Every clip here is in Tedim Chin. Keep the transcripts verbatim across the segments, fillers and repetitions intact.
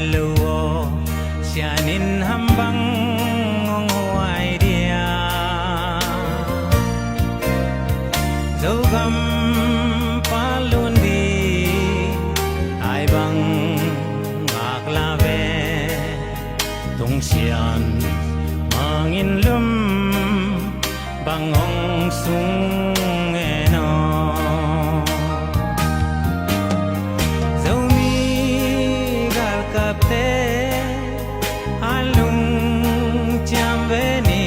Lo aw, sian in ham bang hong huai dia? Zogam palun di ai bang ngak la ve. Tung sian mangin lum bang hong sung en aw. Zomi galkapte a lungciam ve ni.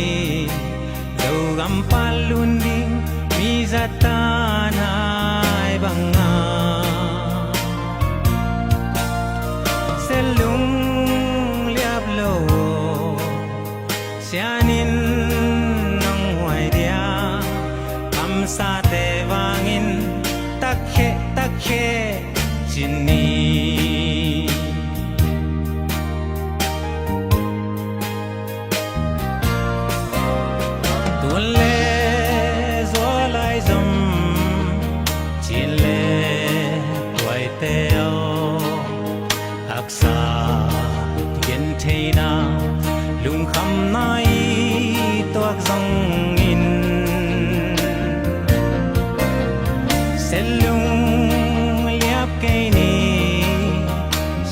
Zogam palun ding mi zatan ai banga. Selung liap lo, sian in nong huai dia. Kamsate vangin takhe takhe cin ni. Tuan le zual ai zom, cin le tuaite aw. Haksa gentheihna, lungkhamna i tuak zongin, selung liap kei ni.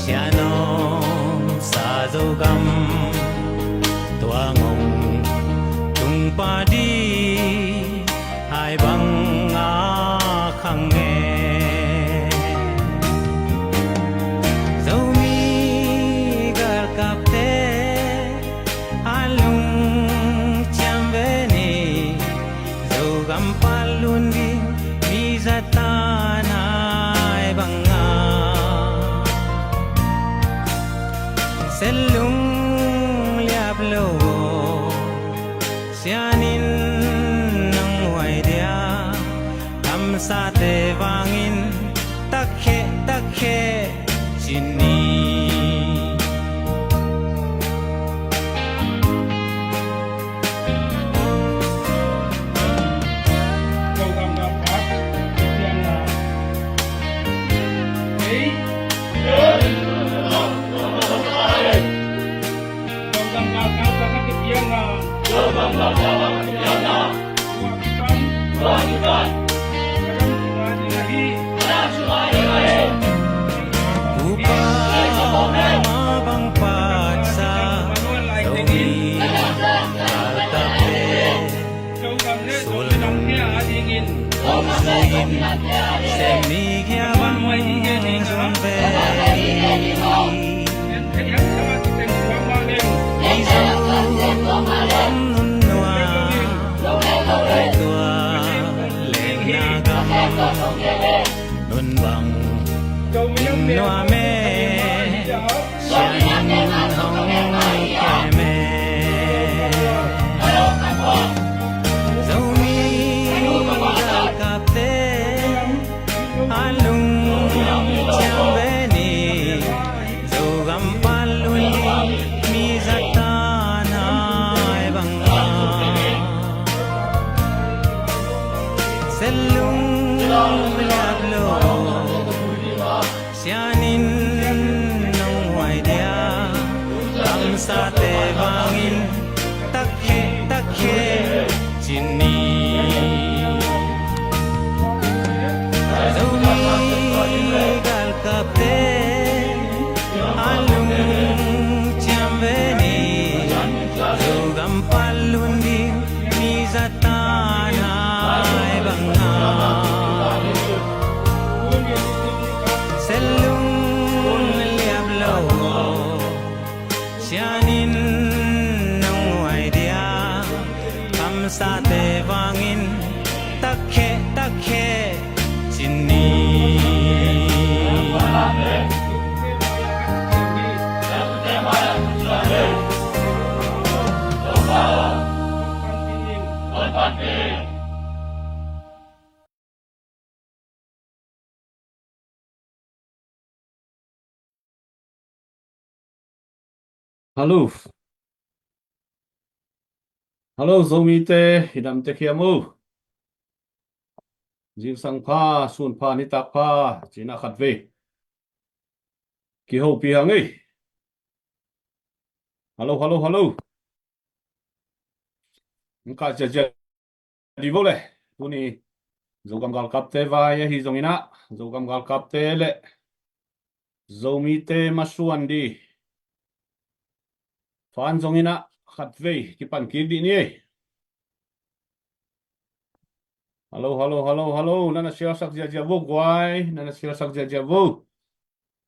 Sian om sa Zogam, tua ngong tung padi ai bang a khang e. Zomi galkapte a lungciam ve ni. Zogam palun ding mi zatan ai banga. Selung liap lo, sian in nong huai dia. Kamsate vangin takhe takhe cin ni. Upa ma bang patsa, Zomi galkapte sulnung hong zuiin, sem ni hia bang zong ve. Mizo om nunnuam, tua lenna gam nun bang in nuam e. Sian in hong kem e. Zomi galkapte a lungciam ve ni. Zogam palun ding mi zatan ai banga. Selung liap lo, sian in nong huai dia. Kamsate vangin takhe takhe cin ni. Zomi galkapte a lungciam ve ni. Zogam palun ding mi zatan ai banga. Selung liap lo, sian in nong huai dia. Kamsate vangin takhe takhe cin ni. Hallo. Hallo, Zomite, i damte khiam o. Zingsang pha, sun pha, nitak pha, cina khat vei kihopih hang ei. Hallo, hallo, hallo. Hong kah ziazia dih vo le. Tuni Zogam galkapte vai ahi zongin ah, Zogam galkapte le Zomite masuan dih fan zongin ah khatvei kipan kik dih ni ei. Hallo, hallo, hallo, hallo. Na na sialsak ziazia vo guai, na na sialsak ziazia vo.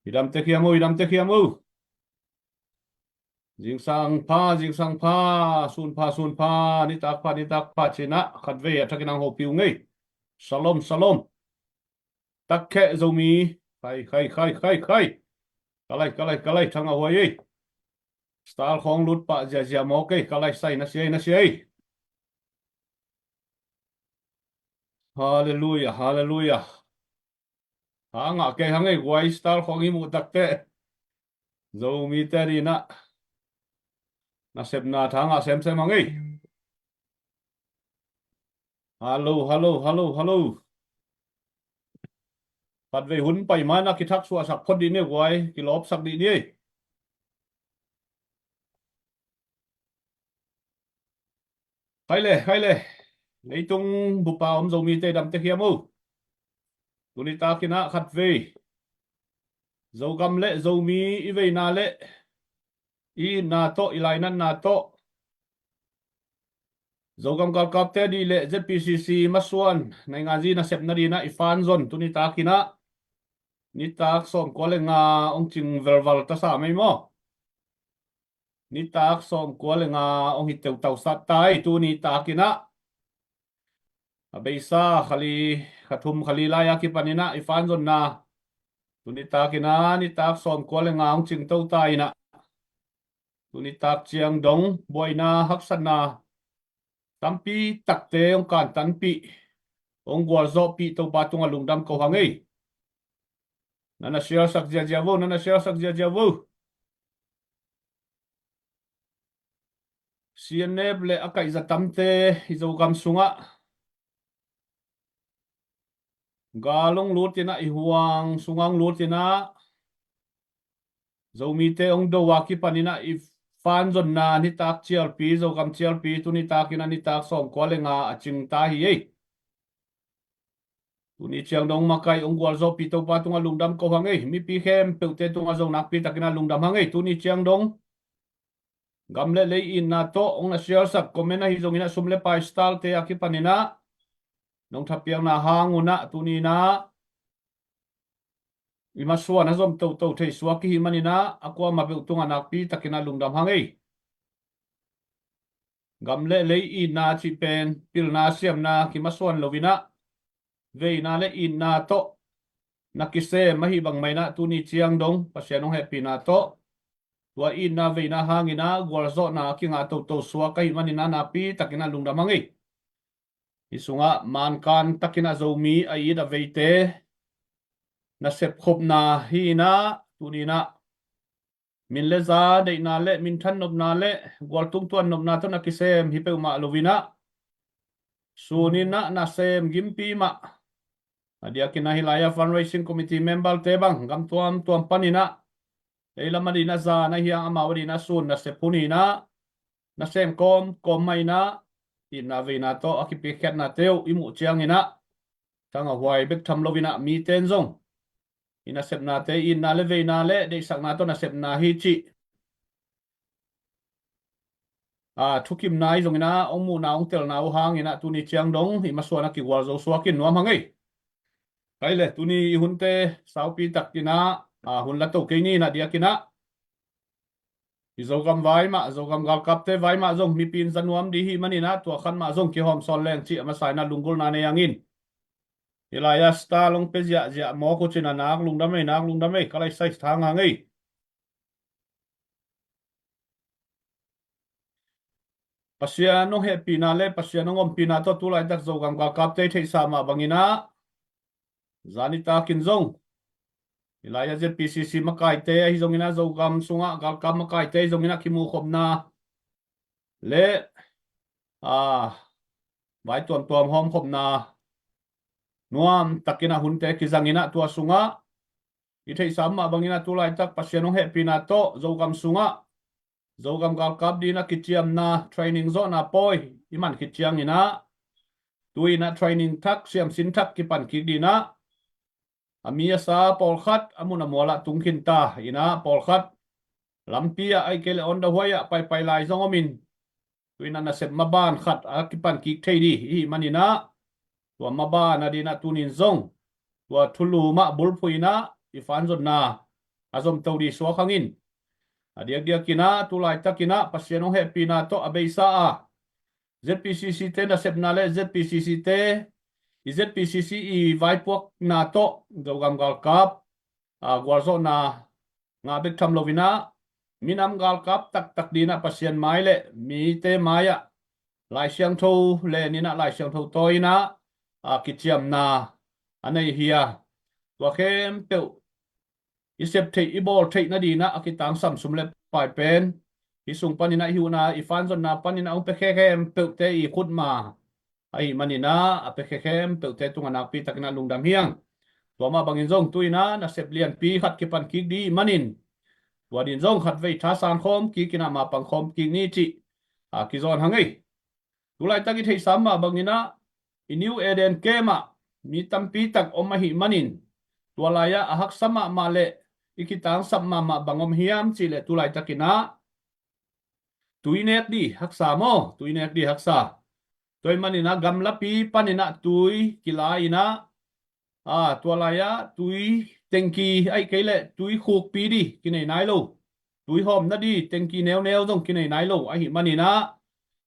I dam tek hiam o, i dam tek hiam o. Zingsang pha, zingsang pha, sun pha, sun pha, nitak pha, nitak pha ci-in ah khatvei a thakin hong hopih ung ei. Shalom, shalom. Takkheh Zomi. Khai, khai, khai, khai, khai. Ka lai, ka lai, ka lai, thang a huai ei. Star khawng lut pah ziazia mawk ei, ka lai sai na sia ei, na sia ei. Halleluia, halleluia. Tha ngah kei hang ei guai, star khawng i muh takteh. Zomite ni-in ah nasepna tha ngah semsem hang ei. Hallo, hallo, hallo, hallo. Khatvei hun pai ma-in ah kithaksuahsak phot dih ni ei guai, kilawpsak dih ni ei. Khai le, khai le. Leitung bup a om Zomite i dam tek hiam o. Tuni takin ah khatvei Zogam le Zomi i veina le i itna tawh, i lainatna tawh, Zogam galkapte dih le Z P C C masuan nainganzi nasepna dih in ah i fan zon tuni takin ah nitak sawmkua le nga hong cing velval ta sam ei maw. Nitak sawmkua le nga hong hi teutau sat ta ei. Tuni takin ah a beisa kha li, kha thum, kha li lai a kipan in ah i fan zonna tuni takin ah nitak sawmkua le nga hong cing to ta in ah, tuni tak ciang dong buaina haksatna tampi takte hong kantanpih, hong gualzawhpih Topa tungah lungdam ko hang ei. Na na sialsak ziazia vo, na na sialsak ziazia vo. C N F le a kaihza tamte i Zogam sungah gal hong lut in ah, i huang sungah hong lut in ah, Zomite hong do a kipan in ah i fan zonna nitak cialpi, Zogam cialpi, tuni takin ah nitak sawmkua le nga a cing ta hi ei. Tuni ciang dong makai hong gualzawhpih Topa tungah lungdam ko hang ei. Mipi khempeuhte tungah zong nakpi takin ah lungdam hang ei. Tuni ciang dong gam le lei itna tawh hong na sialsak, comment ahi zongin ah sum le pai star-te a kipan in ah nong thapiakna hang un ah tuni in ah i masuan a zom toto thei suak i hih manin ah a kuamah peuh tungah nakpi takin ah lungdam hang ei. Gam le lei itna cih pen pilna siamna kimasuan lo in ah veina le itna tawh na kisem ahi bang mah in ah tuni ciang dong Pasian hong hehpihna tawh tua itna veina hangin ah gualzawhna a kingah toto suak ahih manin ah nakpi takin ah lungdam hang ei. Hih sungah mankan takin ah Zomi a it a veite nasep khopna hi in ah, tuni in ah min le za deihna le minthan nopna le gualtung tuan nopna tawh na kisem hi peuhmah lo in ah, sun in ah nasem gimpi mah, a diakin ah hih lai-ah fundraising committee member-te bang gam tuamtuam panin ah ei lam adingin ah zan ahi hang amau adingin ah sun nasep hun hi in ah, nasem kawmkawm mah in ah itna veina tawh a kipiakkhiatnate uh i muh ciangin ah thangah huai bek tham lo in ah mite in zong i nasepnate itna le veina le deihsakna tawh nasepna hi cih a thukimna ahi zongin ah hong muhna hong telna uh hangin ah tuni ciang dong i masuan a kigualzo suak in nuam hang ei. Kai le, tuni i hunte saupi takin ah a hun la to kei ni in ah diakin ah i Zogam vai mah, Zogam galkapte vai mah zong mipi in za nuam dih hi manin ah tua khan mah zong kihawm sawn leng cih a masa in ah lunggulhna nei hang in. Hih lai-ah star hong pia ziahziah mawk uh cin ah nak lungdam ei, nak lungdam ei, ka lai sai thang hang ei. Pasian hong hehpihna le Pasian hong ompihna tawh tu laitak Zogam galkapte i theihsa mah bangin ah zani takin zong hih lai-ah Z P C C makaite ahi zongin ah Zogam sungah galkap makaite ahi zongin ah kimuhkhopna le a vai tuamtuam hawmkhopna nuam takin ah hunte kizangin ah tua sungah i theihsa mah bangin ah tu laitak Pasian hong hehpihna tawh Zogam sungah Zogam galkap dinah kiciamna training zawhna pawi i man khit cianginah tu-inah training thak, siamsin thak kipan kik dinah a mi a sa pawlkhat a mun a mualah tung khinta inah pawlkhat lampi ah ahih kei leh on the way ah paipai lai zong omin tu-inah nasep maban khat a kipan kik thei dih i hih maninah tua maban a dinah tunin zong tua thulu mah bulphuh inah i fanzonna a zomto dih suak hangin a diakdiakinah tu laitakinah Pasian hong hehpihna tawh a beisa a ZPCC te nasepna le ZPCC te i ZPCC i vaipuakna tawh Zogam galkap a gualzawhna ngah bek tham loinah minam galkap taktak dinah Pasian mai le mite mai-ah Lai Siangtho le ninah Lai Siangtho tawi inah a kiciamna a nei hi a tua khempeuh i sep theih i bawl theih nadinah a kitangsam sum le pai pen hi sung paninah i huhna i fanzonna paninah hong pia khempeuhte i khutma ahih maninah a pia khempeuhte tungah nakpi takinah lungdam hiang. Tua mah bangin zong tu-inah nasep lianpi khat kipan kik dih manin tua din zong khatvei thasan khawm kikinah mapang khawm kik ni cih a kizawn hang ei. Tu laitak i theihsa mah banginah i New Eden camp ah mi tampi tak om ahih manin tua lai-ah a haksa mahmah le i kitangsap mahmah bang om hiam cihleh tu laitakinah tui nek dih haksa maw, tui nek dih haksa. Tua ahih maninah gamlapi paninah tui kila inah a tua lai-ah tui tengki ahih kei leh tui khukpi dih kinei nai lo. Tui hawm nadih tengki neuneu zong kinei nai lo ahih maninah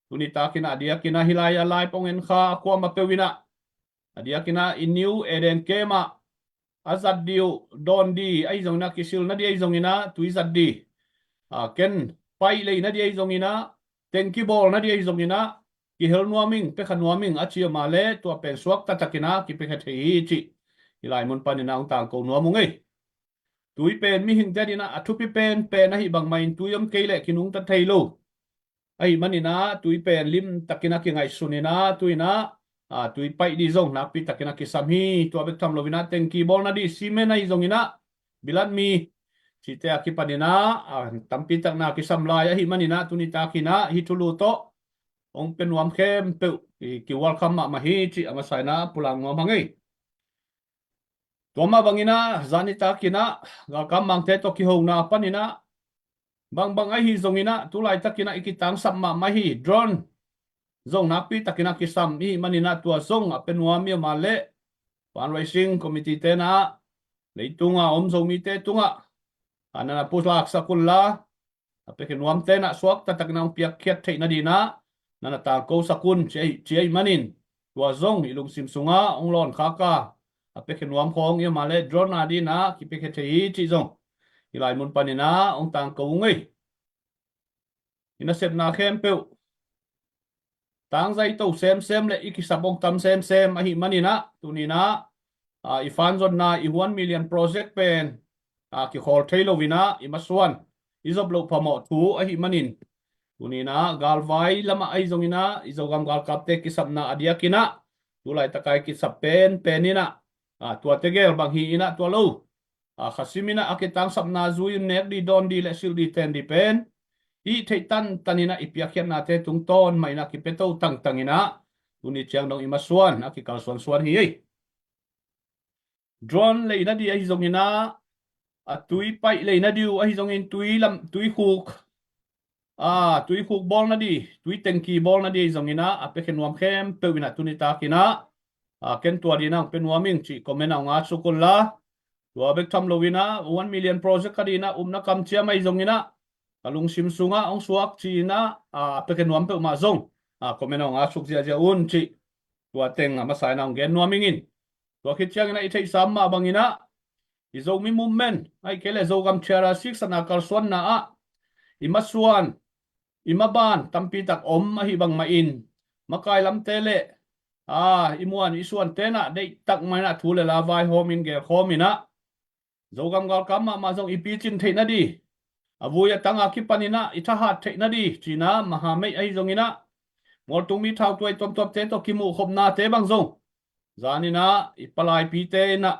tuni takinah a diakinah hih lai-ah lai pong en kha a kuamah peuh inah a diakinah i New Eden camp ah a zat dih uh dawn dih ahi zonginah kisil nadih ahi zonginah tui zat dih a ken paih lei nadih ahi zonginah tengki bawl nadih ahi zonginah kihel nuaming, pekha nuaming a ciamah le tua pen suak taktakinah kipekhia thei hi cih i laimun paninah hong tangko nuam ung ei. Tui pen mihingte dinah a thupi pen pen ahi bangmahin tui om kei leh kinungta thei lo. Ahi maninah tui pen limtakinah kingaihsun inah tuinah a tui paih dih zong nakpi takinah kisam hi. Tua bek tham loinah tengki bawl nadih simen ahi zonginah bilat mi cihte a kipaninah a tampi takna kisam lai ahi maninah tuni takinah hih thulu tawh hong pia nuam khempeuh i kiwalkham mahmah hi cih a masa inah pulang nuam hang ei. Tua mah banginah zani takinah galkam mangte tawh kihona paninah bangbang ahi zonginah tu laitakinah i kitangsap mahmah hi. Drone zong nakpi takinah kisam i hih maninah tua zong a pia nuam i om a leh fundraising committee tenah leitunga om Zomite tungah a nana pulaksak unla a piakhia nuam tenah suak taktakinah hong piakkhiat theih nadinah nana tangkosak un ci ahi, ci ahi manin tua zong i lungsim sungah hong lawnkhak a a piakhia nuam khawng i om a leh drone a dinah kipiakhia thei hi cih zong i laimun paninah hong tangko ung ei. I nasepna khempeuh tangzaito semsem le i kisap hong tam semsem ahi maninah tuninah a, i fanzonna i one million project pen a, kikhawl thei loinah i masuan i zop loh phamawh thu ahi manin tuninah galvai lamah ahi zonginah i Zogam galkapte kisapna a diakinah tu laitaka i kisap pen peninah a, tua tegel bang hi inah tua lo a, khasim inah a kitangsapna zui un nek dih dawn dih le silh dih ten dih pen i theih tantaninah i piakkhiatnate tungtawn mah inah kipia to tangtanginah tuni ciang dong i masuan a kikalsuansuan hi ei. Drone leina dih ahi zonginah a tui paih leina dih uh ahi zongin tui lam tui khuk a tui khuk bawlna dih tui tengki bawlna dih ahi zonginah a piakhia nuam khempeuh inah tuni takinah a ken tua dinah hong pia nuam ing cih comment ah hong atsuk unla tua bek tham loinah one million project ka dinah upna kamciam ahi zonginah ka lungsim sungah hong suak ci-inah a piakhia nuam peuhmah zong a comment ah hong atsuk ziahziah un cih tua teng a masa inah hong gen nuam ingin. Tua khit cianginah i theihsa mah banginah i Zomi movement ahih kei le Zogam T R R six ana kalsuanna ah i masuan i maban tampi tak om ahi bangmah in makai lamte le a i muan i suan tenah deihtak mah inah thu le la vaihawm in gelkhawm inah Zogam galkap mahmah zong i picin theih nadih a vui a tanga kipaninah i thahat theih nadih cinah mahameih ahi zonginah mualtung mi thautuai tuamtuamte tawh kimuhkhopnate bang zong zaninah i palaipite inah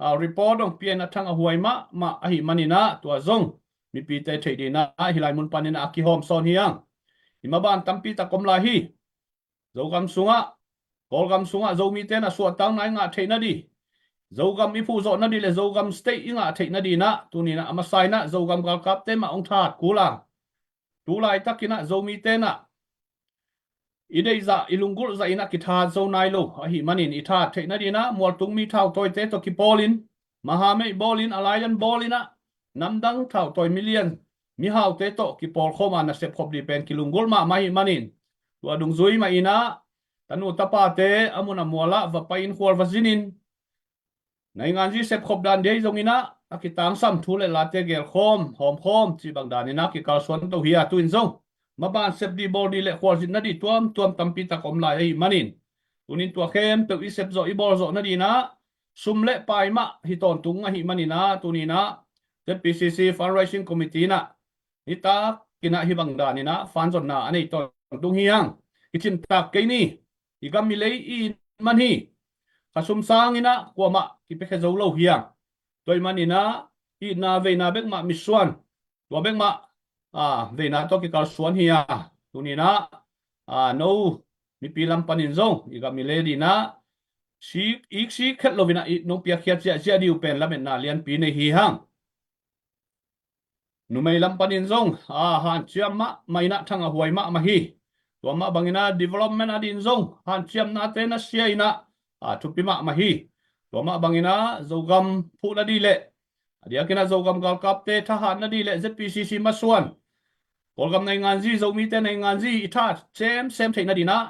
a report hong pia in a thang a huai mahmah ahi maninah tua zong mipite theih dihna hih lai mun panin a kihawm sawn hi hang. I maban tampi tak om lai hi. Zogam sungah, Kawlgam sungah Zomite na suahtakna i ngah theih nadih, Zogam i phuhzawh nadih le Zogam state i ngah theih nadihna tuninah a masa inah Zogam galkapte mah hong that kul a, tu laitakinah Zomite nah i deihzah i lunggulh zah inah kithat zo nai lo ahih manin i that theih nadinah mualtung mi thautawite tawh kipawlin, mahamei bawlin, alliance bawlinah namdang thautawi milian mihaute tawh kipawlkhawm a nasep khop dih pen kilunggulh mahmah ahih manin, tua dungzui mah inah tanu tapate a mun a mualah va pai in khual va zinin, nainganzi sepkhop dan dia i zonginah a kitangsam thu le late gelkhawm hawmkhawm cih bang daninah kikalsuan to hi a, tu in zong maban sep dih bawl dih le khualzin nadih tuamtuam tampi tak om lai ahih manin, tunin tua khempeuh i sepzawh i bawlzawh nadinah sum le pai mah hi tawntung ahih maninah tuninah ZPCC Fundraising Committee inah nitakinah hih bang daninah fanzonna a nei tawntung hi hang. I cimtak kei ni, i gam i lei i it man hi. Kha sum sanginah kuamah kipiakhia zo lo hi hang. Tua ahih maninah itna veina bekmah mitsuan, tua bekmah a veina tawh kikalsuan hi a, tuninah a no mipi lam panin zong i gam i lei dinah sik ik sik khet loinah i nong piakkhiat ziahziah dih uh pen lametna lianpi nei hi hang. Numei lam panin zong a hanciam mahmah inah thang a huai mahmah hi. Tua mah banginah development adin zong hanciamnate na sia inah a thupi mahmah hi. Tua mah banginah Zogam phuh nadih le a diakinah Zogam galkapte thahat nadih le ZPCC masuan, Kawlgam nainganzi, Zomite nainganzi i tha semsem theih nadinah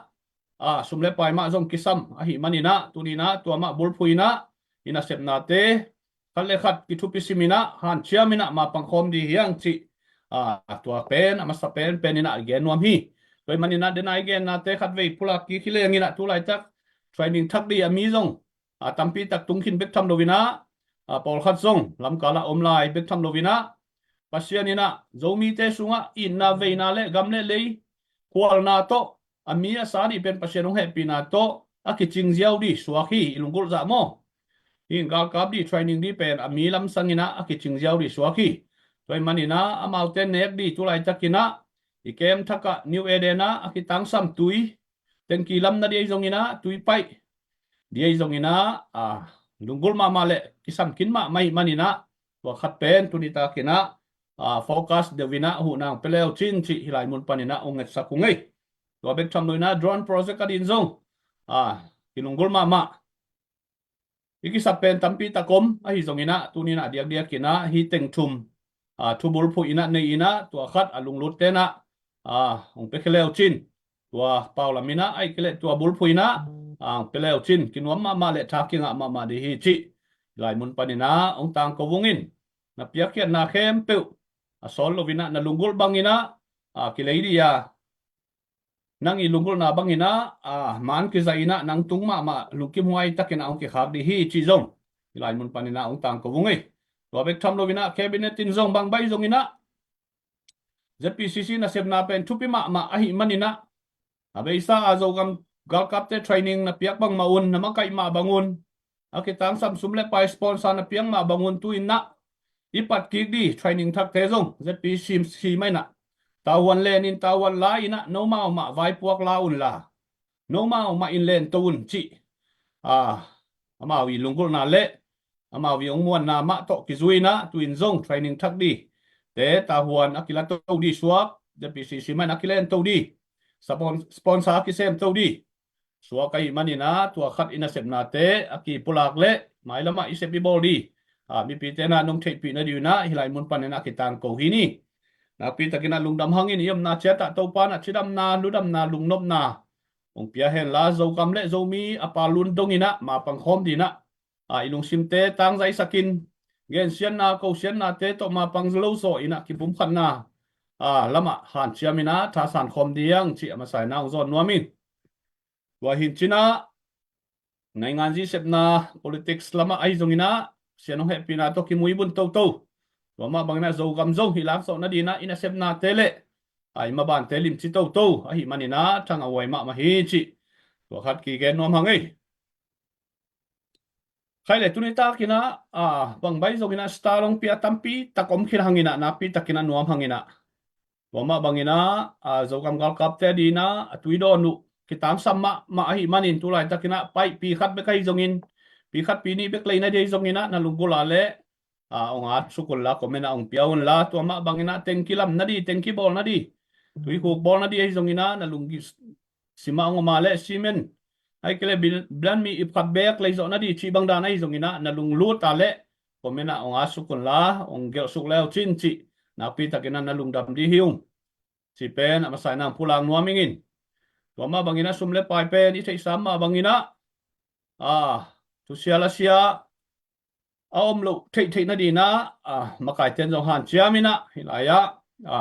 a sum le pai mah zong kisam ahih maninah tuninah tua mah bulphuh inah i nasepnate khat le khat kithupi siminah hanciaminah mapang khawm dih hi hang cih a tua pen a masa pen peninah gen nuam hi. Tua ahih maninah dena i gennate khat vei pulak kik hi lenginah tu laitak training thak dih a mi zong a tampi tak tung khin bek tham loinah a pawlkhat zong lamkalah om lai bek tham loinah Pasian inah Zomite sungah itna veina le gam le lei khualna tawh a mi a sa dih pen Pasian hong hehpihna tawh a kicing ziau dih suak hi. I lunggulh zah maw? Hih galkap dih training dih pen a mi lamsanginah a kicing ziau dih suak hi. Tua ahih maninah amaute nek dih tu laitakinah i kem thakah New Eden ah a kitangsam tui tengki lam nadih ahi zonginah tui paih dih ahi zonginah a lunggulh mahmah le kisam khin mahmah ahih maninah tua khat pen tunitakinah a focus deuhinah huhna hong pia leucin cih hih lai mun paninah hong ngetsak uh ngei. Tua bek tham loinah drone project adin zong a kilunggulh mahmah i kisap pen tampi tak om ahi zonginah tuninah diakdiakinah hih teng thum a thubulphuh inah nei inah tua khat a lunglut tenah a hong piakhia leucin, tua pau laminah ahih kei leh tua bulphuh inah a hong pia leucin kinuam mahmah le tha kingah mahmah dih hi cih hih lai mun paninah hong tangko vungin na piakkhiatna khempeuh a sawl loinah na lunggulh banginah a kilei dih a nang i lunggulhna banginah a man kizai inah nang tung mahmah lungkimhuai takinah hong kikhak dih hi cih zong hih lai mun paninah hong tangko vung ei. Tua bek tham loinah cabinet in zong bang bai zonginah ZPCC nasepna pen thupi mahmah ahih maninah a beisa a Zogam galkapte training na piak bangmah un, na makaih mah bangun a kitangsam sum le pai sponsor na piak mah bangun tu innah i pat kik dih training thakte zong ZPCC mah inah tahuan lenin tahuan la inah nomau mah vaipuak la unla nomau mah in lento un cih a amau i lunggulhna le amau i hong muanna mah tawh kizui inah tu in zong training thak dih te tahuan a kila to dih suak ZPCC mah inah a kilento dih sponsor a kisem to dih suak ahih maninah tua khat i nasepnate a kipulak le mailamah i sep i bawl dih a mipite nah nong theihpih nadih inah hih lai mun paninah kitangko hi ni. Nakpi takinah lungdam hangin i omna ciatah Topa nah cidamna ludamna lungnopna hong pia henla Zogam le Zomi a palun donginah mapang khawm dinah a i lungsimte tangzaisakin gensiatna kosiatnate tawh mapang lo zaw inah kipumkhatna a lamah hanciaminah thasan khawm dih hang cih a masa inah hong zawn nuam in. Tua hi cinah nainganzi sepna politics lamah ahi zonginah Pasian hong hehpihna tawh kimuibun toto. Tua mah banginah Zogam zong hih lakzawh nadinah i nasepnate le a i mabante limci toto ahih maninah thang a huai mahmah hi cih tua khat kigen nuam hang ei. Khai le tuni takinah a bangbai zonginah star longpi a tampi tak om khin hanginah nakpi takinah nuam hanginah tua mah banginah a Zogam galkapte dinah a tuidawn uh kitangsam mahmah ahi manin tulaitakinah paih pi khat bek ahi zongin pi khat pi nih bek leina di ahi zonginah na lunggula le a ong at suk unla, comment ah ong pia unla, tua mah banginah tengki lam na di, tengki bawl na di, tuikhuk bawl na di ahi zonginah na lunggi sima ong oma le simen ahi kei le bilan mi ip khat bek lei zawh na di cih bang dan ahi zonginah na lunglut a le comment ah ong at suk unla, ong gelh suk leu cin cih nakpi takinah na lungdam di hi ung. Ci pen a masa inah ong pulak nuam ingin. Tua mah banginah sum le pai pen i theihsa mah banginah a thusia lasia a om loh theihtheih nadinah a makaiten zong hanciam inah hih lai-ah a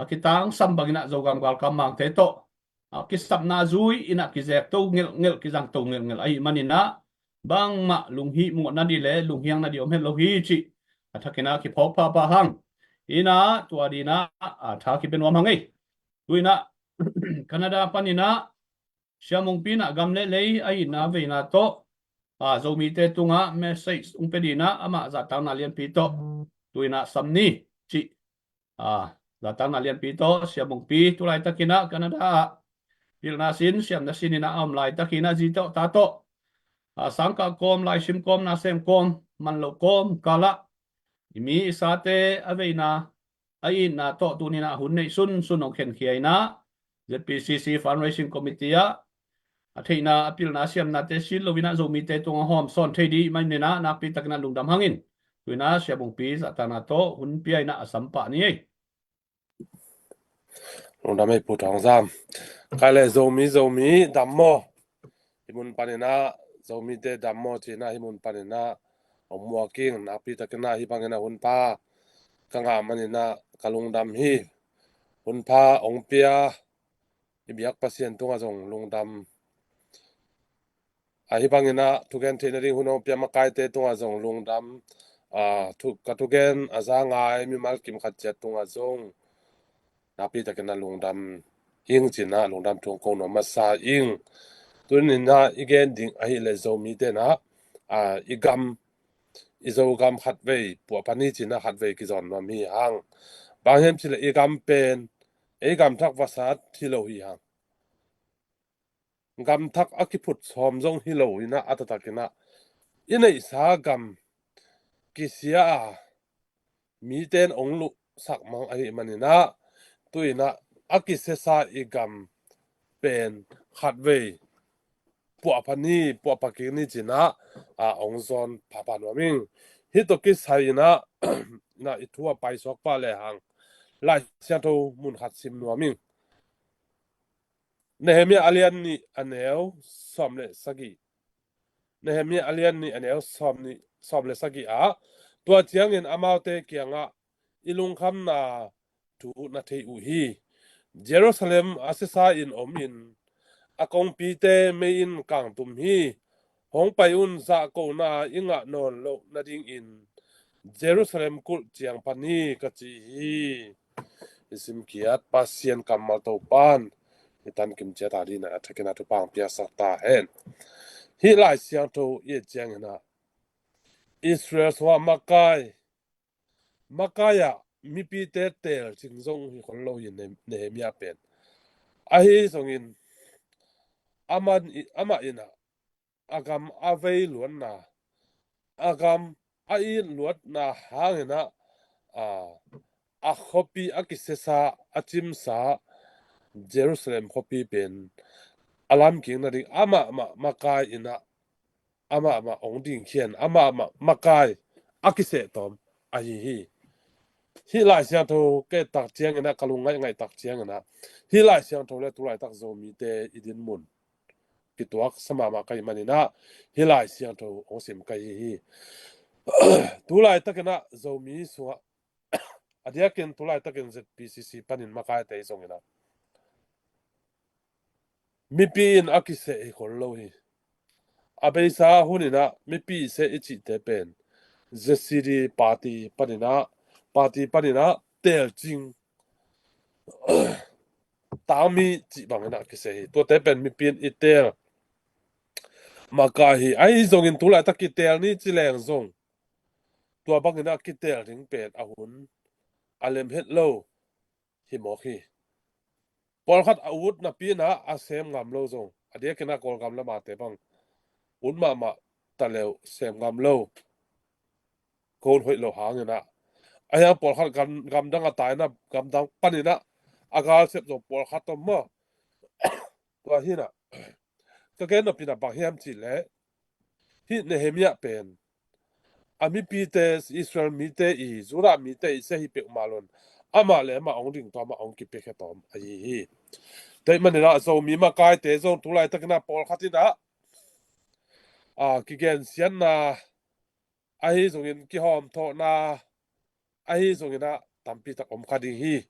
a kitangsam banginah Zogam galkap mangte tawh a kisapna zui inah kizek to ngelhngelh, kizang to ngelhngelh ahi maninah bangmah lunghih muh na di le lunghiang na di om het lo hi cih a thakinah kiphawk phapha hang. Inah tua dinah a tha kipia nuam hang ei. Tuinah Canada paninah Sia Mungpi inah gam le lei a itna veina tawh a Zomite tungah message ong pia dinah amah zahtakna lianpi tawh tuinah sam ni cih a zahtakna lianpi tawh Sia Mungpi tulaitakinah Canada ah pilna sin siamna sininah a om laitakinah zi tawh ta tawh a sangkah kawm, laisim kawm, nasem kawm, manloh kawm kalah i mi i sate a veina a itna tawh tuninah hun neih sunsun ong khenkhia inah Z P C C Fundraising Committee ah a theihna a pilna siamnate sil loinah Zomite tungah hawm sawn thei di maninah nakpi takinah lungdam hangin. Tuinah Sia Mungpi zahtakna tawh hun pia inah a sam pah ni ei. Lungdam ei Pu Thawng Zam. Kai le Zomi, Zomi dam maw? Hih mun paninah Zomite dam maw cinah hih mun paninah ong muak ing. Nakpi takinah hih banginah hun pha ka ngah maninah ka lungdam hi. Hun pha ong pia i biak Pasian tungah zong lungdam. Ahi banginah thugen theih nading hun ong pia makaite tungah zong lungdam. A, thu, ka thugen a za ngai mimal kim khat ciat tungah zong nakpi takinah lungdam ing cinah lungdam thu ong ko nuam masa ing. Tuninah i gen ding ahih le Zomite inah a i gam, i Zogam khatvei puahpha ni cinah khatvei kizawn nuam hi hang. Bang hiam cih le i gam pen ei gam thak vasat hi lo hi hang. Gam thak a kiphut sawm zong hi lo inah a taktakinah i neihsa gam kisia a mite in ong luhsak mang ahih maninah tuinah a kisiasa i gam pen khatvei puahpha ni, puahpha kik ni cinah a ong zawn phapha nuam ing. Hih tawh kisai inah inah i thu a paisuak pah lehang Lai Siangtho mun khat sim nuam ing. Nehemiah a lian nih a neu sawm le sagih. Nehemiah a lian nih a neu sawm nih, sawm le sagih ah, tua ciangin amaute kiangah i lungkhamna thu na thei uh hi. Jerusalem a siasa in om in a kongpite mei in kangtum hi. Hong pai un, zahkona i ngah nawn loh nadingin Jerusalem kulh ciang pan hi ka ci hi. I simkhiat Pasian kammal Topan i tankim ciat a dinah a thakinah thupha ong piaksak ta hen. Hih Lai Siangtho i et cianginah Israel sungah makai, makai ah mipite teelcing zong hi khol lo hi Ne-, Nehemiah pen. Ahi zongin amah, amah inah a gam a vei luatna, a gam a it luatna hanginah a, a khuapi a kisiasa, a cimsa Jerusalem khuapi pen a lamkik nading amahmah makai inah amahmah ong dingkhian, amahmah makai a kiseh tawm ahi hi. Hih Lai Siangtho ka et tak cianginah ka lungngaih ngaih tak cianginah hih Lai Siangtho le tulaitak Zomite i dinmun kituak sa mahmah ka hih maninah hih Lai Siangtho ong sim ka hi hi. Tulaitakinah Zomi sungah a diakin tulaitakin Z P C C panin makaite i zonginah mipi in a kiseh hi khol lo hi. A beisa huninah mipi seh i cihte pen Z C D party paninah, party paninah teelcing tangmi cih banginah kiseh hi. Tuate pen mipi in i teel, makai hi. Ahi zongin tulaitak kitel ni ci leng zong, tua bangin a kitel ding pen a hun a lem het lo hi mawk hi. Pawlkhat a ut napi in ah a sem ngam lo zong, a diakin ah Kawlgam lam ah te bang ut mahmah ta leu sem ngam lo, kong hoih lo hangin ah, a hiang pawlkhat gam, gamdang a tai in ah, gamdang panin ah a galsep zong pawlkhat om maw? Tua hi in ah ka gen nop in ah bang hiam cih leh, hih Nehemiah pen a mipite, Israel mite i, Judah mite i sia hi peuhmah lo in, amah le amah hong ding tawm ah hong kipia khia tawm ahi hi. Tua ahih manin ah Zomi makaite zong tulaitakin ah pawlkhat in ah, a, kigensiatna, ahi zongin kihawmthawhna, ahi zongin ah tampi tak om kha ding hi.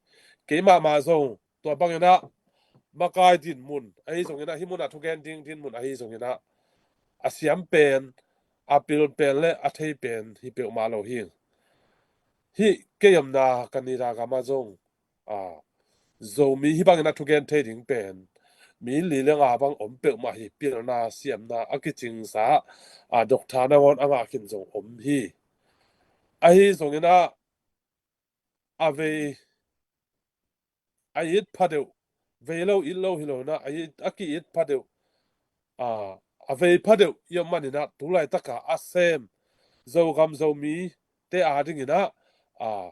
Keimah mah zong tua bangin ah makai dinmun, ahi zongin ah hih mun ah thugen ding dinmun, ahi zongin ah a siam pen, a pil pen le a thei pen hi peuhmah lo hi. Hih kei omna Canada gam ah zong, a, Zomi hih bangin a thugen thei ding pen mi li le nga bang om peuhmah hi. Pilna, siamna a kicingsa, a, doctor nangawn a ngah khin zong om hi. Ahi zongin ah a vei a it phadeuh, vei lo it lo hi lo in ah, a it, a ki-it phadeuh, a, a vei phadeuh i om manin ah tulaitak a a sem Zogam Zomite adingin ah, a,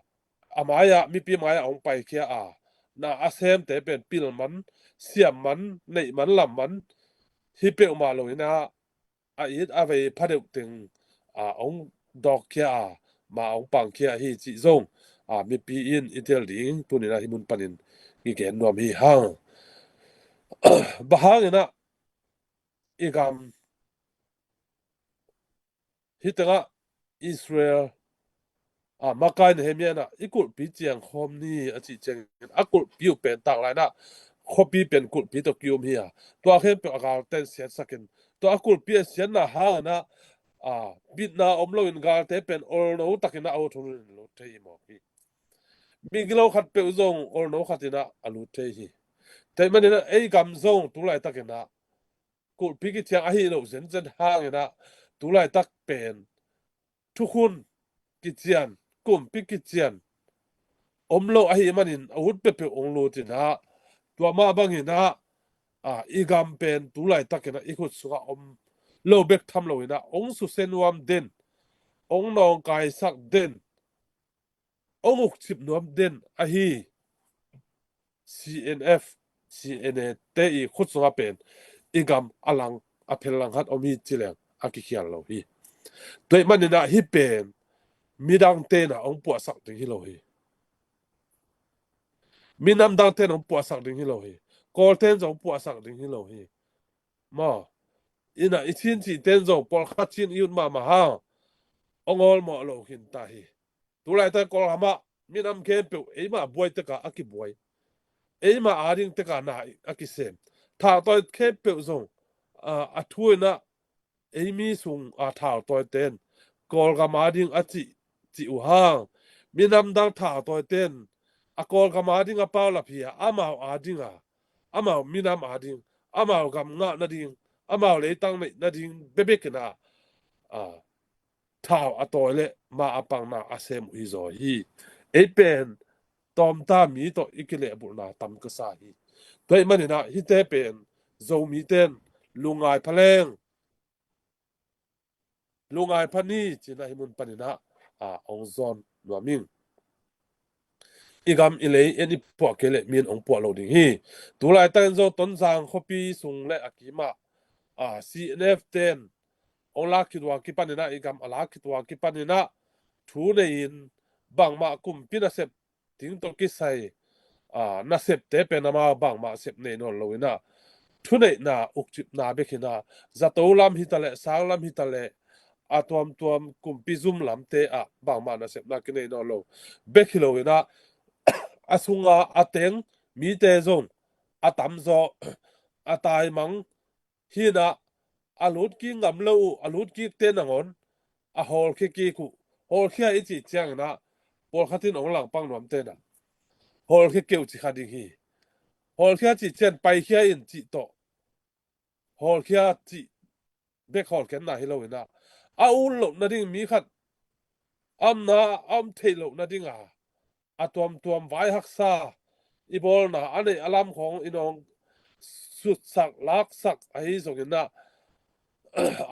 a mai-ah, mipi mai-ah hong paikhia a, na a semte pen pil man, siam man, neih man, lam man hi peuhmah lo in ah, a it a vei phadeuh teng, a, hong dawkkhia a, ma hong pangkhia hi cih zong, a, mipi in i tel ding tuni in ah hih mun panin i gen nuam hi hang. Bang hangin ah i gam hih tengah Israel, a, makai Nehemiah in ah i kulhpi ciang khawm ni a cih ciangin a kulhpi uh pen tanglai in ah khuapi pen kulhpi tawh ki-um hi a, tua khempeuh a galte in siatsak in, tua a kulhpi a siatna hangin ah, a, bitna om loin galte pen olno takin ah a ut hun in lut thei hi mawk hi. Migilo khatpeuh zong olno khat in ah a lut thei hi. Tua ahih manin ah ei gam zong tulaitakin ah kulhpi kiciang ahi loh zenzen hangin ah tulaitak pen thukhun kician, kumpi kician om lo ahih manin a ut peuhpeuh hong lut in ah, tua mah bangin ah, a, i gam pen tulaitakin ah i khut sungah om lo bek tham lo in ah hong susia nuam den, hong nawngkaisak den, hong ukcip nuam den ahi C N F, C N A te i khut sungah pen i gam a lang, a phel lang khat om hi ci leng a kikhial lo hi. Tua ahih manin ah hih pen midangte in ah hong puahsak ding hi lo hi. Minam dangte in hong puahsak ding hi lo hi. Kawlte in zong hong puahsak ding hi lo hi. Maw, in ah i Chin cihte in zong pawlkhat Chin i ut mahmah hang hong awlmawh lo khin ta hi. Tulaitak Kawlgam ah minam khempeuh eimah buai tekah a kibuai, eimah ading tekah na a kisem. Thautawi khempeuh zong, a, a thu in ah ei mi sung a thautawite in Kawlgam ading a cih, cih uh hang, minam dang thautawite in a Kawlgam ading a paulap hi a, amau ading a, amau minam ading, amau gam ngah nading, amau leitang neih nading bekbek in ah, a, thau a tawi le ma a pangna a sem uh hi zaw hi. Ei pen tawmta mi tawh i kilehbulhna tam ka sa hi. Tua ahih manin ah hihte pen Zomite in lungngai pha leng, lungngai pha ni ci-in ah hih mun panin ah, a, hong zawn nuam ing. I gam i lei en i puah kei leh mi in hong puah lo ding hi. Tulaitakin zong Tonzang khuapi sung le a kimah, a, C N F te in hong lak khit uh a kipanin ah, i gam a lak khit uh a kipanin ah thu nei-in bangmah kumpi nasep ding tawh kisai, a, nasepte pen amau bangmah sep nei nawn lo in ah, thuneihna, ukcipna bek hi in ah, zato lam hi ta leh, sang lam hi ta leh, a tuamtuam kumpi zum lamte ah bangmah nasepna kinei nawn lo bek hi lo in ah, a sunga a teng mite zong a tamzaw, a taimang hi in ah, a lutkik ngam lo uh, a lutkikte nangawn a hawlkhia kik uh. Hawlkhia i cih ciangin ah pawlkhat in hong langpang nuamte in ah hawlkhia kei uh ci kha ding hi. Hawlkhia cih ciang paikhia in cih tawh, hawlkhia cih bek hawlkhiatna hi lo in ah, a ut loh nading mi khat a omna a om theih loh nading a, a tuamtuam vai haksa i bawlna a neih a lam khawng i nawng sutsak laksak ahi zongin ah,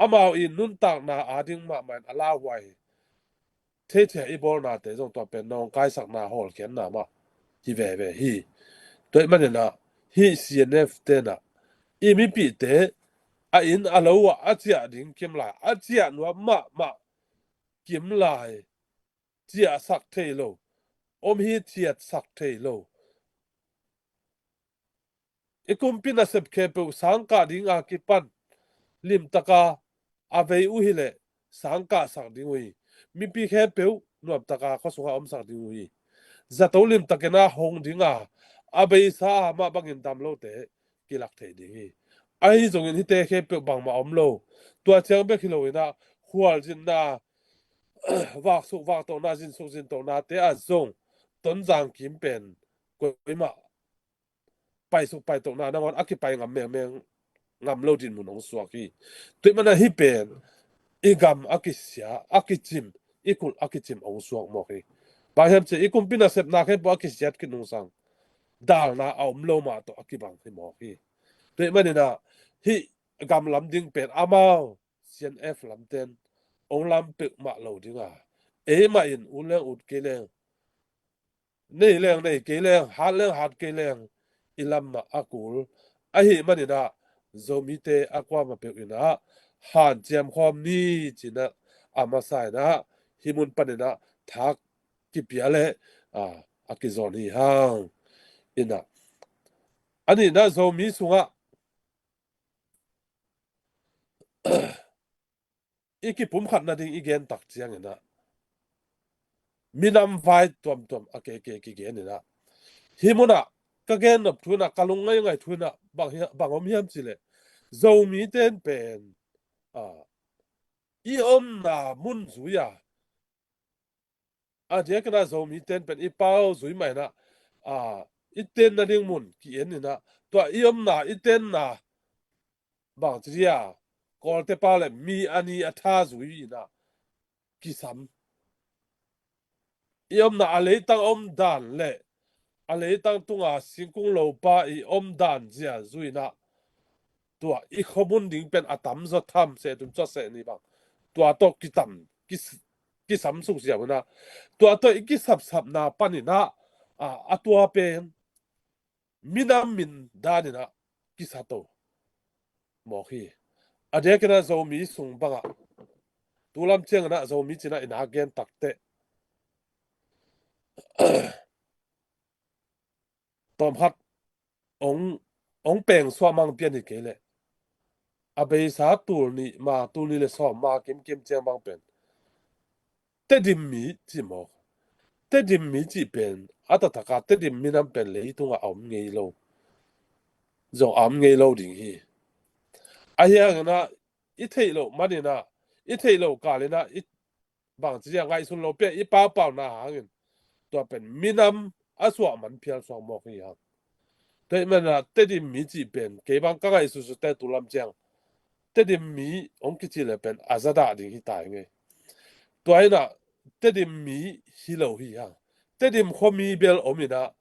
amau i nuntakna ading mahmah in a lauhuai theithei i bawlnate zong tua pen nawngkaisakna hawlkhiatna mah hi veve hi. Tua ahih manin ah hih C N F te'n ah i mipihte a inn a lo ah a ciah ding kim lai, a ciah nuam mahmah kim lai, ciahsak thei lo, om hithiatsak thei lo. I kumpi nasep khempeuh sangkah ding a kipan limtaka a vei uh hileh sangkahsak ding uh hi. Mipi khempeuh nuamtaka khua sungah omsak ding uh hi. Zato limtakin a hong ding a, a beisa a mah bangin dam lote kilak thei ding hi. Ahi zongin hihte khempeuh bangmah om lo. Tua ciang bek hi lo in ah khualzinna, vaksuk vaktohna, zinsuk zintohnate ah zong Tonzang kim pen koimah paisuk paitohna nangawn a kipai ngam mengmeng ngam lo dinmun hong suak hi. Tua ahih manin ah hih pen i gam a kisia, a kicim, i kulh a kicim hong suak mawk hi. Bang hiam cih leh i kumpi nasepna khempeuh a kisiat khit nungsang dalna a om lo mah tawh a kibang hi mawk hi. Tua ahih manin ah hih gam lam ding pen amau C N F lamte'n hong lam peuhmah lo ding a, eimah in ut leng ut kei leng, nei leng nei kei leng, hat leng hat kei leng, i lam mah a kul. Ahih manin ah Zomite a kuamah peuh in ah hanciam khawm ni ci-in ah a masa in ah hih mun panin ah thak kipia leh, a, a kizawn hi hang. In ah, a nihna, Zomi sungah i kipumkhat nading i gen tak ciangin ah minam vai tuamtuam a keke kigen in ah, hih mun ah ka gen nop thu in ah, ka lung ngaingai thu in ah bang hi-, bang om hiam cih leh, Zomite'n pen, a, i omna mun zui a, a diakin ah Zomite'n pen i pau zui mah in ah, a, i tenna ding mun ki-en in ah, tua i omna, i tenna, bang ci dia, Kawlte pau leh mi a ni a tha zui in ah kisam. I omna, a leitang omdan leh a leitang tunga singkung lopa i omdan zia zui in ah, tua i khuamun ding pen a tamzaw tham, seh thum, tua seh nih bang, tua tawh kitam, kis-, kisam suk ziau in ah, tua tawh i kisapsapna panin ah, a, a tua pen minam min dan in ah kisa to mawk hi. A diakin ah Zomi sung bangah, tu lam ciangin ah Zomi ci-in ah i na gen tak teh, tawmkhat hong, hong peng suah mang pian hi kei leh, a beisa tul nih ma, tul nih leh sawm ma kimkim ciang bang pen Tedim mi ci mawk. Tedim mi cih pen a taktak a Tedim minam pen leitungah a om ngei lo, zong a om ngei lo ding hi. Ahi hangin ah i theih loh manin ah, i theih loh kalin ah, i bang ci dia, ngaihsun lopi-a i paupauna hangin tua pen minam a suah man phial suak mawk hi hang. Tua ahih manin ah Tedim mi cih pen kei bang ka ngaihsutsut teh tu lam ciang Tedim mi hong kici leh pen a zadah ding hi ta hi ngei. Tua in ah Tedim mi hi lo hi hang. Tedim khuami bel om in ah,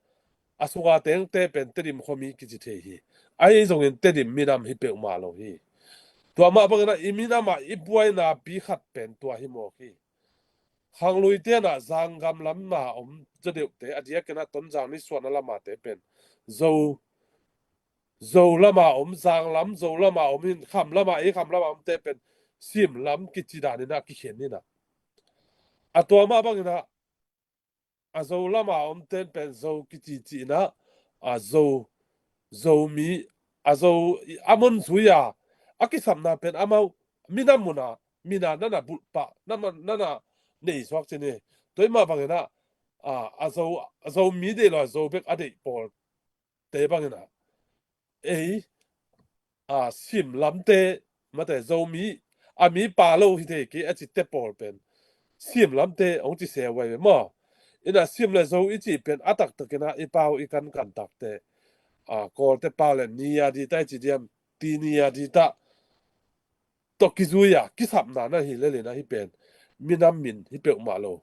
a sunga tengte pen Tedim khuami kici thei hi. Ahi zongin Tedim minam hi peuhmah lo hi. Tua mah bangin ah i minam ah i buainapi khat pen tua hi mawk hi. Khangluite in ah Zangam lam a om zaw deuhte, a diakin ah Tonzang nisuahna lam ate pen Zo, Zo lam a om, Zang lam, Zo lam a om in, Kham lam a, ei Kham lam a omte pen Sim lam kici dan in ah kikhen in ah, a tua mah bangin ah a Zo lam a omte'n pen Zo kici ci-in ah, a Zo, Zomi, a Zo, a mun zui a, a kisapna pen amau minam mun a, min a na na bulh pah, na ma, na na nei suak ci ni. Tua ahih mah bangin ah, a, a Zo, a Zomi deih lo a Zo bek a deih pawlte bangin ah, ei, a, Sim lamte, mate, Zomi, a mipa lo hi thei kei a cite pawl pen Sim lamte hong ci se vai ve maw. In ah Sim leh Zo i cih pen a taktakin ah i pau i kankan tak teh, a, Kawlte pau leh ni a di ta i ci diam, ti ni a di ta. tawh kizui a kisapna na hi lel in ah hih pen minam min hi peuhmah lo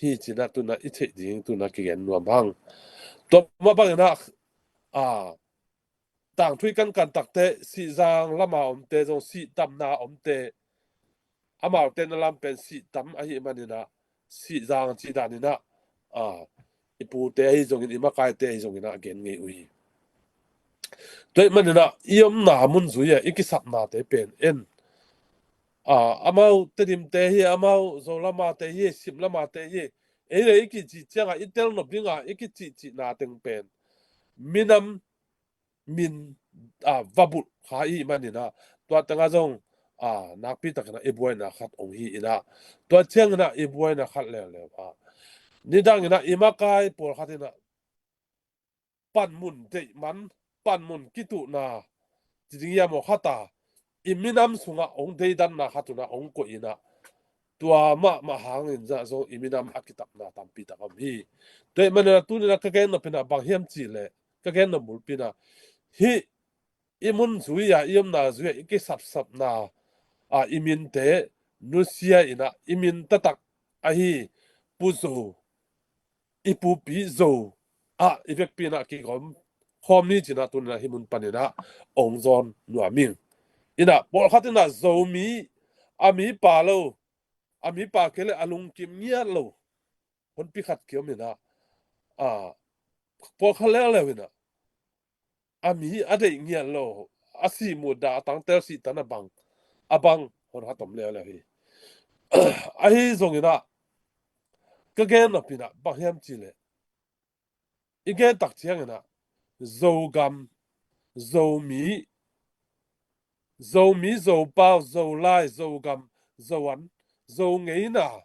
hi ci-in ah tu-in ah i theih ding tu-in ah kigen nuam hang. Tua mah bangin ah, a, tangthu i kankan takte, Sihzang lama omte zong sihtamna omte, amaute na lam pen sihtam ahih manin ah, Sihzang cih danin ah, a, i pute ahi zongin, i makaite ahi zongin ah gen ngei uh hi. Tua ahih manin ah i omna mun zui a i kisapnate pen en, a, amau Tedimte hi, amau Zo lamate hi, Sim lamate hi, ei le i kicih ciangah i telnop dingah i kicihcihna teng pen minam min, a, va bulh kha i hih manin ah, tua tengah zong, a, nakpi takin ah i buaina khat hong hi in ah, tua ciangin ah i buaina khat leuleu a, nidangin ah i makai pawlkhat in ah panmun deih man, panmun kituhna ci ding hiam aw, khat a i minam sungah hong deidanna khat un ah hong koih in ah, tua mahmah hangin zah zong i minam a kitapna tampi tak om hi. Tua ahih manin ah tuni-in ah ka gen nop in ah bang hiam cih leh, ka gen nop bulpi in ah, hih i mun zui a, i omna zui a i kisapsapna a i minte nusia in ah, i min taktak ahi Pu Zo, i pupi Zo ah i vekpi in ah kigawm khawm ni ci-in ah tuni-in ah hih mun panin ah hong zawn nuam ing. In ah pawlkhat in ah Zomi, a mipa lo, a mipa kei leh a lungkim ngiat lo honpi khat kiom in ah, a, pawlkhat leuleu in ah a mi a deih ngiat lo, a sih muhdah, a tangtel sihtan a bang, a bang hon khat om leuleu hi. Ahi zongin ah ka gen nop in ah bang hiam cih leh, i gen tak ciangin ah Zogam, Zomi, Zomi, Zopau, Zolai, Zogam, Zoan, Zo ngeina,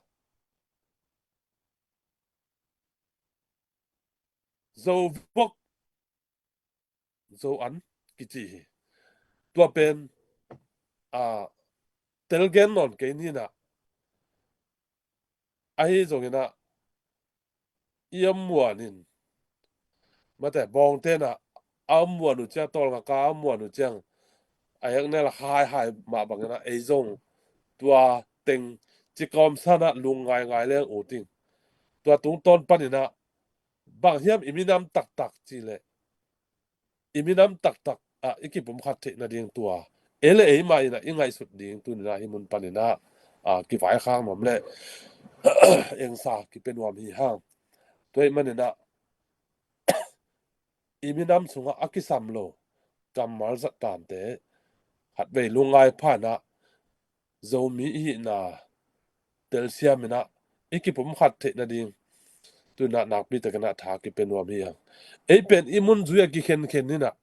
Zovok, Zoan kici hi. Tua pen, a, tel gen nawn kei ni in ah, ahi zongin ah i om muan in, mate, Bawngte in ah a om muan uh ciang, tawlngak a om muan uh ciang, a heknel a haihai mah bangin ah ei zong tua teng cikawm san ah lung ngaingai leng ut ing. Tua tungtawn panin ah bang hiam i minam taktak cih leh, i minam taktak ah i kipumkhat theih nading tua ei le ei mah in ah i ngaihsut ding tuni-in ah hih mun panin ah, a, kivaikhak nuam leh engsa kipia nuam hi hang. Tua ahih manin ah i minam sungah a kisam lo kammal zat tante khatvei lungngai pha in ah Zomi i hihna telsiam in ah i kipumkhat theih nading tuni-in ah nakpi takin ah tha kipia nuam hi hang. Ei pen i mun zui a kikhenkhen in ah,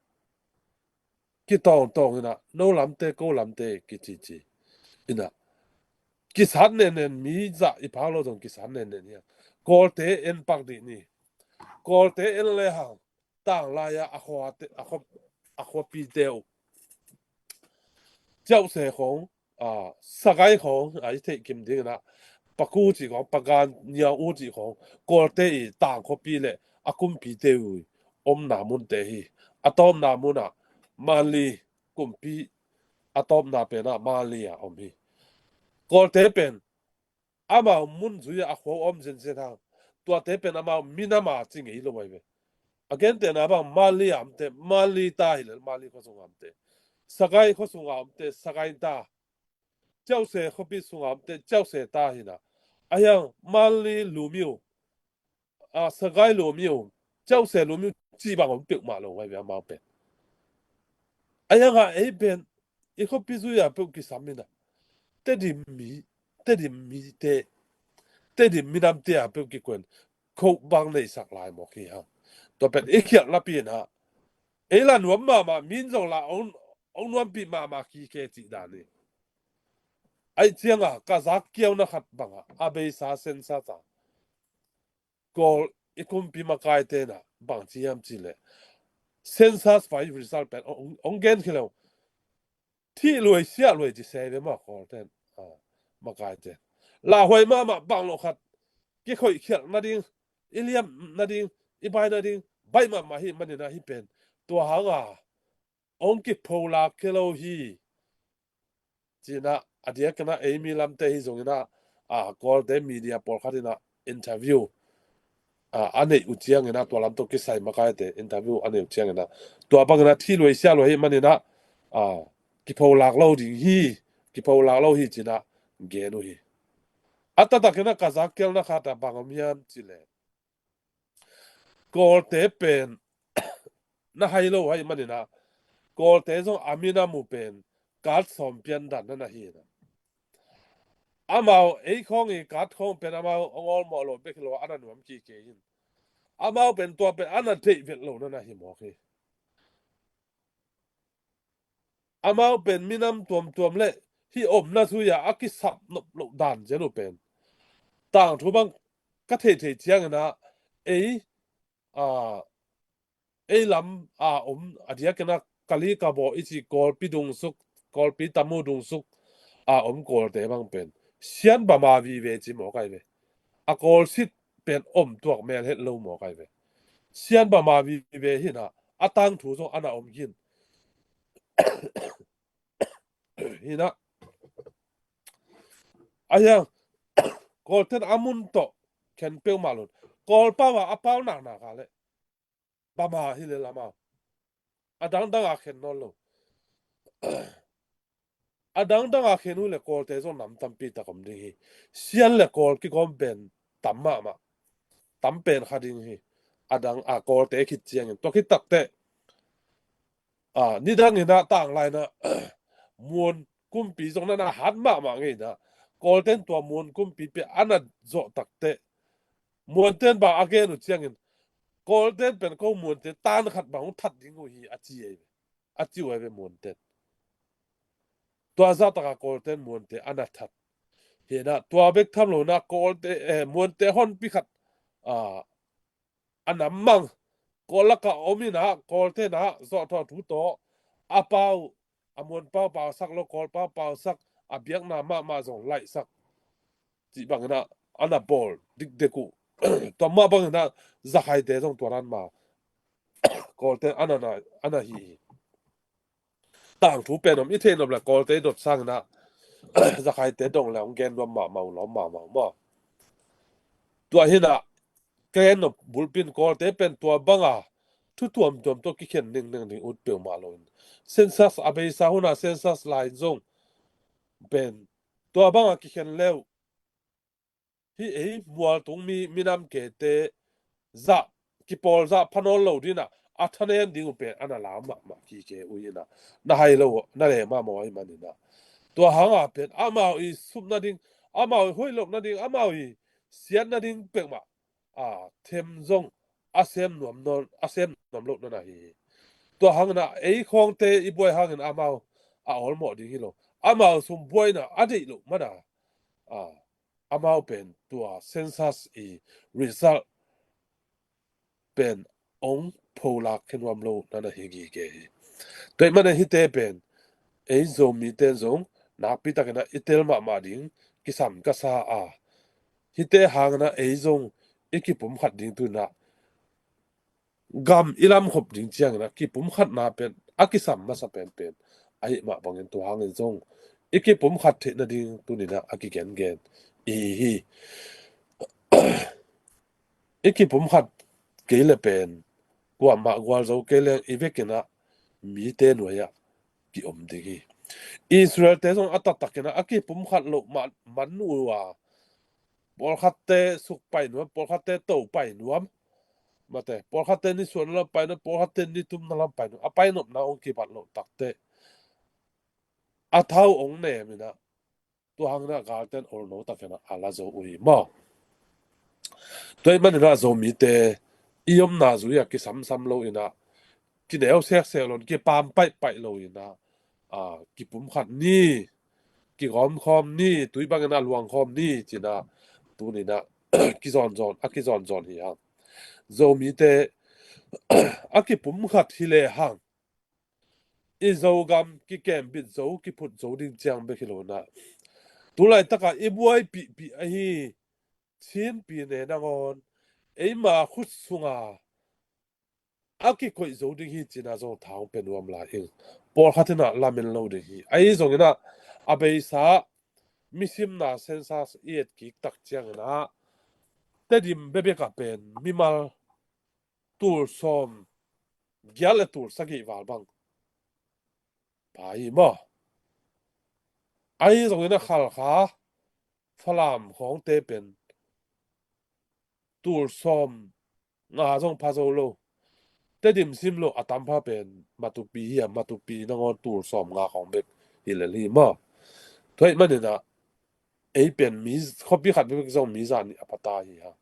kitawngtawng in ah, no lamte, ko lamte kicici in ah, kisat nennen, mi zah i phak lo zong kisat nennen hi hang. Kawlte en pak dih ni. Kawlte en le hang, tanglai ah a khuate, a khua, a khuapite uh, Ciauhse khawng, a, Sagai khawng, a, i theih kim ding in ah, Paku cih khawng, Pagan, Niau U cih khawng, Kawlte i tangkhuapi le a kumpite uh omna munte hi. A tawpna mun ah Manli kumpi, a tawpna pen ah Manli ah om hi. Kawlte pen amau mun zui ah a khua om zenzen hang. Tuate pen amau minam a ci ngei lo ahi ve. A gentehna bang Manli a omte, Manli ta hi lel, Manli khuasung a omte. Sagai khuasung a omte, Sagai ta. Ciauhse khuapi sung a omte, Ciauhse ta hi in ah. Ahi hang Manli lum uh, a, Sagai lum uh, Ciauhse lum uh cih bang om peuhmah lo ahi ve amau pen. Ahi hang a ei pen i khuapi zui a peuh kisam in ah, Tedim mi, Tedim mite, Tedim minamte a peuh kikuan, kho bang neihsak lai mawk hi hang. Tua pen i khialhna pi in ah, ei la nuam mahmah, min zong la ong, ong nuampih mahmah kike cih dan hi. Aih ciang a ka zak kiauna khat bang ah, a beisa census ah, Kawl i kumpi makaite in ah bang ci hiam cih leh, census vai result pen ong, ong gen khia lo. Thih luai, siah luai ci se ve maw Kawlte in, a, makaite in. Lauhuai mahmah, bang lo khat kikhoih khialh nading, i liam nading, i bai nading baih mahmah hi manin ah hih pen tua hang a ong kipho lak khia lo hi. Cinah a diakinah ei mi lamte hi zonginah, a, Kawlte media pawlkhat inah interview, a, a neih uh cianginah, tua lam tawh kisai makaite interview a neih uh cianginah, tua banginah thi luai sia luai hi maninah, a, kipholak lo ding hi, kipholak lo hi cinah gen uh hi. A taktakinah ka zakkelna khat ah bang om hiam cileh, Kawlte pen na hai lo hai maninah, Kawlte zong a minam uh pen kat sawm pian dan na na hi na. Amau ei khawng i kat khawng pen amau ong awlmawh lo bek hi lo, a na nuam kik kei in. Amau pen tua pen a na theih vet lo na na hi mawk hi. Amau pen minam tuamtuam le hih omna zui-a a kisap nop loh dan cian uh pen tangthu bang ka theihtheih cianginah ei, a, ei lam a om a diakinah Kali Kabaw i ci Kawlpi dungsuk, Kawlpi tamu dungsuk a om Kawlte bang pen Sian Bama vive ci mawk ai ve. A Kawlsit pen om tuak mel het lo mawk ai ve. Sian Bama vive hinah a tangthu zong a na om hin. Hinah a hiang Kawlten a mun tawh khen peuhmah lo. Kawlpau a a pau naknak a le Bama hi le lamau a dangdang a khen nawn lo. A dangdang a khen uh le Kawlte zong nam tampi tak om ding hi. Sian le Kawl kigawm pen tam mahmah, tam pen kha ding hi. A dang a Kawlte khit ciangin tua khit takteh, a, nidang inah tanglainah Muan kumpi zong na na hat mahmah ngei inah, Kawlten tua Muan kumpi pia a na zawh takteh Muanten bang a gen uh ciangin, Kawlten pen ko Muante tan khat bang hong that ding uh hi a ci ei ve. A ci uh ai ve Muanten. Tua zahtaka Kawlten Muante a na that. Hinah tua bek tham lo inah Kawlte, eh, Muante honpi khat, a, a nam mang Kawl lakah om inah Kawlten ah zawhthawh thu tawh a pau, a Muanpau pausak lo, Kawlpau pausak, a biakna mahmah zong laihsak cih banginah a na bawl dikdek uh. Tua mah banginah Zakhaite zong tua dan mah Kawlte a na, a na hi hi. Tangthu pen om i theih nop le Kawlte i dot sanginah Zakhaite dong le hong gen nuam mahmah uh, lawm mahmah uh maw. Tua hinah ka gen nop bulpi in Kawlte pen tua banga thu tuamtuam tawh kikhen ningneng ding ut peuhmah loin, census a beisa hunah census lai zong pen tua banga kikhen leu hih ei mualtung mi, minam kete zah, kipawl zah pha nawn lo dinah a thanem ding uh pen a na lau mahmah kike uh inah, na hai lo na le mahmah uh ahi maninah, tua hanga pen amau i sup nading, amau i hoih loh nading, amau i siat nading peuhmah, a, them zong a sem nuam nawn, a sem nuam loh na na hi hi. Tua hangin ah ei khawngte i buai hangin amau a awlmawh ding hi lo. Amau sum buaina a deih loh mana, a, amau pen tua census i result pen ong pholak khe nuam lo na na hi gige hi. Tua ahih manin hihte pen ei Zomite zong nakpi takin ah i tel mahmah ding kisam ka sa a, hihte hangin ah ei zong i kipumkhat ding tu-in ah gam i lamkhop ding ciangin ah kipumkhatna pen a kisam masa penpen ahih mah bangin tua hangin zong i kipumkhat theih nading tuni-in ah a kigengen i hi hi. I kipumkhat kei le pen kuamah gualzo kei leng i vekin ah mite nuai-ah kiom ding hi. Israelte zong a taktakin ah a kipumkhat loh mah man uh a, pawlkhatte suk pai nuam, pawlkhatte to pai nuam, mate, pawlkhatte nisuahna lam pai nuam, pawlkhatte nitumna lam pai nuam, a painopna hong kibat loh takteh a thau hong nem in ah tua hangin ah galten olno takin ah a la zo uh hi maw? Tua ahih manin ah Zomite i omna zui-ah kisamsam lo in ah, kineu seksek lo in, kipam paihpaih lo in ah, a, kipumkhat ni, kigawmkhawm ni, tui bangin a luangkhawm ni ci-in ah tuni-in ah kizonzon, a kizonzon hi hang. Zomite a kipumkhat hi lehang i Zogam kikembit zo, kiphut zo ding ciang bek hi lo-in ah, tu laitakah i buaipihpih ahi Chin pyine nangawn eima khut sunga a kikoih zo ding hi ci-in ah zong tha hong pia nuam lai ing. Pawlkhat in ah lamen lo ding hi. Ahi zongin ah a beisa misimna census i et kik tak ciangin ah Tedim bekbek ah pen mimal tul sawm giat le tul sagih val bang pha hi maw? Ahi zongin ah Khalkha, Falam khawngte pen tul sawm nga zong pha zo lo. Tedim sim lo a tam pha pen Matupi hi a, Matupi nangawn tul sawm nga khawng bek hi lel hi maw? Tua ahih manin ah ei pen mi khuapi khat bek zong mi za nih a pha ta hi hang.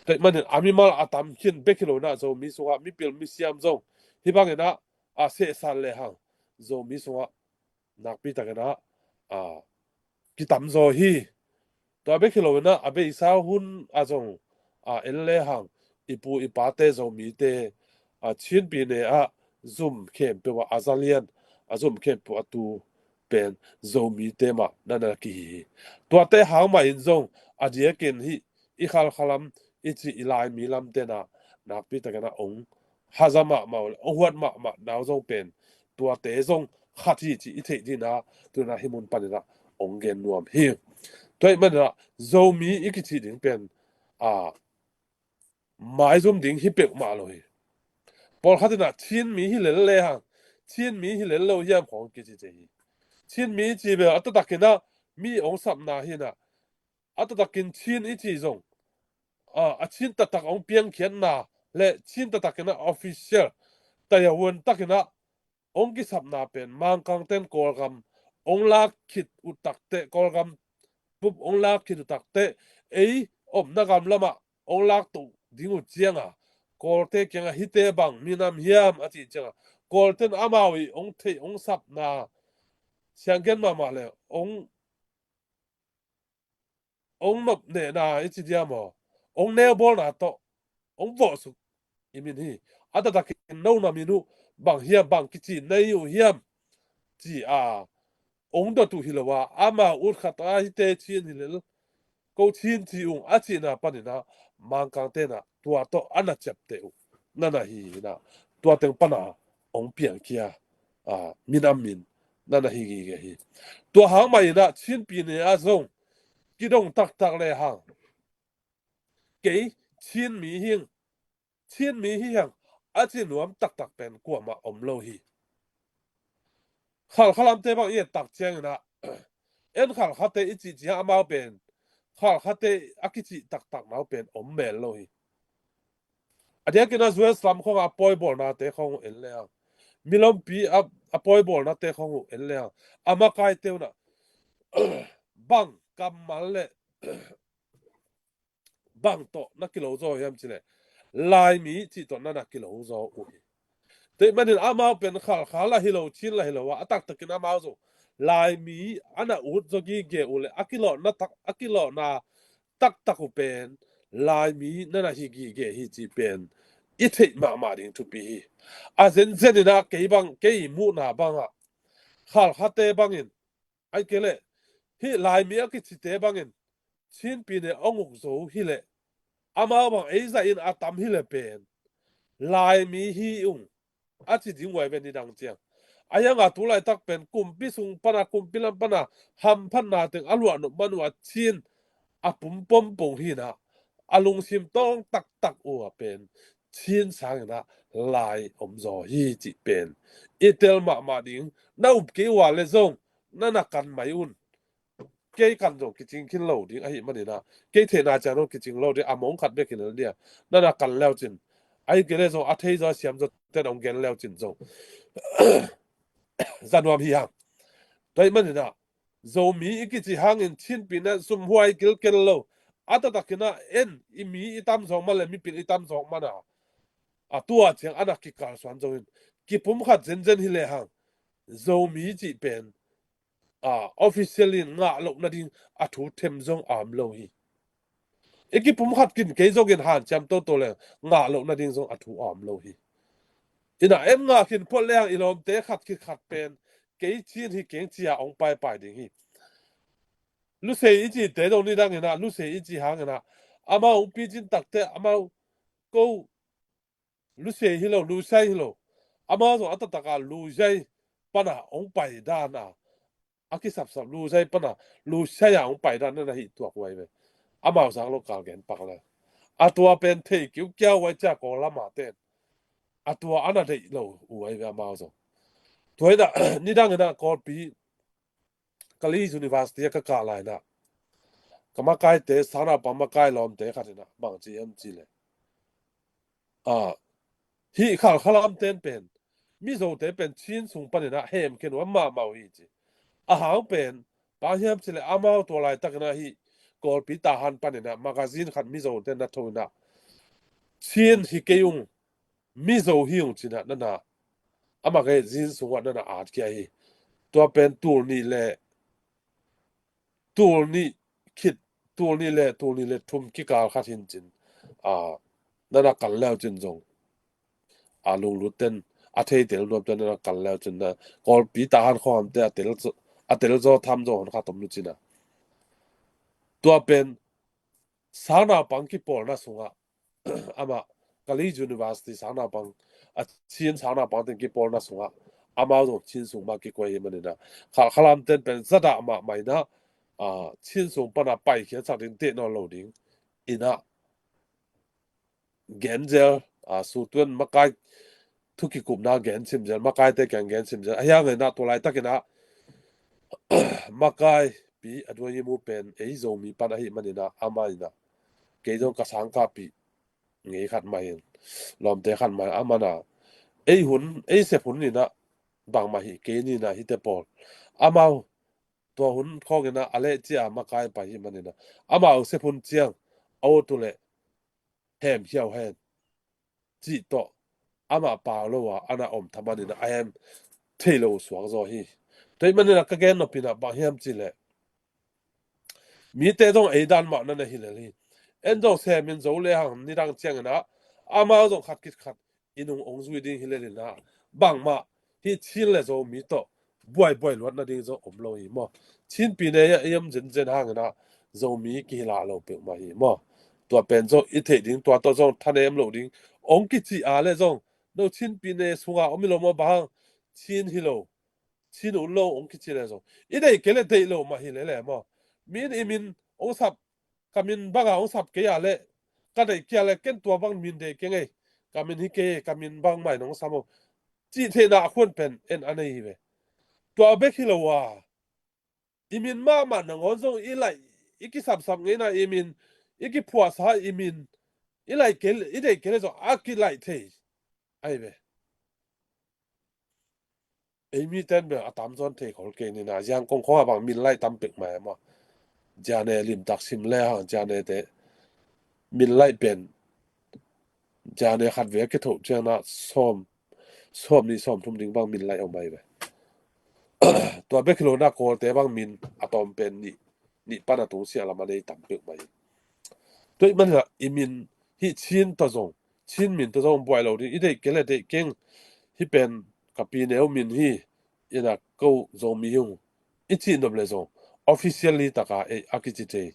Tua ahih manin a mimal a tam khin bek hi lo in ah Zomi sungah mipil misiam zong hih bangin ah a sehsat lehang Zomi sungah nakpi takin ah a kitam zaw hi. Tua bek hi lo in ah a beisa hun ah zong a en lehang i pu i pate Zomite a Chin pyine ah zum khempeuh ah a za lian, a zum khempeuh a tu pen Zomite mah na na kihi hi. Tuate hang mah in zong a diakin hih i Khalkha lam i cih i Laimi lamte in ah nakpi takin ah ong haza mahmah uh le ong huat mahmah nau zong pen tuate zong khat hi cih i theih dingin ah tu-in ah hih mun panin ah ong gen nuam hi. Tua ahih manin ah Zomi i kicih ding pen a maizum ding hi peuhmah lo hi. Pawlkhat in ah Chin mi hi lel lehang Chin mi hi lel lo hiam khawng kici ci hi. Chin mi ci bel a taktakin ah mi ong sapna hi in ah a taktakin Chin i ci zong a, a Chin taktak ong piangkhiatna le Chin taktakin ah official tayahuan takin ah ong kisapna pen Mangkangten Kawlgam ong lak khit uh takteh, Kawlgam bup ong lak khit uh takteh ei omna gam lamah ong lak to ding uh cianga Kawlte kiangah hihte bang minam hiam a cih cianga Kawlten amau i ong theih ong sapna sianggen mahmah le ong ong nopnehna i ci diam aw, ong neubawlna tawh ong vawhsuk i min hi. A taktakin no na min uh bang hiam, bang kici na hi uh hiam ci a ong dot uh hi lo a, amau ut khat a hihte Chin hi lel, ko Chin ci ung a cihna panin ah Mangkangte in ah tua tawh a na ciapteh uh na na hi in ah tua teng pan a ong piangkhia a, minam min na na hi gige hi. Tua hang mah in ah Chin pyine ah zong kidong taktak lehang kei Chin mi hi ing, Chin mi hi hang a ci nuam taktak pen kuamah om lo hi. Khalkha lamte bang i et tak ciangin ah en Khalkhate i cih ciang amau pen Khalkhate a kicih taktak nau pen om mel lo hi. A diakin ah U S lam khawngah a pawibawlnate khawng uh en lehang, milompi a, a pawibawlnate khawng uh en lehang, a makaite un ah bang kammal le bang tawh na kilo zaw hiam cileh Laimi cih tawh na na kilo zaw uh hi. Tua ahih manin amau pen Khalkha lah hi lo, Chin lah hi lo a, a taktakin amau zong Laimi a na ut zaw gige uh le a kilawhna tak, a kilawhna taktak uh pen Laimi na na hi gige hi cih pen i theih mahmah ding thupi hi. A zenzen in ah kei bang, kei muhna bangah Khalkhate bangin, ahih kei leh hih Laimi a kicite bangin Chin pyine ong uk zo hi leh amau bang ei zah in a tam hi leh pen Laimi hi ung a ci ding uh a, i ven i dang ciang. A hiangah tu laitak pen kumpi sung pana, kumpi lam pana hamphatna teng a luah nop man uh a Chin a pumpom pong hi in ah a lungsim tawng taktak uh a pen Chin sangin ah Lai om zaw hi cih pen i tel mahmah ding. Na up kei uh a le zong na na kan mai un. Kei kan zong kicing khin lo ding ahih manin ah, kei theihna ciang zong kicing lo ding, a mong khat bek hi lel dia. Na na kan leucin, ahih kei leh zong a thei zaw a siam zaw ten ong gen leucin zong za nuam hi hang. Tua ahih manin ah Zomi i kici hangin Chin pyine ah sumhuai kilkel lo, a taktakin ah en i mi i tam zawk man le mipil i tam zawk man a, a tua ciang a na kikalsuan zongin kipumkhat zenzen hi lehang Zomi cih pen a, official in ngah loh nading a thu them zong a om lo hi. I kipumkhat khin kei zongin hanciam toto le ngah loh nading zong a thu a om lo hi. In ah en ngah khin phot lehang i lawmte khat khit khat pen kei Chin hi keng ci-a ong paipai ding hi. Lusei i cite zong nidangin ah, Lusei i ci hangin ah amau ong picin takteh amau ko Lusei hi lo, Lusai hi lo. Amau zong a taktak a Lusai pana hong pai dan a, a kisapsap Lusai pana Lusai a hong pai dan na na hih tuak uh hi ve. Amau zang lo kal gen pak le. A tua pen thei kiukiau uh hi cia Kawl lama ten. A tua a na deih lo uh hi ve amau zong. Tua hi na, nidang hi na Kawlpi Kalay University a ka kah lai na, ka makaite, sangnaupang makai lawmte khat hi na, bang ci hiam ci le, a, hih Khalkha lam ten pen, Mizote pen Chin sung panin a hemkhen uh a mahmah uh hi ci. A hang pen, bang hiam ci le amau tua laitak hi na hih Kawlpi Tahan panin a magazine khat Mizote na tho hi na, Chin hi kei ung, Mizo hi ung ci na na na, a magazine sungah na na at kia hi. Tua pen tul nih le, tul nih khit, tul nih le, tul nih le thum kikal khat hin cin, a, na na kal leu cin zong, a, lunglut ten, a thei tel nuam ten na na kal leu cin na, Kawlpi Tahan khuahamte a tel zo, a tel zo tham zo hon kha tom lu cin a. Tua pen, sangnaupang kipawlna sungah, amah Kalay University sangnaupang, a Chin sangnaupang ten kipawlna sungah, amau zong Chin sung mah kikuai hi manin a, Khalkha lam ten pen zadah mahmah in a, a, Chin sung pana paikhiatsak ding teh nawn lo ding in a, gen zel, a, Sutuan makai thu kikupna gen sim zel, makaite kiang gen sim zel. A hiang in a tua laitakin a, makaipi a duai mu pen ei Zomi pan ahi manin a, amah in a, kei zong ka sangkahpih ngei khat mah in, lawmte khat mah in, amah in a, ei hun, ei sep hun in a, bangmah hi kei ni na hite pawl. Amau tua hun khawng in a, a leh cia makai pai hi manin a, amau sep hun ciang, a ut uh leh hemhiau hen cih tawh, amah pau lo a, a na om thaman in a, a hem thei lo suak zaw hi. Tua hi manin a ka gen nop in a bang hiam ci le, mite zong ei dan mah na na hi lel hi. En zong semin zo le hang nidang ciangin a, amau zong khat kit khat i nung ong zui ding hi lel in a, bangmah hih Chin le Zomi tawh buaibuai luat nading zong om lo hi maw. Chin pi ne a i om zenzen hangin a, Zomi kihilah lo peuhmah hi maw. Tua pen zong i theih ding, tua tawh zong thanem lo ding. Ong kici a le zong, no Chin pi ne sunga om hi lo maw, bang hang Chin hi lo, Chin ut lo ong kici le zong, i deih kei le deih lo mah hi le le maw. Min i min ong sap, ka min banga ong sap kei a le, ka deih kei a le ken tua bang min deih kei ngei, ka min hi kei, ka min bang mah in ong sam o, cih theihna a khuan pen en a nei hi ve. Tua bek hi lo a, i min mahmah nangawn zong i laih, i kisapsap ngeina i min, i kiphuahsa i min, i laih kei, i deih kei le zong a kilaih thei ahi ve. Ei miten bel a tamzaw in thei khol kei ni na, Yangon khawng a bang min laih tam pek mai maw. Zia ne limtak sim le hang, zia ne te min laih pen, zia ne khat ve a kithoh ciang na sawm, sawm nih sawm thum ding bang min laih om ahi ve. Tua bek hi lo na Kawlte bang min a tawm pen nih, nih pan a tung siah lam a nei tam pek mai. Tua hi manin a i min hih Chin tawh zong, Chin min tawh zong buai lo ding, i deih kei le deih keng, hih pen ka pi neu min hi, in a ko Zomi hi ung i cih nop le zong, officially taka ei a kici thei.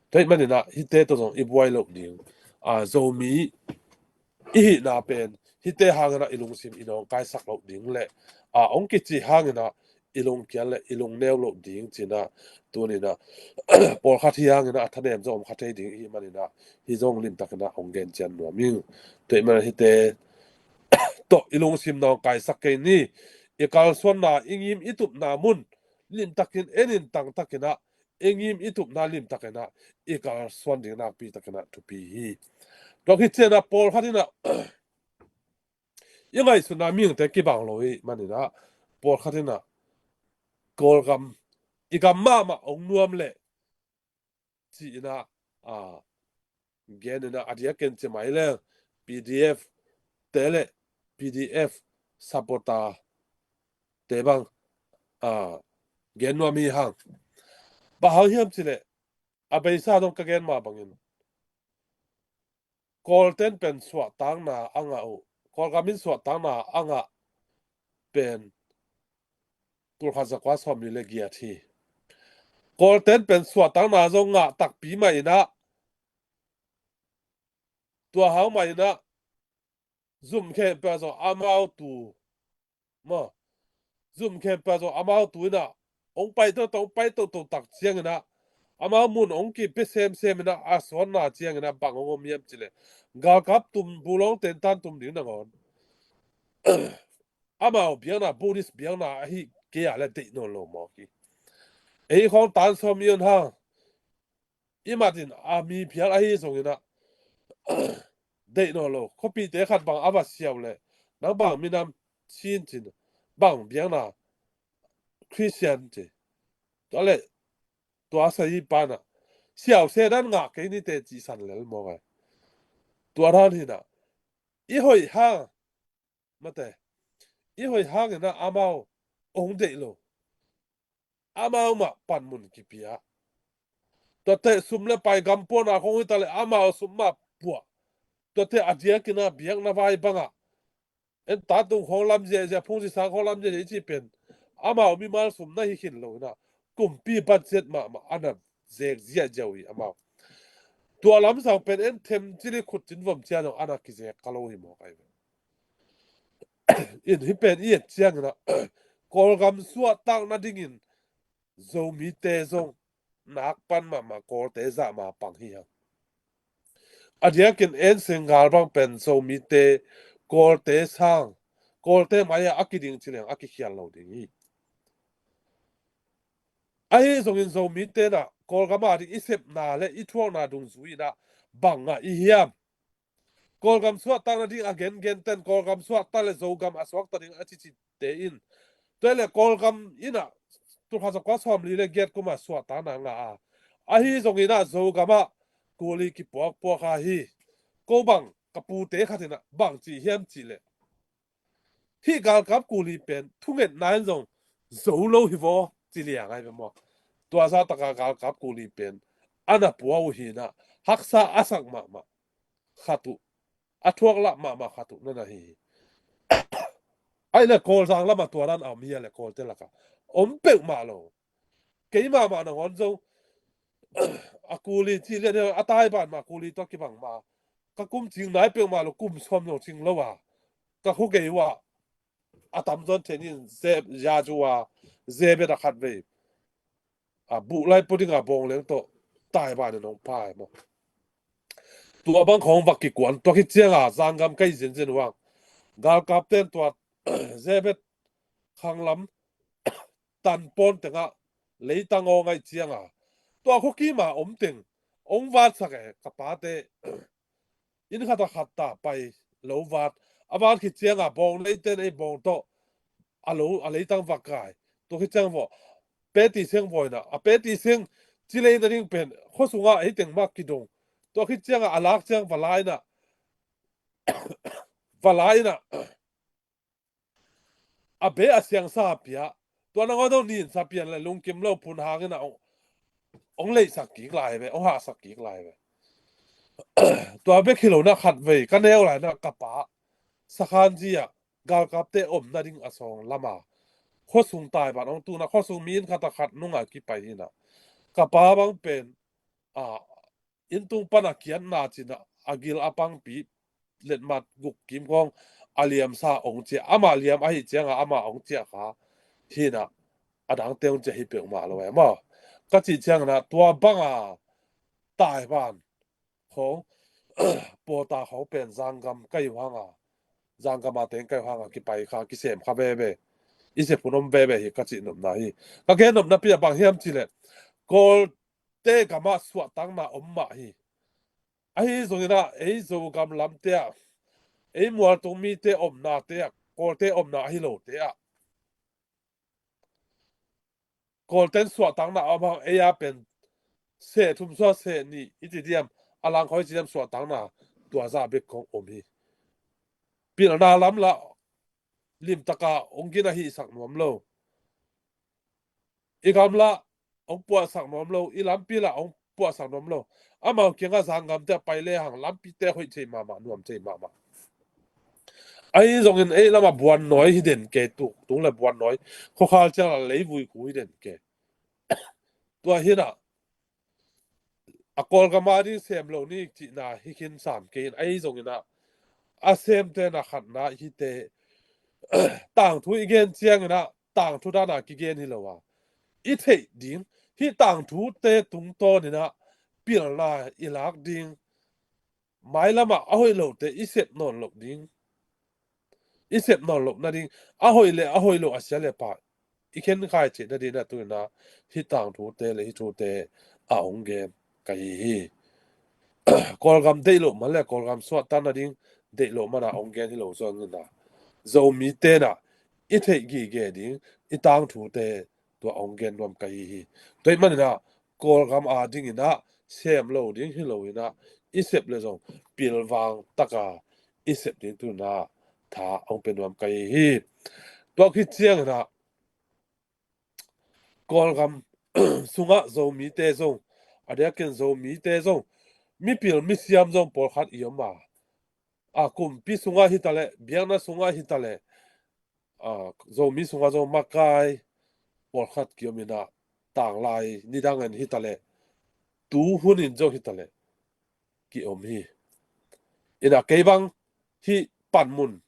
Tua hi manin a hihte tawh zong i buai loh ding. A, Zomi i hihna pen hihte hangin a i lungsim i nawngkaisak loh ding le, a, ong kici hangin a i lungkial le i lungneu loh ding ci-in a, tuni-in a, pawlkhat hi hangin a, a thanem zong om kha thei ding i hih manin a, hih zong limtakin a ong gen cian nuam ing. Tua hi manin a hihte tawh i lungsim nawngkaisak kei ni. I kalsuanna, i ngim i tupna mun limtakin en in, tangtakin a, i ngim i tupna limtakin a, i kalsuan ding nakpi takin a thupi hi. Tua hi ciangin a pawlkhat in a, i ngaihsutna mihingte kibang lo i hih manin a, pawlkhat in a, Kawlgam, i gam mahmah ong nuam leh, ci-in a, a, gen in a, a diakin ci mai leng, P D F te le, P D F supporter te bang, a, gen nuam hi hang. Bang hang hiam ci leh, a beisa dong ka gen mah bangin, Kawlten pen suahtakna a ngah uh, Kawlgam in suahtakna a ngah pen tulkhat zakua sawmli le giat hi. Kawlten pen suahtakna zong ngah takpi mah in a, tua hang mah in a, zum khempeuh zong amau tu maw, zum khempeuh zong amau tu inah hong pai toto, hong pai toto tak cianginah amau mun hong kipia semsem inah a sawnna cianginah bang hong om hiam cileh galkap tum bulong tentan tum ding nangawn amau biakna, Buddhist biakna ahi kei a le deih nawn lo mawk hi. Ei khawng tan sawm i on hang i matin a mi phial ahi zonginah deih nawn lo. Khuapite khat bang a va siau le nang bang minam Chin cin, bang biakna Christian ci. Tua le tua sa hi panah siau se dan ngah kei nite cihsan lel mawk ai. Tua dan hinah i hoih hang mate, i hoih hanginah amau hong deih lo. Amau mah panmun kipia. Tuate sum le pai gam puana khong hita le amau sum mah puah. Tuate a diakinah biakna vai bangah en tatung khong lam ziahziah, phungsi sang khong lam ziahziah i cih pen amau mimal sum na hi khin lo inah kumpi budget mahmah ana zek ziahziah uh hi amau. Tua lamsang pen en them cili khutcin vom cian zong ana kizek ka lo hi mawk ai ve. In hi pen i et cianginah Kawlgam suahtak nadingin Zomite zong nak pan mahmah Kawlte zah ma pang hi hang. A diakin en senggal bang pen Zomite Kawlte sang Kawlte mai-ah a kiding cileng a kikhial lo ding hi. Ahi zongin Zomite nah Kawlgam a ding i sepna le i thuakna dungzui inah bangah i hiam? Kawlgam suahtak nading a gengen ten Kawlgam suahtak le Zogam a suakta ding a cicite in tua le Kawlgam inah tulkhat zakua sawmli le giat kuma suahtakna ngah a, ahi zonginah Zogamah kuli kipuakpuak a hi. Ko bang ka pute khatinah bang cih hiam cihleh hih galkap kuli pen thungetna in zong zo lo hi vaw ci liang ai ve maw? Tua zahtaka galkap kuli pen ana pua uh hinah haksa a sak mahmah khat uh, a thuak lah mahmah khat uh nana hi hi. Ai le Kawlzang lamah tua dan a om hi a le Kawlte lakah om peuhmah lo. Keimah mah nangawn zo a kuli cih lian a taiban mah kuli tawh kibang mah ka kum cing nai peuhmah lo, kum sawm lo cing lo a ka khua gei uh ah a tamzawn thenin zia zu a zebet a khat vei a buh lai pua dinga bawng leng tawh taiban in hong pha hi maw? Tua bang khawng vak kikuan tua khit cianga zanggam kai zinzin uh ang galkap ten tua zebet khanglam tan pawn tengah leitang aw ngaih cianga tua khuakima om teng ong vatsak e ka pate. Inn khata khat ta pai lo vat a vat khit cianga bawng leiten ei bawng tawh a lo a leitang vak kai. Tua khit ciang vawh peti seng vawina a peti seng ci leina ding pen khuasunga ei teng mak kidong. Tua khit cianga a lak ciang va laina va laina a be a siangsa a pia. Tua nangawn dong nin sa pian le lungkim lo phun hangin a ong leihsak kik lai ve, ong hahsak kik lai ve. Tua bek hi lo na khat vei ka neu lai na ka pa sakhan zia galkapte omna ding a sawng lama khuasung tai ban ong tuna khuasung mi in khat a khat nunga kipai hina ka pa bang pen a inn tung pana kiatna cina a gil a pangpi letmat guk kim kong a liamsa ong cia ama liam ahi cianga ama ong cia kha hina a dangte ong cia hi peuhmah lo e maw? Ka cih ciangna tua banga tai ban khong pawta khong pen zanggam kai uh hanga zanggama teng kai uh hanga kipai kha kisem kha veve i se phun om veve hi ka cih nopna hi. Ka gen nopna pia bang hiam cileh Kawl te gamah suahtakna om mah hi. Ahi zongina ei Zogam lamte ah ei mualtung mite omnate ah Kawlte omna ahi lote ah Kawlten suahtakna om hang ei a pen seh thum suah seh nih i ci diam a langkhoi ci diam suahtakna tua zah bek kong om hi. Pilna lam lah limtaka ong gina hihsak nuam lo. I gam lah ong puahsak nuam lo, i lampi lah ong puahsak nuam lo. Amau kianga zanggamte a pai lehang lampite hoih thei mahmah, nuam thei mahmah. Ahi zongin ei lama buannawi hi den ke, tuk tung le buannawi khuakhal ciang la leivui khu hi den ke. Tua hina a Kawlgama ding sem lo ni cihna hi khin sam ke hin ahi zongina a semte na khatna hite, tangthu i gen ciangin ah tangthu dana kigen hi lo a, i theih ding, hih tangthute tungtawnin ah pilna i lak ding, mailamah a hoih lote i sep nawn loh ding, i sep nawn loh nading, a hoih le a hoih lo a sia le pha i khenkhai cih nading ah tu-in ah hih tangthute le hih thute a hong gen ka hi hi. Kawlgam deih loh man le Kawlgam suahtak nading deih loh man a hong gen hi lo zongin ah, Zomite in ah i theih gige ding i tangthute tua hong gen nuam ka hi hi. Tua ahih manin ah Kawlgam adingin ah sem lo ding hi loin ah, i sep le zong pilvang taka i sep ding tu-in ah tha hong pia nuam ka hi hi. Tua khit ciangin ah Kawlgam sungah Zomite zong, a diakin Zomite zong, mipil misiam zong pawlkhat i om a, a kumpi sungah hi ta leh, biakna sungah hi ta leh, a, Zomi sungah zong makai pawlkhat ki-om in ah, tanglai nidangin hi ta leh, tu hunin zong hi ta leh ki-om hi. In ah kei bang hih panmun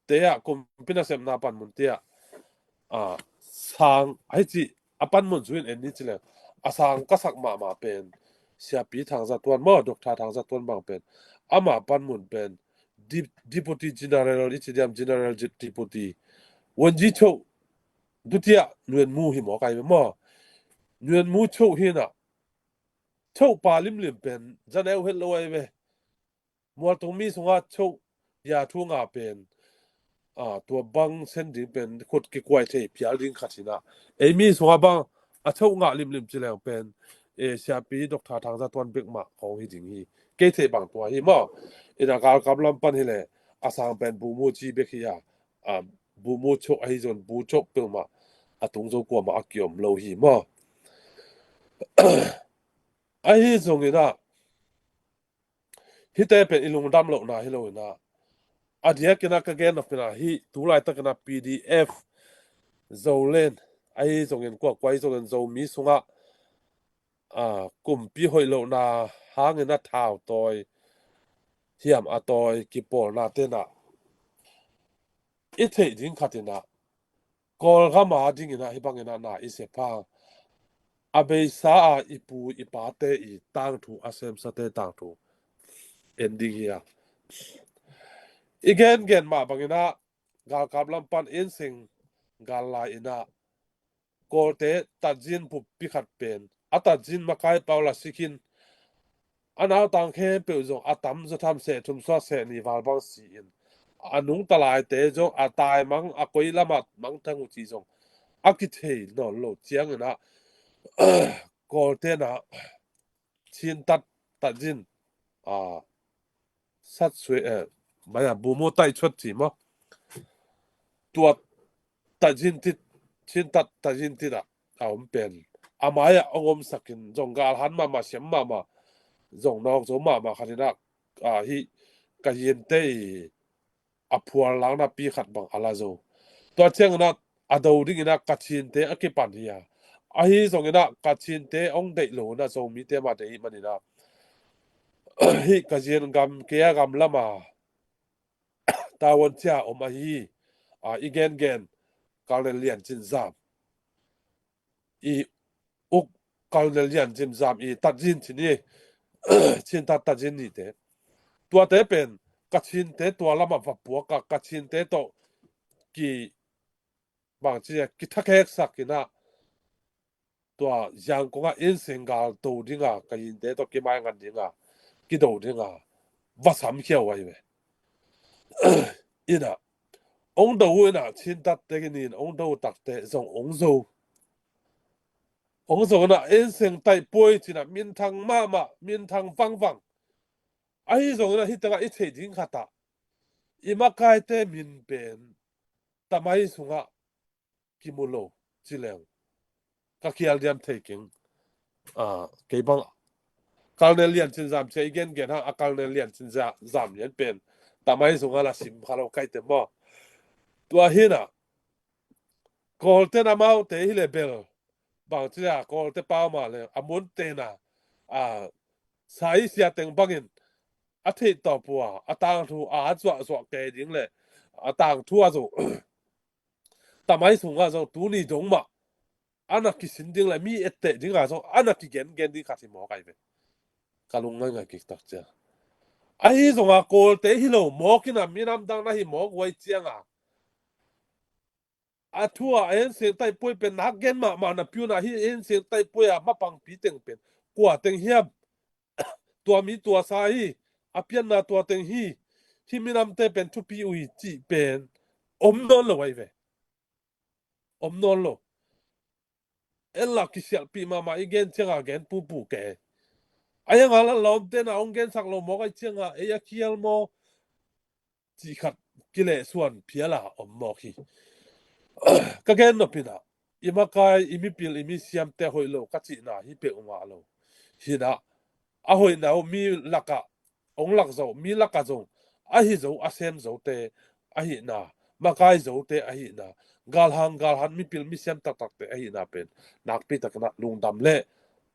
te ah, kumpi nasepna panmun te ah, a, sang, a, hi ci, a panmun zui-in en ni ci leng, a sang ka sak mahmah pen Siapi Thang Za Tuan maw, Doctor Thang Za Tuan bang pen, ama panmun pen Dep-, Deputy General i ci diam, General Deputy, Wen Ji Cho, dutia Nuan Mu hi maw, kai maw, Nuan Mu Cho hi in ah, Cho pa limlim pen za neu het lo ai ve. Mualtung mi sungah Cho ya thu nga pen, a, tua bang sen ding pen khut kikuai thei phial ding khat hi in ah, ei mi sungah bang a Cho ngah limlim ci leng pen, e, Siapi Doctor Thang Za Tuan bek mah khawng hi ding hi. Kei theih bang tua hi maw. In ah galkap lam pan hi leh a sang pen Bu Mu Ci bek hi a, a, Bu Mu Cho ahi zongin Bu Cho peuhmah a tung zo kuamah a ki-om lo hi maw. Ahi zongin ah hihte pen i lungdam lohna hi loin ah, a diakin ah ka gen nop in ah, hih tu laitakin ah P D F Zoland ahi zongin, kuakua ahi zongin Zomi sungah, a, kumpi hoih lohna hangin a thau tawi, hiam a tawi kipawlnate in ah i theih ding khat in ah, Kawlgam adingin ah hih bangin ah na i sep a, a beisa a i pu i pate i tangthu, a semsate tangthu en ding hi a. I gengen mah bangin ah galkap lam pan Inn Seng gal lai-in ah Kawlte tatzin buppi khat pen, a tatzin makai pau la si khin, a nautang khempeuh zong a tamzaw tham seh thum sawt seh nih val bang si-in, a nungta laite zong a taimang, a koi lamah mangthang uh cih zong a kithei nawn lo ciangin ah, Kawlte in ah Chin tat, tatzin, a, sat sui, eh, mai a Bu Mu Tai Chot ci maw, tua tatzin tit, Chin tat tatzin tit ah a om pen, a mai ah hong omsakin zong galhan mahmah, siam mahmah, zong nawk zo mahmah khat in ah, a, hih Kajinte i a phual lakna pi khat bang a la zo. Tua ciangin ah a do dingin ah Kachinte a kipan hi a. Ahi zongin ah Kachinte hong deih lo in ah Zomite mah deih ahih manin ah, hih Kayin gam, Kayah gam lamah tavuan cia om ahi, a, i gengen Colonel Lian Cin Zam, i uk Colonel Lian Cin Zam i tatzin ci ni, Chin tat tatzin nihte. Tuate pen Kachinte tua lamah va puak a, Kachinte tawh ki, bang ci a, kithakheksak in ah, tua Yangon ah Inn Seng gal do ding a, Kayinte tawh kimaingat ding a, kido ding a va samkhia uh ahi ve. In ah hong do uh in ah, Chin tatte kinin hong do takte zong hong zo. Hong zo in ah Inn Seng taih puai ci-in ah minthang mahmah, minthang vangvang. Ahi zongin ah hih tengah i theih ding khat ah, i makaite min pen tamai sungah kimu lo ci leng ka khial diam thei keng. A, kei bang Colonel Lian Cin Zam cia i gengen hang, a Colonel Lian Cin Za-, Zam lian pen tamai sungah la sim kha lo kaite maw. Tua hi in ah Kawlte in amaute hi leh bel, bang ci leh, Kawlte pau mah leh a munte in ah, a, sa i sia teng bangin a theih tawp uh a, a tangthu a zuahzuah kei ding le a tangthu a zong tamai sungah zong tuni dong mah a na kisin ding le mi etteh dingah zong a na kigengen ding khat hi mawk ai ve. Ka lungngaih ngaih kik tak ciang ahi zonga Kawlte hi lo mawk in a minam dang na hi mawk uh ai cianga a thu a en seng taipuai pen nak gen mahmah na piuna hi en seng taipuai a mapangpi teng pen kua teng hiam? Tua mi tua sa hi, a pianna tua teng hi, hi minamte pen thupi uh hi cih pen om nawn lo ai ve. Om nawn lo. En la kisialhpih mahmah i gen cianga gen pupu ke. A ianga la lawmte na ong gensak lo mawk ai cianga ei a kial maw cih khat kilehsuan phiala om mawk hi. Ka gen nopina i makai i mipil i misiamte hoih lo ka cihna hi peuhmah lo. Hinah a hoihna uh mi lakah ong lak zo, mi lakah zong ahi zo a sem zote ahihna, makai zote ahihna, galhang galhan mipil misiam taktakte ahihna pen nakpi takinah lungdam le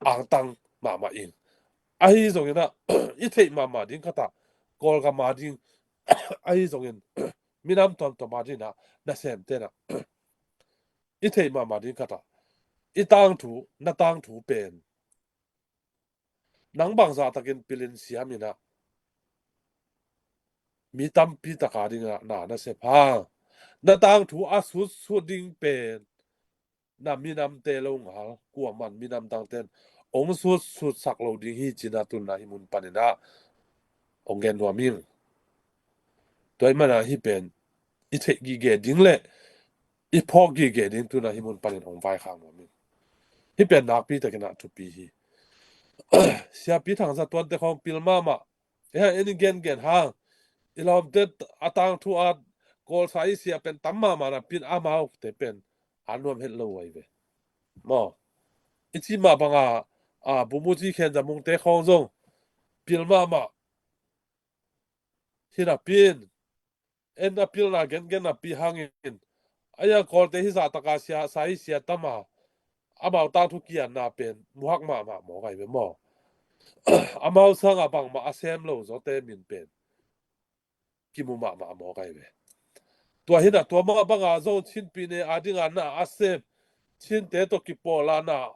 angtang mahmah ing. Ahi zonginah i theih mahmah ding khatah Kawlgam a ding ahi zongin minam tuamtuam a dinah na sem tenah i theih mahmah ding khatah i tangthu, na tangthu pen nang bangzah takin pilin siaminah mi tampi taka dingah na na sep hang na tangthu a sutsut ding pen na minamte lo ngal kuaman minam dangten ong sutsutsak lo ding hi cina tunna hi mun paninah ong gen nuam ing. Tua i mana hi pen i theih gige ding le i phawk gige ding tuna hi mun panin ong vaikhak nuam ing. Hi pen nakpi takinah thupi hi. Siapi Thangzatuan te khawng pil mahmah e ha en i gengen hang i lawmte a tangthu a Kawlsa i sia pen tam mahmah na pin amaute pen a nuam het lo ai ve. Maw i cih mah banga a bumuci khen zamungte khawng zong pil mahmah hi napi in en a pilna gengen napi hangin a iang Kawlte hi zahtaka sia sa hi sia tama amau tangthu kianna pen muhak mahmah mawk ai ve maw? Amau sanga bangmah a sem lo zawte min pen kimu mahmah mawk ai ve. Tua hinah tua mah banga zo Chinpi ne a dinga na a sem Chinte tawh kipawl a na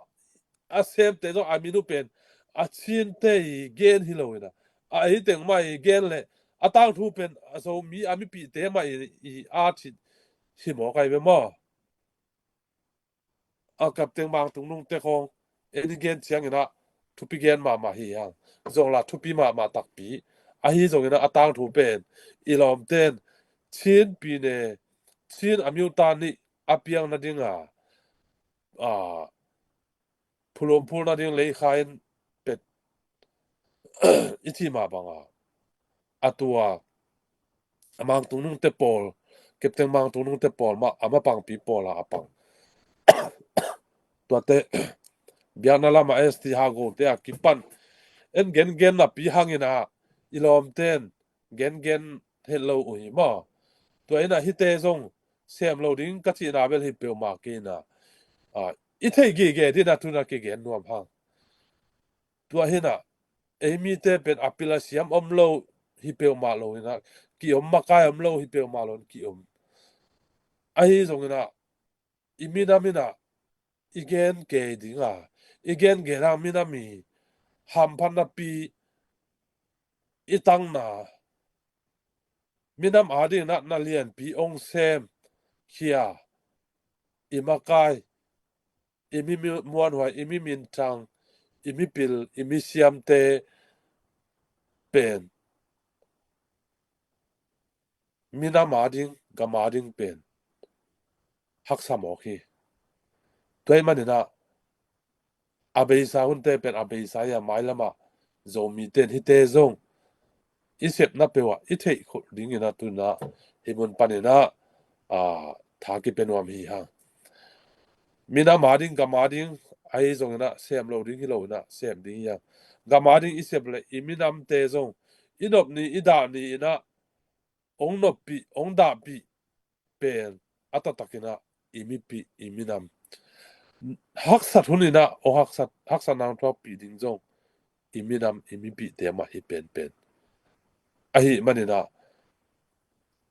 a semte zong a min uh pen a Chinte i gen hi lo inah a ei teng mah i gen le a tangthu pen a Zomi a mipihte mah i a thit hi mawk ai ve maw? A Kapteng Mangtung Nungte khawng en i gen cianginah thupi gen mahmah hi hang. Zongla thupi mahmah takpi ahi zonginah a tangthu pen i lawmten Chinpi ne Chin a miuta nih a piang nadinga a phulumphul nading leikha in pet i cih mah banga a tua a Mangtung Nungte pawl, Kapteng Mangtung Nungte pawl mah a mapangpi pawla a pang. Tuate biakna lama S T Hagote a kipan en gengen napi hangina i lawmten gengen het lo uh hi maw? Tua ina hite zong sem lo ding ka cihna bel hi peuhmah kei ina i theih gige dina tuna kigen nuam hang. Tua hina ei mite pen a pila siam om lo hi peuhmah lo hina ki-om, makai om lo hi peuhmah lo ki-om. Ahi zongina i minam ina i gen kei dinga i gen gen hang minam i hamphatnapi i tangna minam adingna na lianpi ong sem khia i makai i mi muanhuai i mi minthang i mipil i misiamte pen minam ading gam ading pen haksa mawk hi. Tua hi manina a beisa hunte pen a beisa hi a mailama Zomiten hite zong i sepna peuh ah i theih khol dingina tuna hi mun panina tha kipia nuam hi hang. Minam ading gam ading ahi zongina sem lo ding hi lo ina sem ding hi hang. Gam ading i sep le i minamte zong i nop ni i dah ni ina ong noppih ong dahpih pen a taktakina i mipih i minam haksat hunina ong haksat haksat nang thuakpih ding zong i minam i mipihte mah hi penpen. Ahih manin ah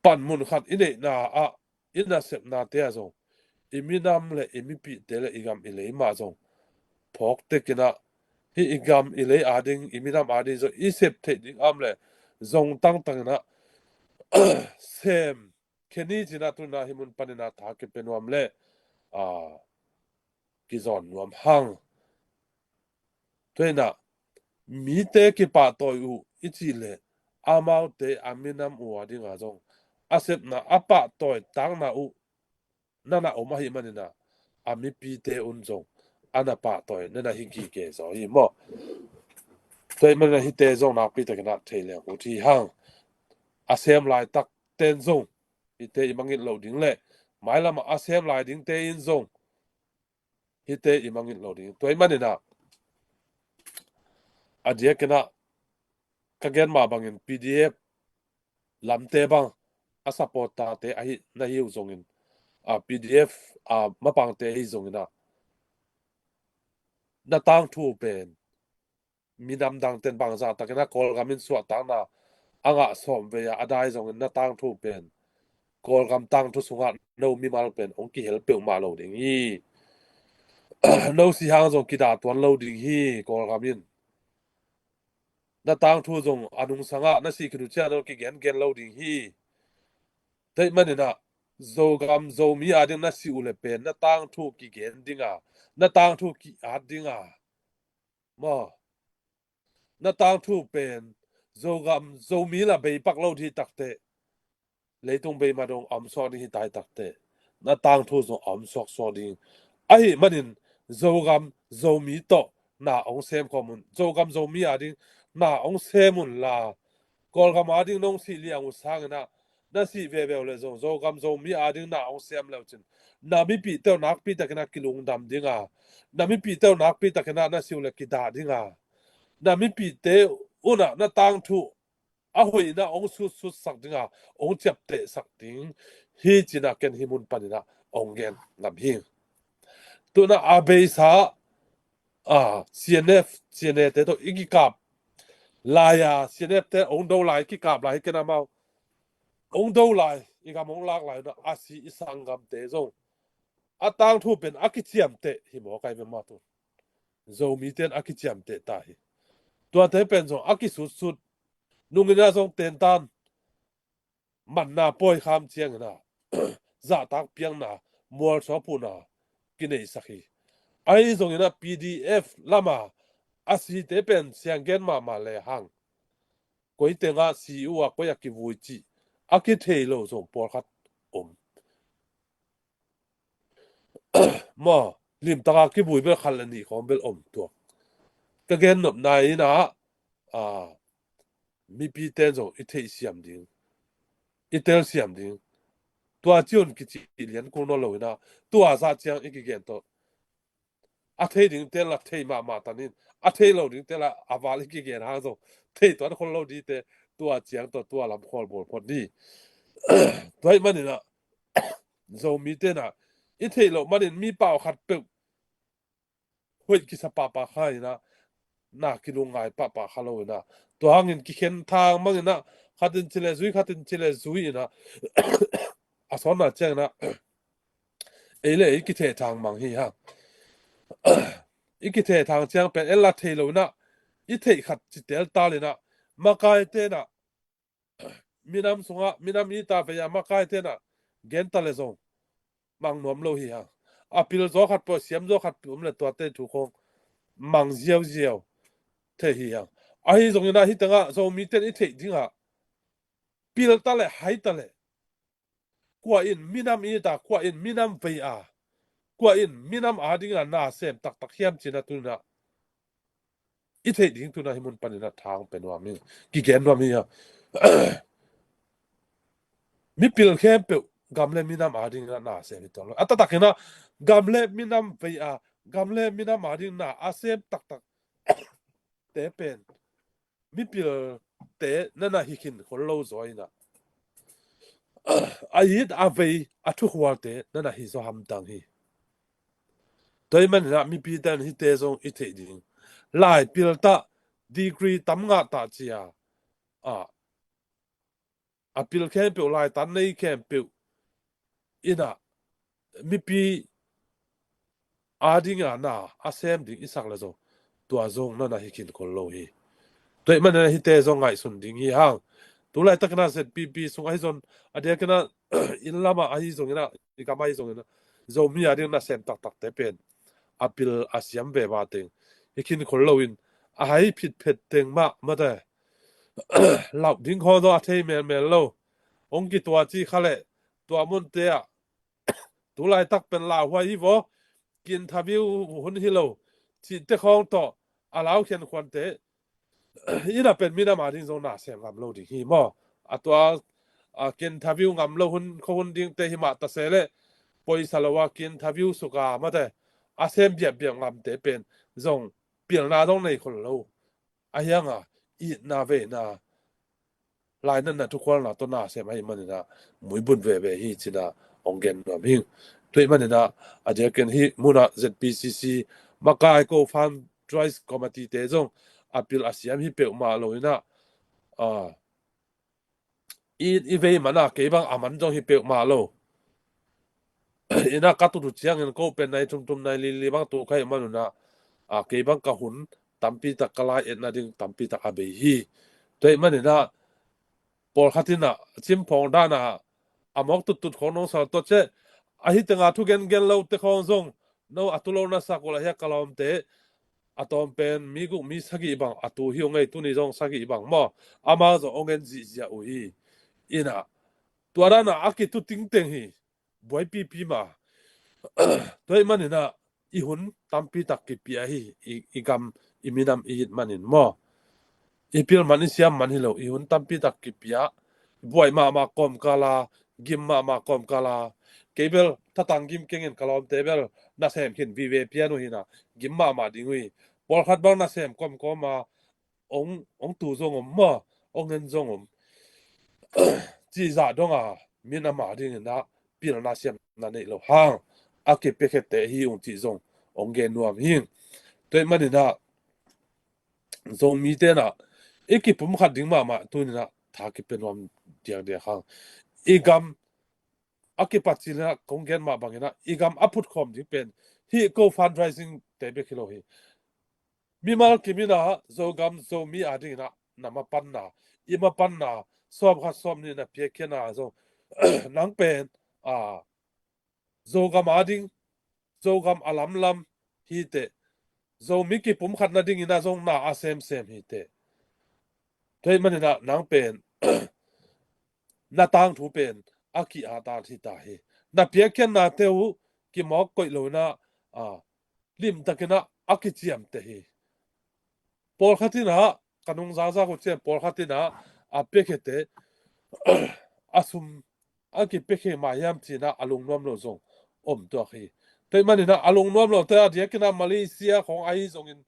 panmun khat i neihna ah, i nasepnate ah zong i minam le i mipihte le i gam i lei mah zong phawk tekin ah, hih i gam i lei ading, i minam ading zong i sep theih ding a om le zong tangtangin ah sem khe ni ci-in ah tu-in ah hih mun panin ah tha kipia nuam le, aa, kizawn nuam hang. Tua hi-in ah mite kipahtawi uh i cih leh amaute a minam uh ading ah zong a sepna a pahtawi takna uh na na om ahih manin ah, a mipite un zong a na pahtawi na na hi gige zaw hi maw. Tua ahih manin ah hihte zong nakpi takin ah thei leng ut hi hang. A sem laitakte in zong hihte i mangngilh loh ding le mailam ah a sem lai dingte in zong hihte i mangngilh loh ding. Tua ahih manin ah a diakin ah ka gen mah bangin P D F lamte bang a supporter-te ahi na hi uh zongin, a P D F a mapangte ahi zongin ah na tangthu pen minam dangte'n bangzah takin ah Kawlgam in suahtakna a ngah sawm vei a a dai zongin na tangthu pen Kawlgam tangthu sungah no mimal pen hong kihel peuhmah lo ding hi. No si hang zong kidah tuan lo ding hi Kawlgam in. Na tangthu zong a nungsang ah na sih khit uh ciang zong kigengen lo ding hi. Tua ahih manin ah Zogam Zomi ading na si uh leh pen na tangthu kigen ding a, na tangthu ki-at ding a, maw, na tangthu pen Zogam Zomi la bei pak lo ding hi takteh, leitung bei mah dong a om suak ding hi ta hi takteh, na tangthu zong a om suaksuak ding. Ahih manin Zogam Zomi tawh na hong sem khawm un. Zogam Zomi ading na hong sem unla, Kawlgam ading nong sih liang uh sangin ah, na sih veve uh leh zong Zogam Zomi ading na hong sem le uh cin, na mipihte uh nakpi takin ah kilungdam ding a, na mipihte uh nakpi takin ah na si uh leh kidah ding a, na mipihte un ah na tangthu a hoihna hong sutsutsak ding a, hong ciaptehsak ding hi ci-in ah ken hih mun panin ah hong gen ngam hi. Tu-in ah a beisa, a, C N F, C N A-te tawh i kikap lai a, C N F-te hong do lai, kikap lai hi ken amau. Hong do lai, i gam hong lak lai un ah a si i sanggamte zong a tangthu pen a kiciamteh hi mawk ai ve mah tu. Zomite'n a kiciamteh ta hi. Tuate pen zong a kisutsut, nungin ah zong tentan manna pawi kham ciangin ah zahtak piakna, mualsuak phuhna kineihsak hi. Ahi zongin ah P D F lam a a site pen sianggen mahmah le hang, koi teng ah si uh a, koi ah kivui cih a kithei lo zong pawlkhat om. Maw, limtak a kivui bel khat le nih khawng bel om tuak. Ka gen nopna in ah, a, mipite'n zong i theihsiam ding, i telsiam ding. Tua ci un kici lian kul nawn lo in ah, tua zah ciang i kigen tawh a thei dingte la thei mahmah tanin, a thei lo dingte la a val i kigen hang zong thei tuan khol lo dingte, tua ciang tawh tua lam khawl bawl phot ni. Tua ahih manin ah Zomite'n ah i theih loh manin mi pau khat peuh hoih kisa pahpah kha in ah, na kilungngai pahpah kha lo in ah, tua hangin kikhen thang mang in ah, khat in ci le zui, khat in ci le zui in ah, a sawnna ciangin ah ei le ei kitheh thang mang hi hang. I kitheh thang ciang pen ei la thei lo in ah, i theih khat ci teltal in ah, makaite'n ah minam sungah, minam it a vei a makaite'n ah gen ta le zong mang nuam lo hi hang. A pil zaw khat peuh, siam zaw khat peuh om le tuate thu khawng mang ziauziau thei hi hang. Ahi zongin ah hih teng ah Zomite'n i theih ding ah pil ta le hai ta le, kua in minam it a, kua in minam vei a, kua in minam ading a na sem taktak hiam ci-in ah tu-in ah i theih ding tu-in ah hih mun panin ah thang pe nuam hi, kigen nuam hi a. Mipil khempeuh gam le minam ading ah na sem hi tuan lo. A taktak in ah gam le minam vei a, gam le minam ading na a sem taktak te pen mipilte na na hi khin khol lo zaw in ah, a it a vei a thukhualte na na hi zaw hamtang hi. Tua ahih manin ah mipite'n hihte zong i theih ding. Lai pil ta, degree tam ngah ta ci a, a, a pil khempeuh, laitan nei khempeuh in ah mipi ading a na a sem ding i sak le zong, tua zong na na hi khin khol lo hi. Tua ahih manin ah hihte zong ngaihsun ding hi hang. Tu laitakin ah Z P P sung ahi zong, a diakin ah inn lam ah ahi zongin ah, i gam ahi zongin ah, Zomi ading nasem taktakte pen a pil a siam ve ba teng hi khin khol loin, a hai phitphet teng mah mate, lauh ding khawng zong a thei melmel lo. Hong kitua ci kha leh, tua munte ah tu laitak pen lauhuai hi vaw, ki-interview hun hi lo, cihte khawng tawh a lau khiankhuante in ah pen minam ading zong nasem ngam lo ding hi maw. A tua, a, ki-interview ngam lo hun, khua hun dingte hi mah ta se leh, poisa lo a ki-interview suk a mate, a sem biakbiak ngamte pen zong pilna zong nei khol lo. A hiang a itna veina, lainatna thukhualna tawh nasem ahih manin ah muibun veve hi ci-in ah hong gen nuam hing. Tua ahih manin ah a diakin hih mun ah Z P C C makai ko fundraise committee te zong a pil a siam hi peuhmah lo in ah, a, i, i vei man ah kei bang a man zong hi peuhmah lo. In ah ka tut uh ciangin ko pen nai thum thum nai li li bang tu ka hih man un ah, a, kei bang ka hun tampi tak, ka lai-etna ding tampi tak a bei hi. Tua ahih manin ah pawlkhat in ah cimphawng dan a a mawk tuttut khawng nong sal tuat ciang, ahi teng a thu gengen lote khawng zong no a tu lo na sak uh leh, a hia ka lawmte a tawm pen mi guk mi sagih bang a tu hi uh ngei, tuni zong sagih bang maw, amau zong hong en zihziah uh hi. In ah tua dan a a kitu tingteng hi. Buaipipi mah. Tua ahih manin ah i hun tampi tak kipia hi, i, i gam, i minam i it manin maw. I pil man, i siam man hi lo, i hun tampi tak kipia. Buai mahmah kawmkal a, gim mahmah kawmkal a. Kei bel thatang gim kengin ka lawmte bel nasem khin vive pian uh hi-in ah gim mahmah ding uh hi. Pawlkhat bang nasem kawmkawm a, hong, hong tu zong om maw, hong en zong om. Cih zah dong a minam ading in ah pilna siamna neih loh hang a kipiakhiate hi ung cih zong hong gen nuam hing. Tua ahih manin ah Zomite in ah i kipumkhat ding mahmah tuni in ah tha kipia nuam diakdiak hang. I gam a kipat cil in ah kong gen mah bangin ah i gam a phutkhawm ding pen hih ko fundraising te bek hi lo hi. Mimal kim in ah Zogam Zomi ading in ah na mapanna, i mapanna, sawmkhat sawmnih na piakkhiatna zong, nang pen, a, Zogam ading, Zogam a lamlam hi teh, Zomi kipumkhat nading in ah zong na a semsem hi teh. Tua ahih manin ah nang pen na tangthu pen a ki-at-at hi ta hi. Na piakkhiatnate uh kimawk koih lo in ah, a, limtakin ah a kiciamteh hi. Pawlkhat in ah, ka nung zakzak uh ciang, pawlkhat in ah a piakkhiate a sum a kipiakkhiat mah hiam ci-in ah a lungnuam lo zong om tuak hi. Tua ahih manin ah a lungnuam lote a diakin ah Malaysia khawng ahi zongin,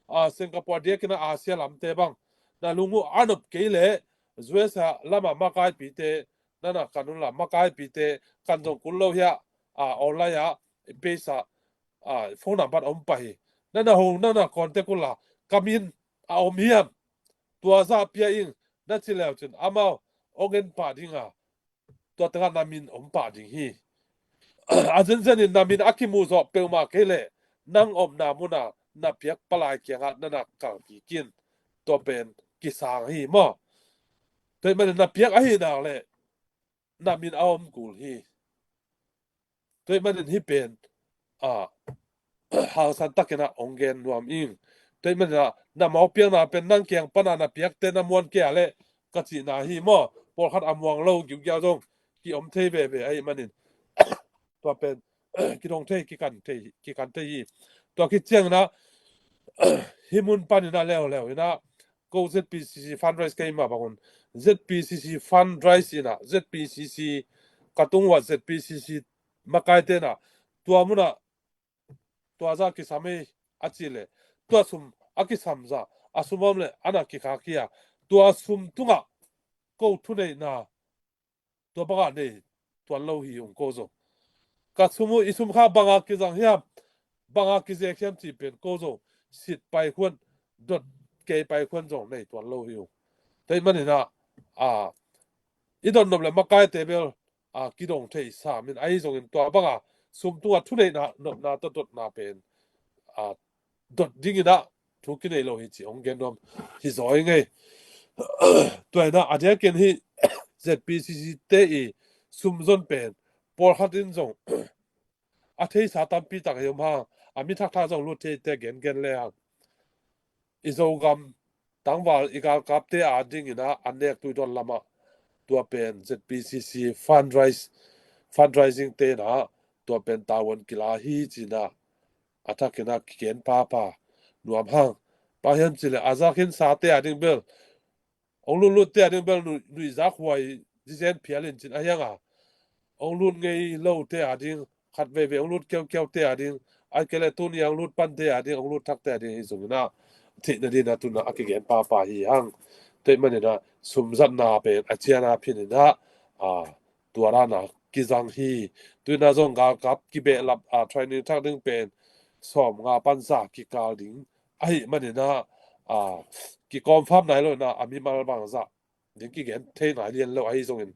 a, Singapore a diakin ah Asia lamte bang na lung uh a nop kei leh, U S A lam ah makaipite, na na kan un la, makaipite kan zong kul lo hi a, a, online ah, page ah, a, phone number om pah hi. Na na hong, na na contact un la, ka min a om hiam, tua zah pia ing, na ci leu cin amau hong en pah ding a, tua tengah na min om pah ding hi. A zenzen in na min a kimuh zawh peuhmah kei leh, nang omna mun ah na piak palai kiangah na na kal kik in, tua pen kisang hi maw. Tua ahih manin na piak ahih nak leh na min a om kul hi. Tua ahih manin hih pen, a, hangsan takin ah hong gen nuam ing. Tua ahih manin ah na mawkpiakna pen nang kiang pan a na piakte na muan kei a leh ka cihna hi maw. Pawlkhat a muang lo giugiau zong ki-om thei veve ahih manin tua pen kidong thei, kikan thei, kikan thei hi. Tua khit ciangin ah hih mun panin ah leuleu in ah ko Z P C C fundraise ka hih mah bangun, Z P C C fundraise in ah, Z P C C ka tung uh a, Z P C C makaite in ah tua mun ah tua zah kisam ei a cih leh, tua sum a kisam zah, a sum a om leh a na kikhak hi a, tua sum tungah ko thuneihna tua bangah nei tuan lo hi ung ko zong. Ka sum uh, i sum kha bangah kizang hiam, bangah kizek hiam cih pen ko zong sit paikhuan, dot kei paikhuan zong nei tuan lo hi ung. Tua ahih manin ah, a, i dot nop le makaite bel a kidong thei sam in, ahi zongin tua banga sum tunga thuneihna nopna tawh dotna pen a dot dingin ah thu kinei lo hi ci hong gen nuam hi zaw i ngei. Tua inah a diakin hih Z P C C te i sum zon pen pawlkhat in zong a theisa tampi tak hi om hang, a mi thakthak zong lut thei te gengen le hang. I Zogam tangval i galkapte a dingin ah a nek tui don lamah tua pen Z P C C fundraise, fundraising te inah tua pen tavuan kila hi ci inah a thakin ah kigen papa nuam hang. Bang hiam cileh a zak hin sa te a ding bel hong lutlut te a ding bel nui, nuihzak huai zizen phial in cin a hiang a hong lut ngei lo te a ding, khat veivei hong lut kiaukiau te a ding, a kele tuni hong lut pan te a ding, hong lut thak te a ding hi zongin ah theihna dingin ah tuna a kigen papa hi hang. Tua ahih manin ah sum zatna pen a ciana phin inah a tua dan a kizang hi. Tuina zong galkap kibehlap a training thak ding pen sawm nga pan za kikal ding ahih manin ah a kikawmfam nai lo inah a mimal bang zah ding kigen thei nai lian lo ahi zongin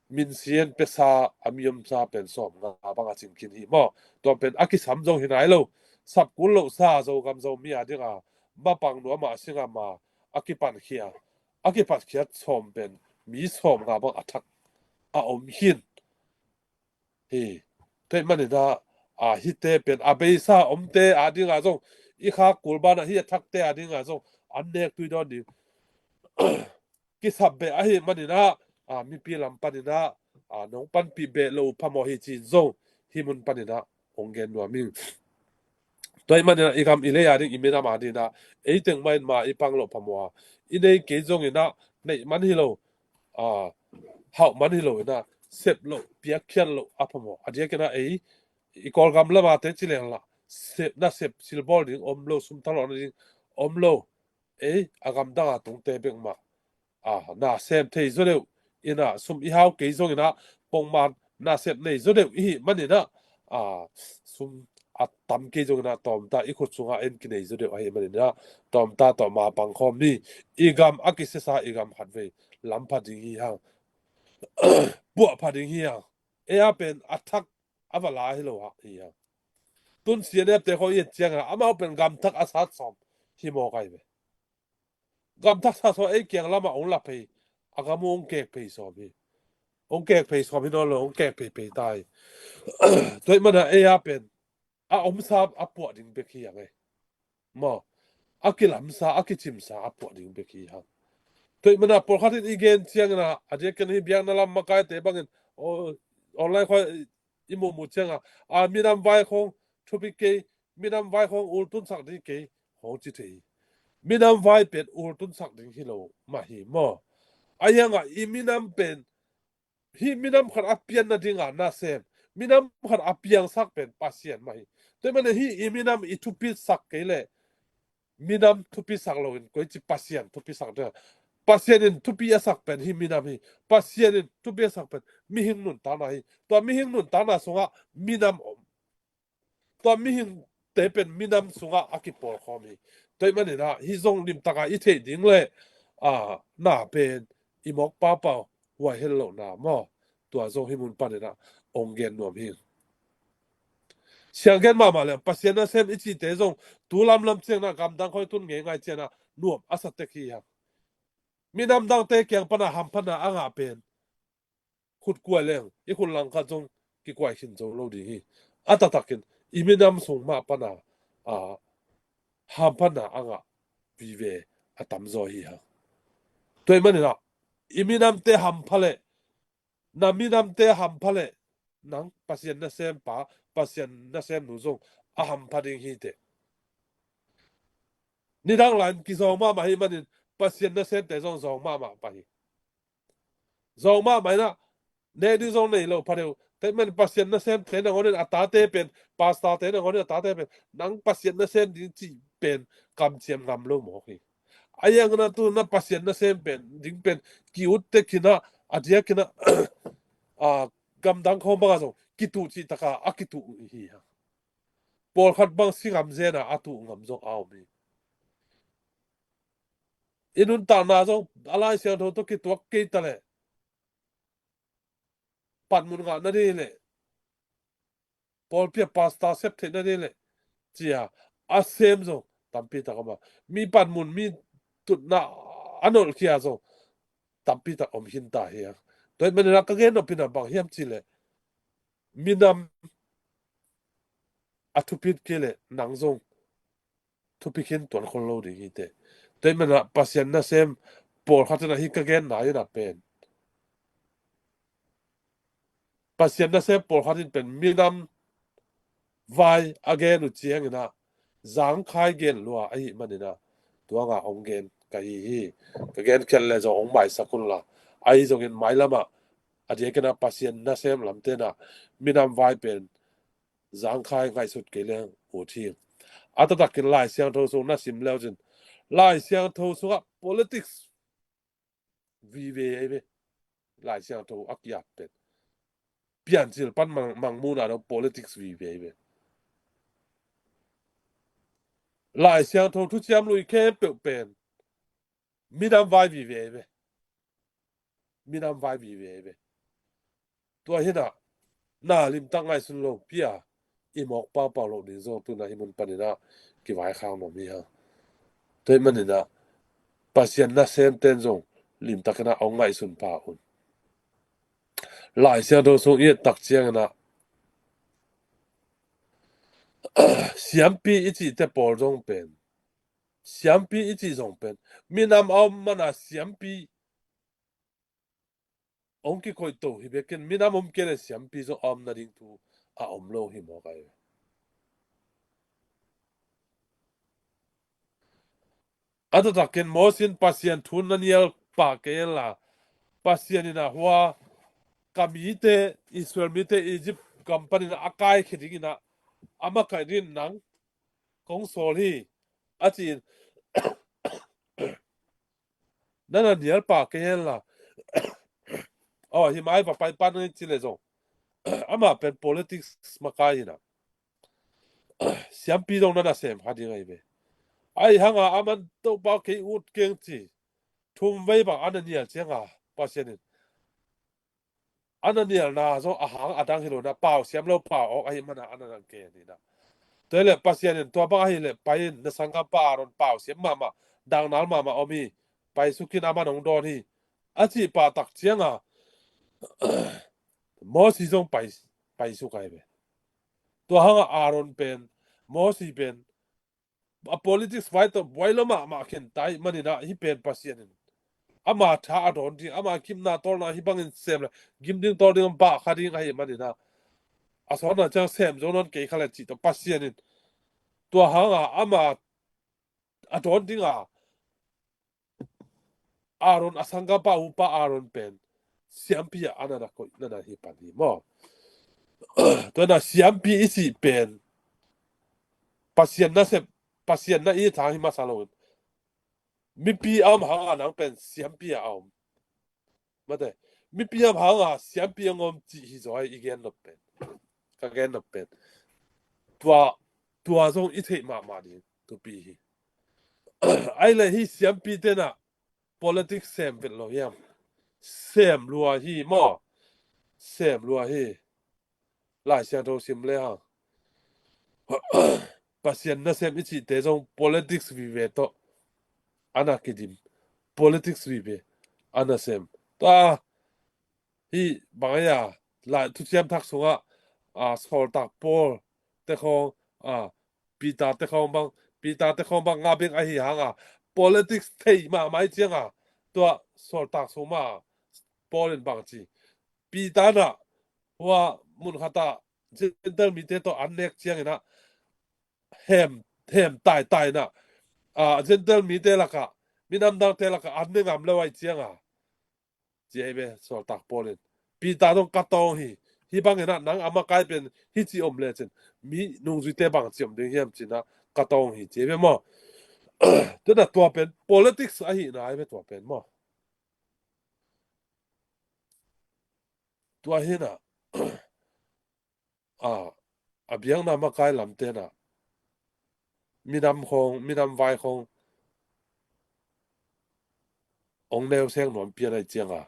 min sian pesa a mi omsa pen sawm nga bang a cing khin hi maw. Tua pen a kisam zong hi nai lo. Sap kul lo sa Zogam Zomi a ding a mapang nuam a singam a a kipankhia, a kipatkhiat sawm pen mi sawm nga bang a thak a om hin hi. Tua ahih manin ah a hihte pen a beisa omte a ding a zong i khak kul banah hih a thakte a ding a zong an nek tui dawn ding kisap beh ahih manin ah a mipi lam panin ah a nong panpih beh lo phamawh hi ci-in zong hih mun panin ah hong gen nuam ing. Tua ahih manin ah i gam i lei a ding, i minam a ding ah ei teng mah in mah i pang loh phamawh a, i nei kei zongin ah neih man hi lo, a hauh man hi lo inah sep loh, piakkhiat loh a phamawh. A diakin ah ei i Kawlgam lamate ci leng lah sep, nasep silbawl ding om lo, sum thalawhna ding om lo. Ei a gamdang a tungte bek mah a nasem thei zaw deuh inah sum i hau kei zongin ah pongman nasep nei zaw deuh i hih manin ah a sum a tam kei zongin ah tawmta i khut sungah en kinei zaw deuh ahih manin ah tawmta tawh mapang khawm ni. I gam a kisiasa i gam khatvei lam pha ding hi hang. Puah pha ding hi hang. Ei a pen a thak a va la hi lo hah hi hang. Tun C N F te khawng i et ciangin ah amau pen gam thak a sat sawm hi mawk ahi ve. Gam thak sat sawm ei kiang lamah hong la phei, a gam uh hong kek phei sawm hi. Hong kek phei sawm hi nawn lo, hong kek phei phei ta hi. Tua ahih manin ah ei a pen a omsa a puah ding bek hi hang ei. Maw, a kilamsa, a kicimsa a puah ding bek hi hang. Tua ahih manin ah pawlkhat in i gen ciangin ah a diakin hih biakna lam makaite bangin online khawng i muhmuh ciangin ah a minam vai khawng thupi kei, minam vai khawng ultunsak ding kei hong ci thei hi. Minam vai pen ultunsak ding hi lo mah hi maw. A hiangah i minam pen hih minam khat a pianna dingah nasem, minam khat a piangsak pen Pasian mah hi. Tua ahih manin hih i minam i thupisak kei leh minam thupisak loin koici Pasian thupisak ding a? Pasian in thupi a sak pen hih minam hi. Pasian in thupi a sak pen mihing nuntakna hi. Tua mihing nuntakna sungah minam om. Tua mihingte pen minam sungah a kipawlkhawm hi. Tua ahih manin ah hih zong limtaka i theih ding le a na pen i mawk papa huai het lohna maw. Tua zong hih mun panin ah hong gen nuam hi. Siang gen mahmah le Pasian nasem i cihte zong tu lamlam ciangin ah gamdang khawng i tun ngeingai ciangin ah nuam a sa tek hi hang. Minam dangte kiang pana hamphatna a ngah pen khut kuai leng i khut langkhat zong kikuai khin zo lo ding hi. A taktakin i minam sung mah pana a hamphatna a ngah vive a tamzaw hi hang. Tua ahih manin ah i minamte hampha leh, na minamte hampha leh nang Pasian nasempa, Pasian nasemnu zong a hampha ding hi teh. Nidang lai-in kizawng mahmah hi manin Pasian nasemte zong zawng mahmah pah hi. Zawng mahmah inah nek ding zong nei lo pha deuh. Tua ahih manin Pasian nasemte nangawn in a tate pen, pastorte nangawn in a tate pen nang Pasian nasem ding cih pen kamciam ngam lo mawk hi. A hiangin ah tu na Pasian nasem pen ding pen ki-ut tek hi inah, a diakin ah a gamdang khawng bangah zong kituh cih takah a kituh hi hang. Pawlkhat bang si ngam zen a, a tuh ngam zong a om hi. I nuntakna zong a Lai Siangtho tawh kituak kei ta leh panmun ngah nading leh, pawlpi a pastor sep theih nading leh, ci-a a sem zong tampi tak om a, mi panmun, mi tutna a nolhkhia zong tampi tak om khin ta hi a. Tua ahih manin ah ka gen nop in ah bang hiam cih leh, minam a thupit kei leh nang zong thupi khin tuan khol lo ding hi teh. Tua ahih manin ah Pasian nasem pawlkhat in ah hih ka genna in ah pen, Pasian nasem pawlkhat in pen minam vai a gen uh ciangin ah zangkhai gen lua ahih manin ah, tua nga hong gen ka hi hi. Ka gen khial leh zong hong maisak un la, ahi zongin mailam ah a diakin ah Pasian nasem lamte in ah minam vai pen zangkhai ngaihsut kei leng ut hi. A taktakin Lai Siangtho sung na sim leu cin, Lai Siangtho sungah politics vive ahi ve. Lai Siangtho a kiat pen, Piancil pan Mang, Mangmuhna dong politics vive ahi ve. Lai Siangtho thuciam lui khempeuh pen minam vai vive ahi ve. Minam vai vive ahi ve. Tua hi in ah na limtak ngaihsun lopi a i mawk paupau loh ding zong tu-in ah hih mun panin ah kivaikhak nuam hi hang. Tua ahih manin ah Pasian nasemte in zong limtakin ah hong ngaihsun pah un. Lai Siangtho sung i et tak ciangin ah siampi i cihte pawl zong pen, siampi i cih zong pen, minam a om man a siampi hong kikoih to hi bekin, minam om kei leh siampi zong a om nading thu a om lo hi mawk ahi ve. A taktakin Moses in Pasian thu na nial pah kei hen la, Pasian in ah hua ka mite, Israel mite Egypt gam panin ah a kaikhia dingin ah a makaih dingin nang kong sawl hi, a ci-in, na na nial pah kei hen la. Aw, hih mai va pai pan ngai ci leh zong, amah pen politics makai hi in ah, siampi zong na na sem kha ding ahi ve. Ahi hang a aman Topa kei ut keng ci, thum vei bang a na nial ciang a Pasian in a na nialna zong a hang a dang hi lo in ah, pau siam lo pau awk ahih man a a na na gen hi in ah. Tua hi leh Pasian in, tua bang ahih leh pai in, na sanggampa Aaron pau siam mahmah, dangnal mahmah om hi, pai suk in, aman hong dawn hi, a cih pah tak ciang a Moses zong pai, pai suk ahi ve. Tua hang a Aaron pen, Moses pen a politics vai tawh buai lo mahmah khin ta ahih manin ah, hih pen Pasian in ama tha a dawn ding, ama gimna tawlna hih bangin sem leh gim ding tawl ding, bah kha ding ahih manin ah, a sawtna ciang sem zo nawn kei kha leh cih tawh Pasian in tua hang a ama a dawn ding a Aaron, a sanggampa upa Aaron pen siampi ah a na na koih, na na hi pan hi maw. Tua hi in ah siampi i cih pen Pasian nasep, Pasian na it hang hi masa lo in, mipi a om hang a nang pen siampi ah a om. Mate, mipi a om hang a siampi a om cih hi zaw hi, i gen nop pen, ka gen nop pen. Tua, tua zong i theih mahmah ding thupi hi. Ahih leh hih siampite in ah politics sem vet lo hiam? Sem lua hi maw. Sem lua hi. Lai Siangtho sim le hang, Pasian nasem i cihte zong politics vive tawh a na kidim. Politics vive a na sem. Tua hih bang a, Lai Thuciam Thak sungah, a, sawltak Paul te khawng, a, Peter te khawng bang, Peter te khawng bang nga bek ahi hang a, politics thei mahmah i ciang a, tua sawltak sung mah Paul in bang ci, Peter in ah hua mun khat ah Gentile mite tawh an nek ciangin ah hem, hem taitai in ah, a, Gentile mite lakah, minam dangte lakah an ne ngam lo ahih ciang a, ci ahi ve sawltak Paul in. Peter zong ka tawng hi. Hih bangin ah nang a makai pen hih ci om lecin mi nungzuite bang ci om ding hiam ci-in ah ka tawng hi, ci ahi ve maw. Tua in ah tua pen politics ahihna ahi ve tua pen maw. Tua hi in ah, a, a biakna makai lamte in ah minam khawng, minam vai khawng hong neu seng nuam pian ahih ciang a,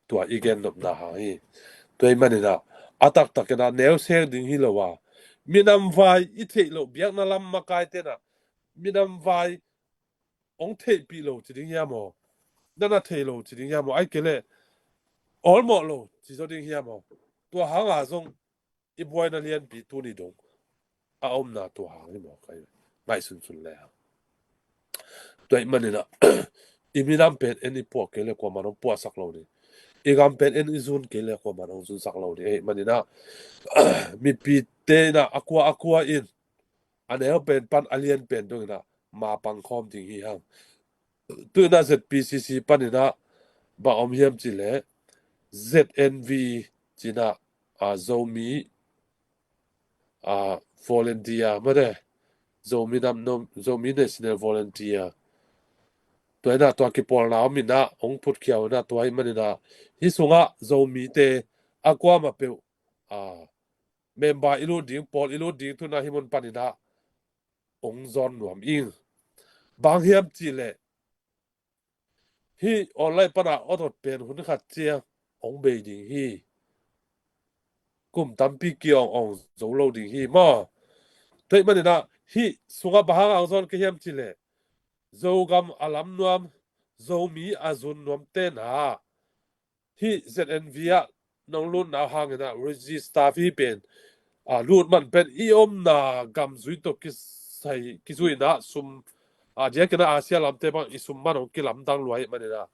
tua i gen nopna hang hi. Tua ahih manin ah, a taktakin ah neu seng ding hi lo a, minam vai i theih loh biakna lam makaite in ah minam vai hong theihpih lo ci ding hiam aw? Na na thei lo ci ding hiam aw? Ahih kei leh awlmawh lo ci zaw ding hiam aw? Tua hang a zong i buaina lianpi tuni dong a omna tua hang hi maw, ka ngaihsunsun le hang. Tua ahih manin ah, i minam pen en i puah kei leh kuaman hong puahsak lo ding, i gam pen en i zun kei leh kuaman hong zunsak lo ding ahih manin ah, mipite in ah a kua a kua in a neu pen pan a lian pen dongin ah mapang khawm ding hi hang. Tu in ah Z P C C panin ah bang om hiam cih leh Z N V ci-in ah, a, Zomi, a, volunteer mate, Zomi nam nom, Zomi National Volunteer, tua in ah tua kipawlna om in ah hong phutkhia uh in ah, tua ahih manin ah hih sungah Zomite a kuamah peuh, a, member i lut ding, pawl i lut ding tu in ah hih mun panin ah hong zawn nuam ing. Bang hiam cih leh hih online pan a awt awt pen hun khat ciang hong bei ding hi. Kum tampi kiawng awng zo lo ding hi maw. Tua ahih manin ah hih sungah bang hang a hong zawn ka hiam cih leh, Zogam a lam nuam, Zomi a zun nuamte in ah hih Z N V ah nong lutna hangin ah register fee pen, a, lut man pen i omna gam zui tawh kisai, kizui in ah sum, a, diakin ah Asia lamte bang i sum man hong kilamdang lua ahih manin ah,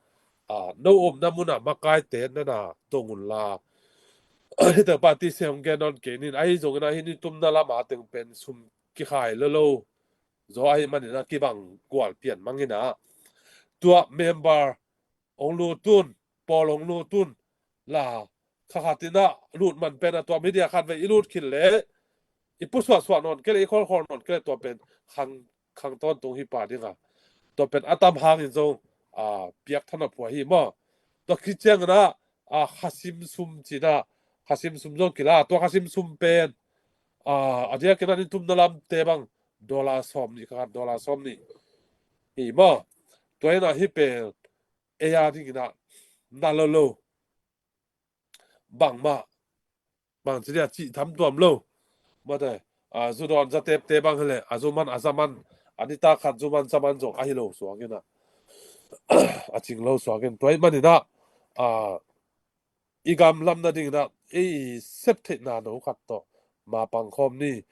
a, no omna mun ah makaite na na dong un la. Hih tak pah ti se hong gen nawn kei ning, ahi zongin ah hih nitumna lam a teng pen sum kikhai lo lo zaw ahih manin ah kibang gual pian mang in ah, tua member hong lut un, pawl hong lut un la, kha khat in ah lut man pen ah tua media khat vei i lut khin leh i pusuahsuah nawn kei leh, i khawlkhawl nawn kei leh, tua pen khang, khang tawntung hi pah ding a, tua pen a tam hangin zong, a, piak thanop huai hi maw. Tua khit ciangin ah, a, khasim sum ci-in ah, khasim sum zong kila, tua khasim sum pen, a, a diakin ah nitumna lamte bang dollar sawm nih, kha khat dollar sawm nih hi maw. Tua in ah hih pen ei a dingin ah na lo lo, bangmah, bang ci dia, cih tham tuam lo. Mate, a, zu dawn za tepte bang hi leh, a zu man, a za man, a nitak khat zu man za man zong ahi lo suak in ah, a cing lo suak in. Tua ahih manin ah, a, i gam lam nadingin ah ei sep theihna no khat tawh mapang khawm ni.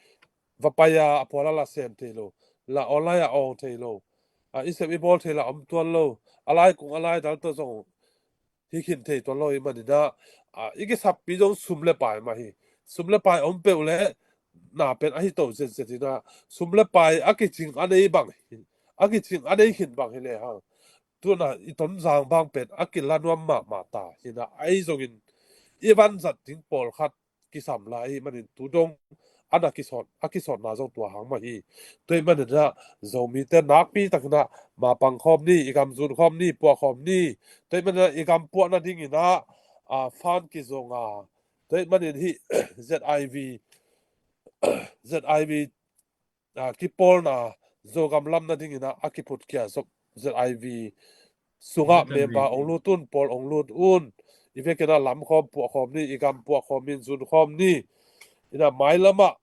Va pai a, a pawl a la sem thei lo, la online a awng thei lo, a, i sep i bawl thei la om tuan lo, a laikung a laidal tawh zong hi khin thei tuan lo ahih manin ah, a, i kisappi zong sum le pai mah hi. Sum le pai om peuh leh na pen ahi to zetzet in ah, sum le pai a kicing a nei bang hi, a kicing a nei khin bang hi lehang, tu in ah i Tonzang bang pen a kila nuam mahmah ta hi in ah, ahi zongin i vanzat ding pawlkhat kisam lai ahih manin tu dong a na kisawt, a kisawtna zong tua hang mah hi. Tua ahih manin ah Zomite nakpi takin ah mapang khawm ni, i gam zun khawm ni, puah khawm ni. Tua ahih manin ah i gam puah nadingin ah, a, fund kizong a, tua ahih manin hih Z I V, Z I V, a, kipawlna Zogam lam nadingin ah a kiphutkhia Zo-, Z I V sungah member hong lut un, pawl hong lut un. I vekin ah lam khawm, puah khawm ni, i gam puah khawm in, zun khawm ni. In ah mailam ah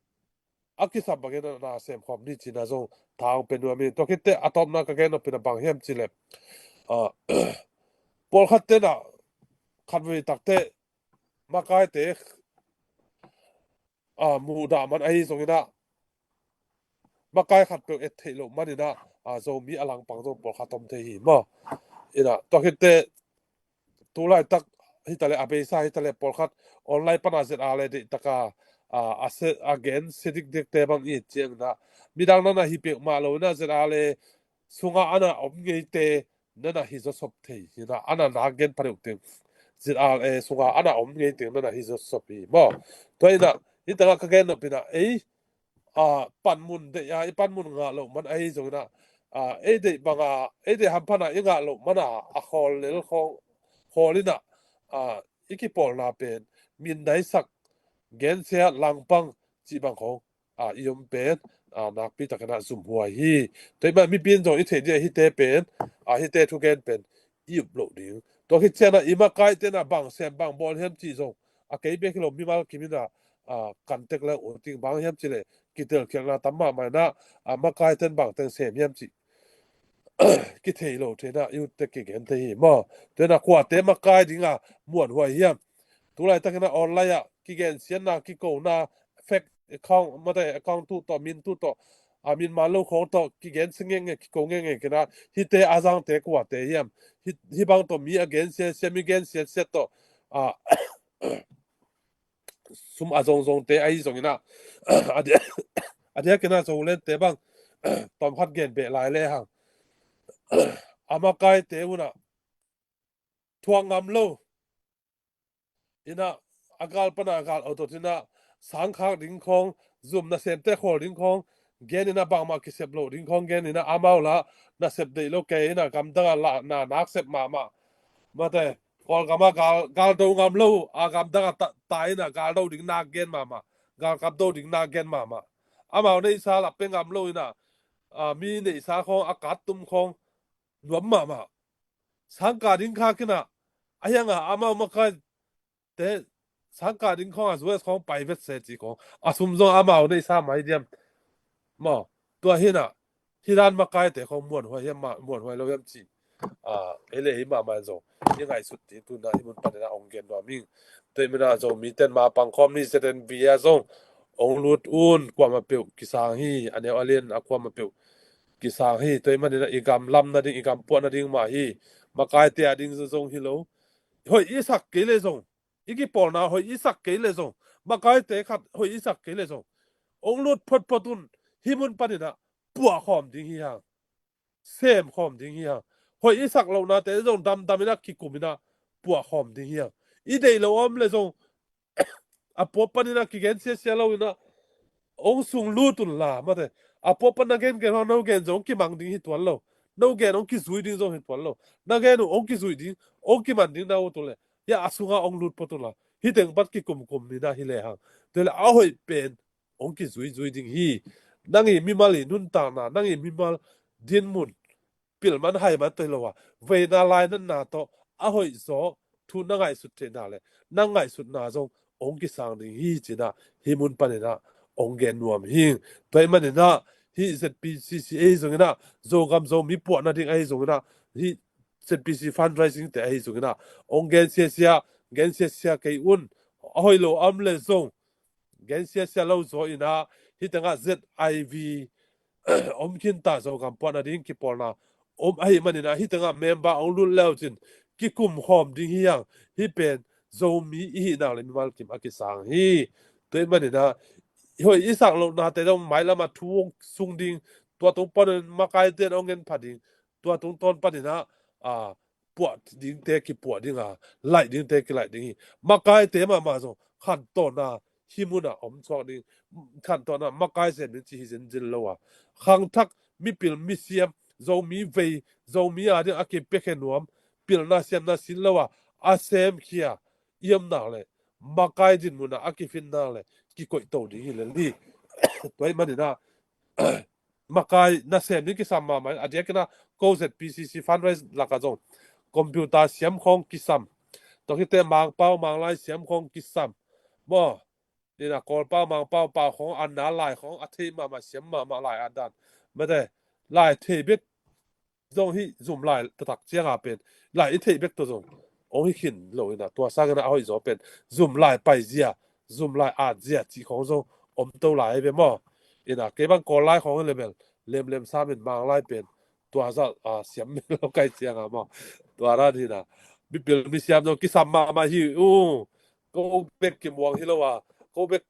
a kisam bangin ah na sem khawm ni ci-in ah zong tha hong pia nuam ing. Tua khit teh a tawpna ka gen nop pen ah bang hiam cih leh, a, pawlkhatte in ah khatvei tak teh makaite, a, muhdah man ahi zongin ah, makai khat peuh et theih loh manin ah, a, Zomi a langpang zong pawlkhat om thei hi maw. In ah tua khit teh tu laitak hi ta leh, a beisa hi ta leh, pawlkhat online pan a Z R le deih tak a, a, a se, a gen se dikdikte bang i et ciangin ah, midang na na hi peuhmah lo in ah Z R le sungah a na om ngeite na na hi zawsop thei hi in ah, a na nak gen pha deuh teng, Z R A sungah a na om ngei teng na na hi zawsop hi maw. Tua in ah hih tak ah ka gen nop pen ah, ei, a, panmun deih a, i panmun ngah loh man ahi zongin ah, a, ei deih bang a, ei deih hamphat a i ngah loh man a, a khawl lel khawl, khawl in ah, a, i kipawlna pen mindaisak, gensia, langpang cih bang khawng, a, i om pen, a, nakpi takin ah zumhuai hi. Tua ahih manin mipi in zong i theih ding ah hihte pen, a, hihte thugen pen i up loh ding. Tua khit ciangin ah i makaite in ah bang sem bang bawl hiam cih zong, a kei bek hi lo, mimal kim in a, a, kan tek le uh ting bang hiam cih leh kitelkhialhna tam mahmah in a, a, makai ten bang teng sem hiam cih kithei lo thei in a, i ut teh kigen thei hi maw. Tua in a kuate makai ding a muanhuai hiam? Tulaitak in a online ah kigensiatna, kikona, fake account, mate account tu tawh, min tu tawh, a, min man lo khawng tawh kigensia ngenge, kiko ngenge kei in a, hihte a zangte kuate hiam? Hih, hih bang tawh mi a gensiatsia, mi gensiatsia tawh, a, sum a zongzongte ahi zongin a, a diak, a diak in a Zolente bang tawmkhat gen beh lai le hang, a makaite un a thuak ngam lo in a, a gal pan a gal awdot in a, sangkhak ding khawng, zum nasemte khawl ding khawng gen in a, bangmah kisep loh ding khawng gen in a, amau la nasep deih lo kei in a, gamdang a la na nak sep mahmah. Mate, Kawlgam a gal, gal do ngam lo, a gamdang a ta, ta in a, gal do ding nak gen mahmah, galkap do ding nak gen mahmah. Amau neihsa la pia ngam lo in a, a, mi neihsa khawng, a kattum khawng nuam mahmah. Sangkah ding khak in a, a hiang a amau makaite sangkah ding khawng a U S khawng pai vet se ci khawng, a sum zong amau neihsa mai diam maw. Tua hi in a, hih dan makaite khawng muanhuai hiam, ma, muanhuai lo hiam cih, a, ei le ei mahmah in zong i ngaihsut ding tu in a, hih mun pan in a hong gen nuam ing. Tua ahih man in a Zomite in ma pang khawm ni, Z N V ah zong hong lut un, kuamah peuh kisang hi, a neu a lian a kuamah peuh kisang hi. Tua ahih man in a i gam lam nading, i gam puah nading mah hi. Makaite a ding zong hi lo. Hoih i sak kei le zong, i kipawlna hoih i sak kei le zong, makaite khat hoih i sak kei le zong, hong lut photphot un, hih mun pan in a puah khawm ding hi hang. Sem khawm ding hi hang. Hoih i sak lohnate zong damdam in a, kikum in a puah khawm ding hi hang. I deih lo om le zong, a puak pan in a kigensiatsia lo in a, hong sung lut un la, mate. A puak pan na gengen hang, no gen zong hong kimang ding hi tuan lo. No gen hong kizui ding zong hi tuan lo. Na gen uh hong kizui ding, hong kiman ding na ut uh le, hia a sung ah hong lut phot un la. Hih teng pan kikumkum in a hi le hang. Tua le a hoih pen hong kizuizui ding hi. Nang i mimal i nuntakna, nang i mimal dinmun, pilman haiman tawh hi lo a, veina lainatna tawh a hoih zaw thu na ngaihsut theihna le na ngaihsutna zong hong kisang ding hi ci in a, hih mun pan in a hong gen nuam hi. Tua ahih man in a, hih Z P C C ahi zongin a, Zogam Zomi puah nading ahi zongin a, hih Z P C fundraising te ahi zongin a, hong gensiasia, gensiasia kei un. A hoih lo om le zong gensiasia lo zaw in a, hih teng ah Z I V om khin ta, Zogam puah nading kipawlna om ahih man in a, hih teng ah member hong lut le uh cin kikum khawm ding hi hang. Hih pen Zomi i hih nak le mimal kim a kisang hi. Tua ahih man in a, hoih i sak lohnate zong mailam ah thu hong sung ding, tua tung pan in makaite in hong en pha ding, tua tungtawn pan in a, a, puah dingte kipuah ding a, laih dingte kilaih ding hi. Makaite mahmah zong khantohna hih mun ah om suak ding, khantohna makai sem ding cih hi zenzen lo a, khangthak mipil misiam, Zomi vei, Zomi a ding a kipiakhia nuam, pilna siamna sin lo a, a semkhia i om nak le makai dinmun ah a kifin nak le kikoih to ding hi lel hi. Tua ahih man in a, makai nasem ding kisam mahmah in, a diakin a ko Z P C C fundraise lak ah zong computer siam khawng kisam, tua khit teh Mangpau Manglai siam khawng kisam maw. Ni in a Kawlpau Mangpau pau khawng, a na lai khawng a thei mahmah siam mahmah lai a dan. Mate, lai thei bek zong hi, zum lai taktak ciang a pen lai i theih bek tawh zong hong hi khin lo in a, tua sangin a hoih zaw pen zum lai paizia, zum lai atzia cih khawng zong om to lai hi ve maw. In a, kei bang Kawl lai khawng hi le bel lemlem sam in, Manglai pen tua zah a siam lo kai ciang a maw. Tua dan hi in a, mipil misiam zong kisam mahmah hi ung. Ko bek kimuang hi lo a, ko bek,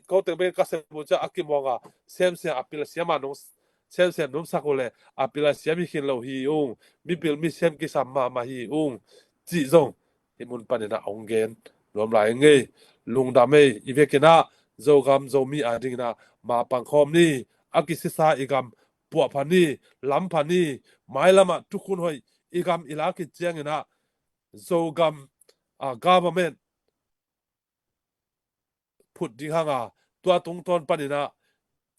ko teng bek ka sem uh ciang a kimuang a, semsem a pil a siam a nong, semsem nong sak uh le a pil a siam hi khin lo hi ung. Mipil misiam kisam mahmah hi ung, cih zong hih mun pan in a hong gen nuam lai ing ei. Lungdam ei. I vekin a, Zogam Zomi a dingin a, ma pang khawm ni. A kisisa i gam puah pha ni, lam pha ni. Mailam ah thukhun hoih i gam i lak khit ciangin a, Zogam, a, government phut ding hang a, tua tungtawn pan in a,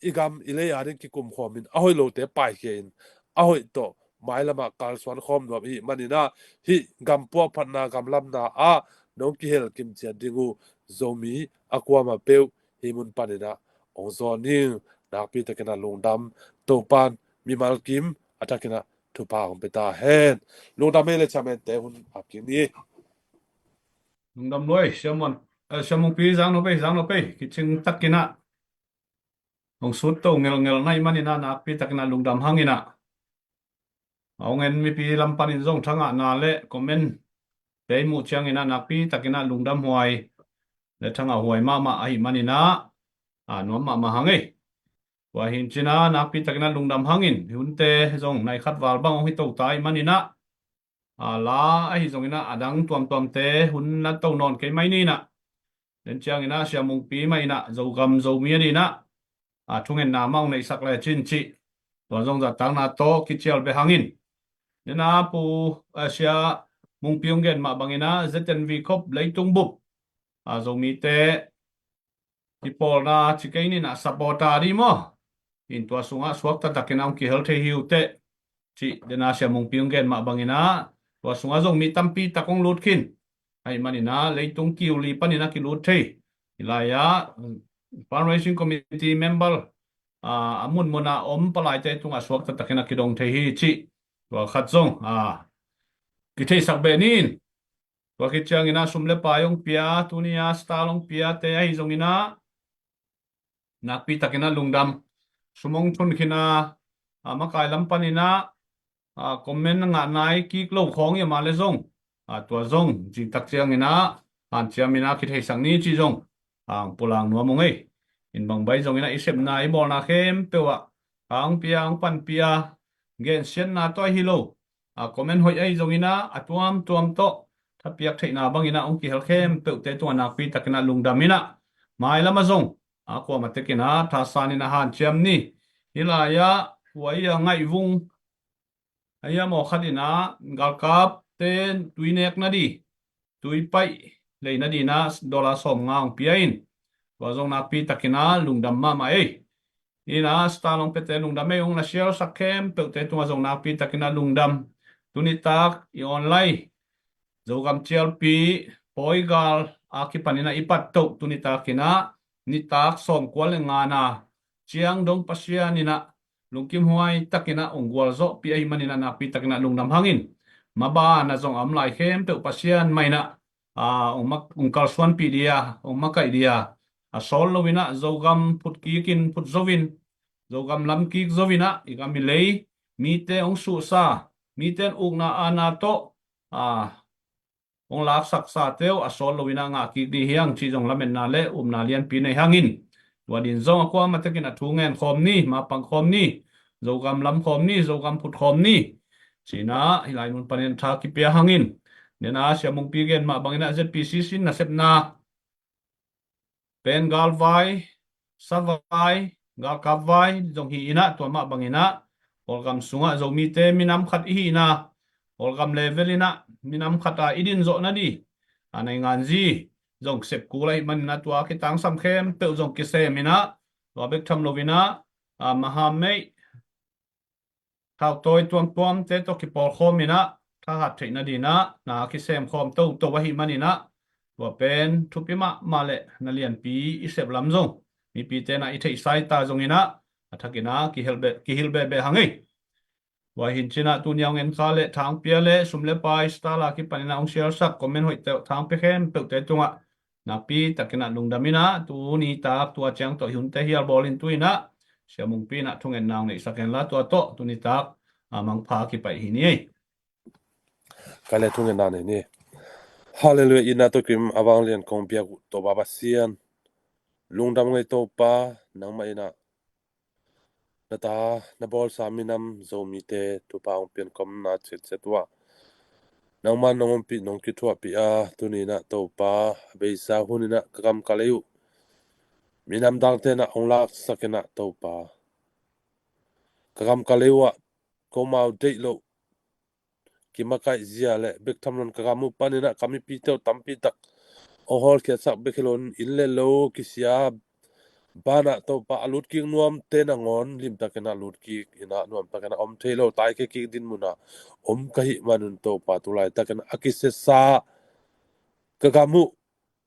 i gam i lei a ding kikum khawm in, a hoih lote paikhia in, a hoih tawh mailam ah kalsuan khawm nuam i hih man in a, hih gam puahphatna, gam lamna ah nong kihel kimciat ding uh Zomi a kuamah peuh hih mun panin ah hong zawn ning. Nakpi takin ah lungdam. Topa'n mimal kim a thakin ah thupha hong pia ta hen. Lungdam ei le chairman te hun ap kik ni. Lungdam lua ei, Sia Mun, eh, Sia Mungpi, zang no pei, zang no pei, kicing takin ah hong sut to ngelngel na hih manin ah nakpi takin ah lungdam hang in ah, a hong en mipi lam panin zong thangahna le comment te i muh ciangin ah nakpi takin ah lungdam huai le thangah huai mahmah ahih manin ah, a nuam mahmah hang ei. Tua hi in cin ah nakpi takin ah lungdam hang in, hunte zong nai khat val bang hong hi to ta ahih manin ah, a la ahi zongin ah a dang tuamtuamte hun na to nawn kei mai ni in ah, den ciangin ah Sia Mungpi mah in ah Zogam Zomi a dingin ah, a thungetna mah hong neihsak le cin cih, tua zong zahtakna tawh kicial beh hang in. Den ah Pu, a, Sia Mungpi hong gen mah bangin ah Z N V khop leitung bup, a, Zomite kipawlna ci kei ni in ah, supporter ding maw, in tua sungah suakta takin ah hong kihel thei hi uh teh cih, den ah Sia Mungpi hong gen mah bangin ah tua sungah zong mi tampi tak hong lut khin. Ahih manin ah leitung kiu li panin ah kilut thei. Hih lai-ah, um, fundraising committee member, ah, a munmun ah om palaite tungah suakta takin ah kidong thei hi cih tua khat zong, ah, kitheisak beh ni in. Tua khit ciangin ah sum le pai hong pia, tuni a star hong piate ahi zongin ah nakpi takin ah lungdam. Sum hong thun khin a, a, makai lam panin ah, a, comment ngah nai kik lo khawng hi a, mah le zong, a, tua zong zingtak ciangin ah hanciam in ah kitheisak ni cih zong, a, hong pulak nuam ung ei. In bangbai zongin ah i sepna i bawlna khempeuh ah, a, hong pia, hong panpih a, gensiatna tawh hi lo, a, comment hoih ahi zongin ah a tuamtuam tawh thapiak theihna bangin ah hong kihel khempeuhte tungah nakpi takin ah lungdam in ah, mailam ah zong a kuamah tekin ah thasan in ah hanciam ni. Hih lai-ah tua i a ngaihvung, a i a mawkhat in ah galkapte tuinek nading, tuipaih lei nading in ah dollar sawmnga hong pia in, tua zong nakpi takin ah lungdam mahmah ei. In ah star hong piate lungdam ei, hong na sialsak khempeuhte tungah zong nakpi takin ah lungdam. Tuni tak i online Zogam cialpi pawi gal a kipanin ah i pat toh tuni takin ah nitak sawmkua le ngana ciang dong Pasian in ah lungkim huai takin ah hong gualzawhpih ahih manin ah nakpi takin ah lungdam hang in. Maban ah zong a om lai khempeuh Pasian mah in ah, a, hong mak-, hong kalsuanpih ding a, hong makaih ding a, a sawl lo in ah Zogam phut kik in phut zo in, Zogam lam kik zo in ah i gam i lei mite hong suhsa, mite in ukna aana tawh, a, hong laksaksate uh a sawl lo in ah ngah kik ding hi hang cih zong lametna le upna lianpi nei hang in. Tua dingin zong a kuamah tekin ah thu ngen khawm ni, mapang khawm ni, Zogam lam khawm ni, Zogam phut khawm ni. Ci-in ah hih lai mun panin tha kipia hang in. Den ah Sia Mungpi gen mah bangin ah Z P C C nasepna pen galvai, savai, galkap vai zong hi in ah, tua mah bangin ah Kawlgam sungah Zomite minam khat i hihna, Kawlgam level in ah minam khat a i din zawh nading, a, nainganzi zong sep kul ahih manin ah tua kitangsam khempeuh zong kisem in ah, tua bek tham lo in ah, a, mahamei, thautawi tuamtuamte tawh kipawlkhawm in ah thahat theih nading in ah na kisem khawm toto ahih manin ah, tua pen thupi mahmah le na lianpi i sep lam zong mipite in ah i theihsa i ta zongin ah a thakin ah kihilh beh, kihilh beh beh hang ei. Tua hi in cin ah tuni a hong en kha le thangpia le sum le pai star a kipanin ah hong sialsak comment hoihte uh thangpia khempeuhte tungah nakpi takin ah lungdam in ah, tuni tak tua ciang tawh i hunte hial bawl in tu in ah Sia Mungpi in ah thungetna hong neihsak hen la, tua tawh tuni tak, a, mangpha kipaih hi ni ei. Ka le thungetna nei ni. Halleluiah, itna tawh kim a vanglian kong biak uh Topa Pasian, lungdam ngei Topa, nangmah in ah na ta na bawlsa minam Zomite thupha hong pian komna ciatciat uh ah nangmah nong ompih nong kithuahpih a, tuni in ah Topa, a beisa hun in ah ka gam ka lei uh minam dangte in ah hong laksak in ah Topa, ka gam ka lei uh ah komau deih loh kimakaih zia le bek tham lo in ka gam uh panin ah ka mipite uh tampi tak hong hawlkhiatsak bek hi lo in, inn le lo kisia banah Topa a lutkik nuamte nangawn limtakin ah lutkik in ah nuamtakin ah om thei lo, taikhia kik dinmun ah om ka hih manun Topa, tu laitakin ah a kisiasa ka gam uh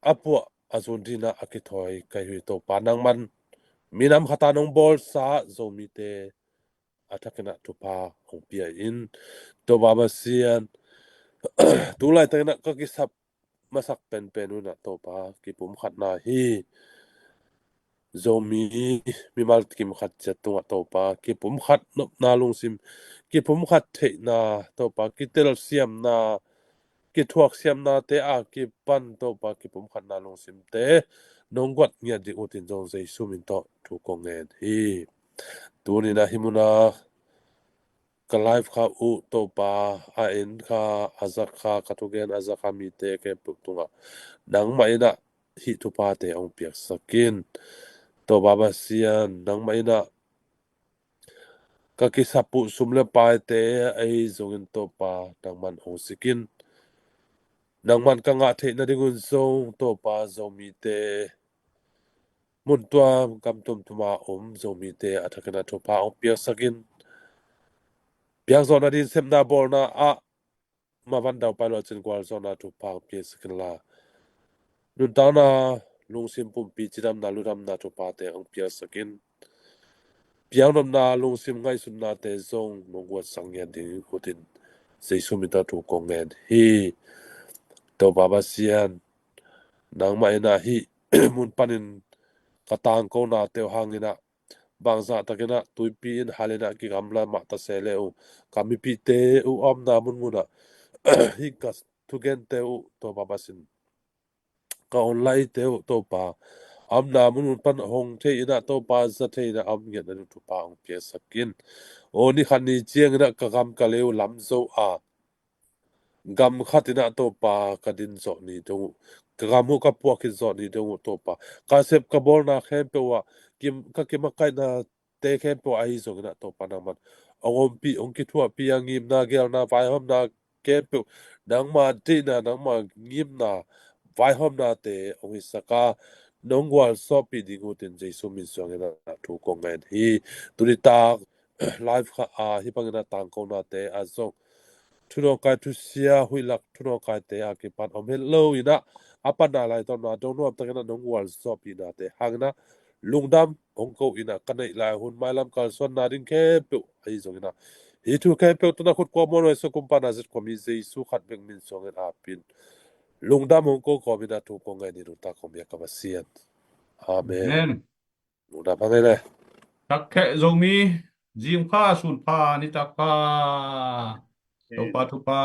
a puah a zun dinah a kithawi ka hi uh Topa, nangman minam khat a nong bawlsa Zomite a thakin ah thupha hong pia in. Topa Pasian, tu laitakin ah ka kisap masak penpen un ah Topa, kipumkhatna hi. Zomi mimal kimkhat ciat tungah Topa, kipumkhat nopna lungsim, kipumkhat theihna Topa, kitelsiamna, kithuaksiamnate a kipan Topa, kipumkhatna lungsimte nong guat ngiat ding utin zong Jesu min tawh thu kong ngen hi. Tuni-in ah hih munah ka live kha uh Topa, a en kha, a zak kha, ka thugen a zak kha mite khempeuh tungah nangmah in ah hih thuphate hong piaksak in. Topa Pasian, nangmah in ah ka kisap uh sum le paite ahi zongin Topa, nangman hong sik in. Nangman ka ngah theih nadingun zong Topa, Zomite, mun tuam gam tuamtuam a om Zomite a thakin ah thupha hong piaksak in. Piangzawhna ding sepna bawlna ah mavan daupai lo cin gualzawhna thupha hong piaksak inla, nuntakna lungsim pumpi cidamna, ludamna thuphate hong piaksak in. Piangnopna lungsim ngaihsutnate zong nong guatsak ngiat ding utin Jesu min tawh thu kong ngen hi. Topa Pasian, nangmah in ah hih mun panin ka tangkonate uh hangin ah bangzah takin ah tuipi in hal in ah kigamla mah ta se le uh, ka mipihte uh a omna munmun ah hih ka thugente uh Topa Pasian, ka online-te uh Topa, a omna munmun pan hong thei in ah Topa, za thei in ah a om ngiat nading thupha hong piaksak in. Aw, ni khat ni ciangin ah ka gam ka lei uh lam zo a, gam khat in ah Topa ka din zawh ni dong uh, ka gam uh ka puah khit zawh ni dong uh Topa, ka sep ka bawlna khempeuh ah kim, ka kimakaihna te khempeuh ahi zongin ah Topa, nangman hong ompih, hong kithuahpih a, ngimna, geelna, vaihawmna khempeuh nangma deihna, nangma ngimna, vaihawmnate hong hisak a, nong gualzawhpih ding utin Jesu min suangin ah thu kong ngen hi. Tuni tak live kha a hih bangin ah tangkonate ah zong thunawngkai thusia, huihlak thunawngkaite a kipan om het lo in ah, a panna laitawnna dong nuamtakin ah nong gualzawhpihnate hangin ah lungdam hong ko in ah, ka neih lai hun mailam kalsuanna ding khempeuh ahi zongin ah, hih thu khempeuh tawh na khut kua muanhuai sua, kumpa na zet kua mi Jesu khat bek min suangin apin lungdam hong ko kawmin ah thu kong ngen hi, nungta kong bia ka Pasian. Amen. Amen. Lungdam hang ei le. Takkheh Zomi, zing pha, sun pha, nitak pha. Topa thupha.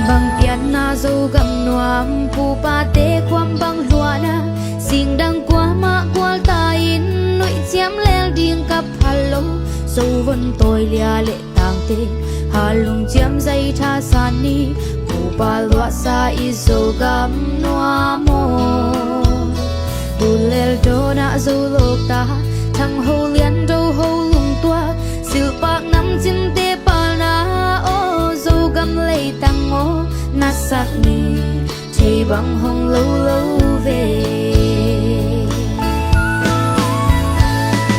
Bang pianna Zogam nuam, pupate kuam bang luana, singdang kuamah kualta in, nuih ciam lel ding ka phal lo, Zo von tawi lia le tangte, halung ciam zai tha san ni, pupa luahsa i Zogam nuam aw. Tulel dawnah Zo lawkta, thang ho lian do ho lungtua, silpak nam cinte palna aw, Zogam leitang aw, na sak ni. Thei bang hong lo lo ve.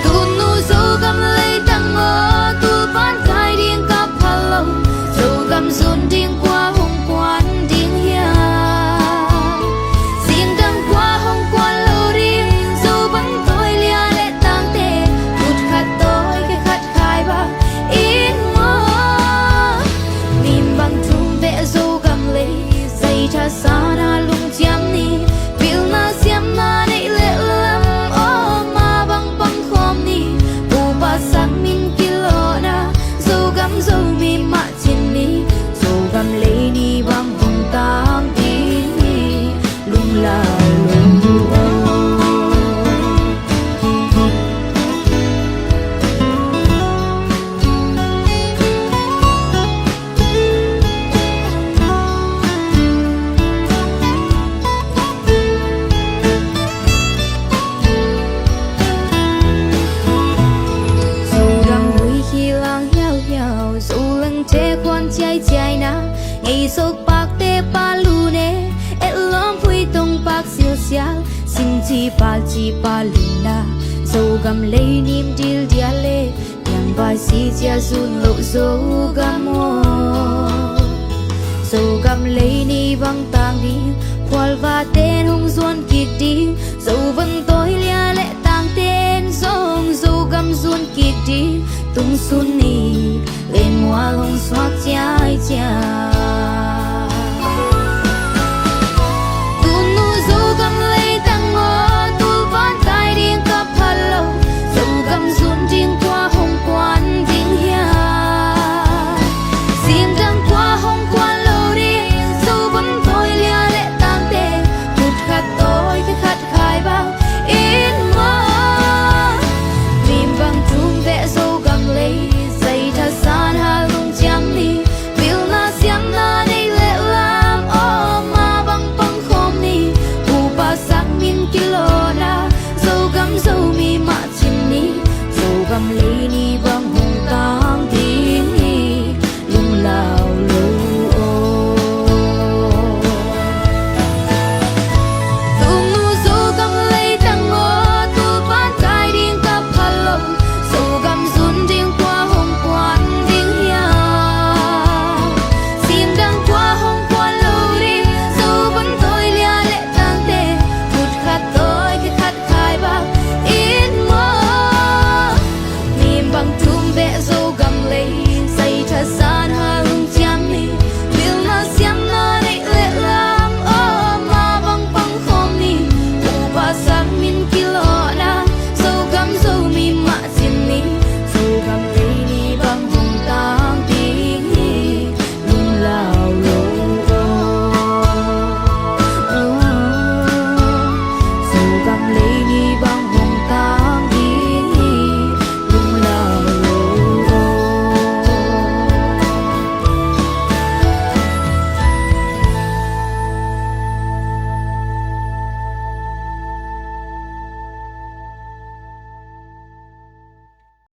Tunu Zogam leitang aw, tulpan kai ding ka phal lo, Zogam zun ding kua hong kuan ding hiam? Singdang kua hong kuan lo ding, Zo bang tawi lia le tangte, kut khat tawi khe khat khai bang in maw? Min bang tum ve Zogam lei, zai tha sana lungciam ni, pilna Sipal cipa lina, Zogam lei nim dil dia le, niam vai si cia zun lo Zogam aw. Zogam lei ni bang tang ding, khualva ten hong zuan kik ding, Zovang tawi lia le tang ten zong Zogam zuan kik ding, tung sun ni len mual hong suak ciai cia. Tunu Zogam lei tang aw, tul van tai ding ka phal lo, Zogam zun ding kua hong kuan ding hia? Singdang kua hong kuan lo ding, Zogam tawi lia le tang te, kut khat tawi khat khai bang in maw. Lim bang tum veh Zogam lei, zai thasan hal lung ciam ni, pilna siamna nei le lam aw, ma bang pang khawm ni, upa sak min kilawna, Zogam Zomi mah cim ni, Zogam lei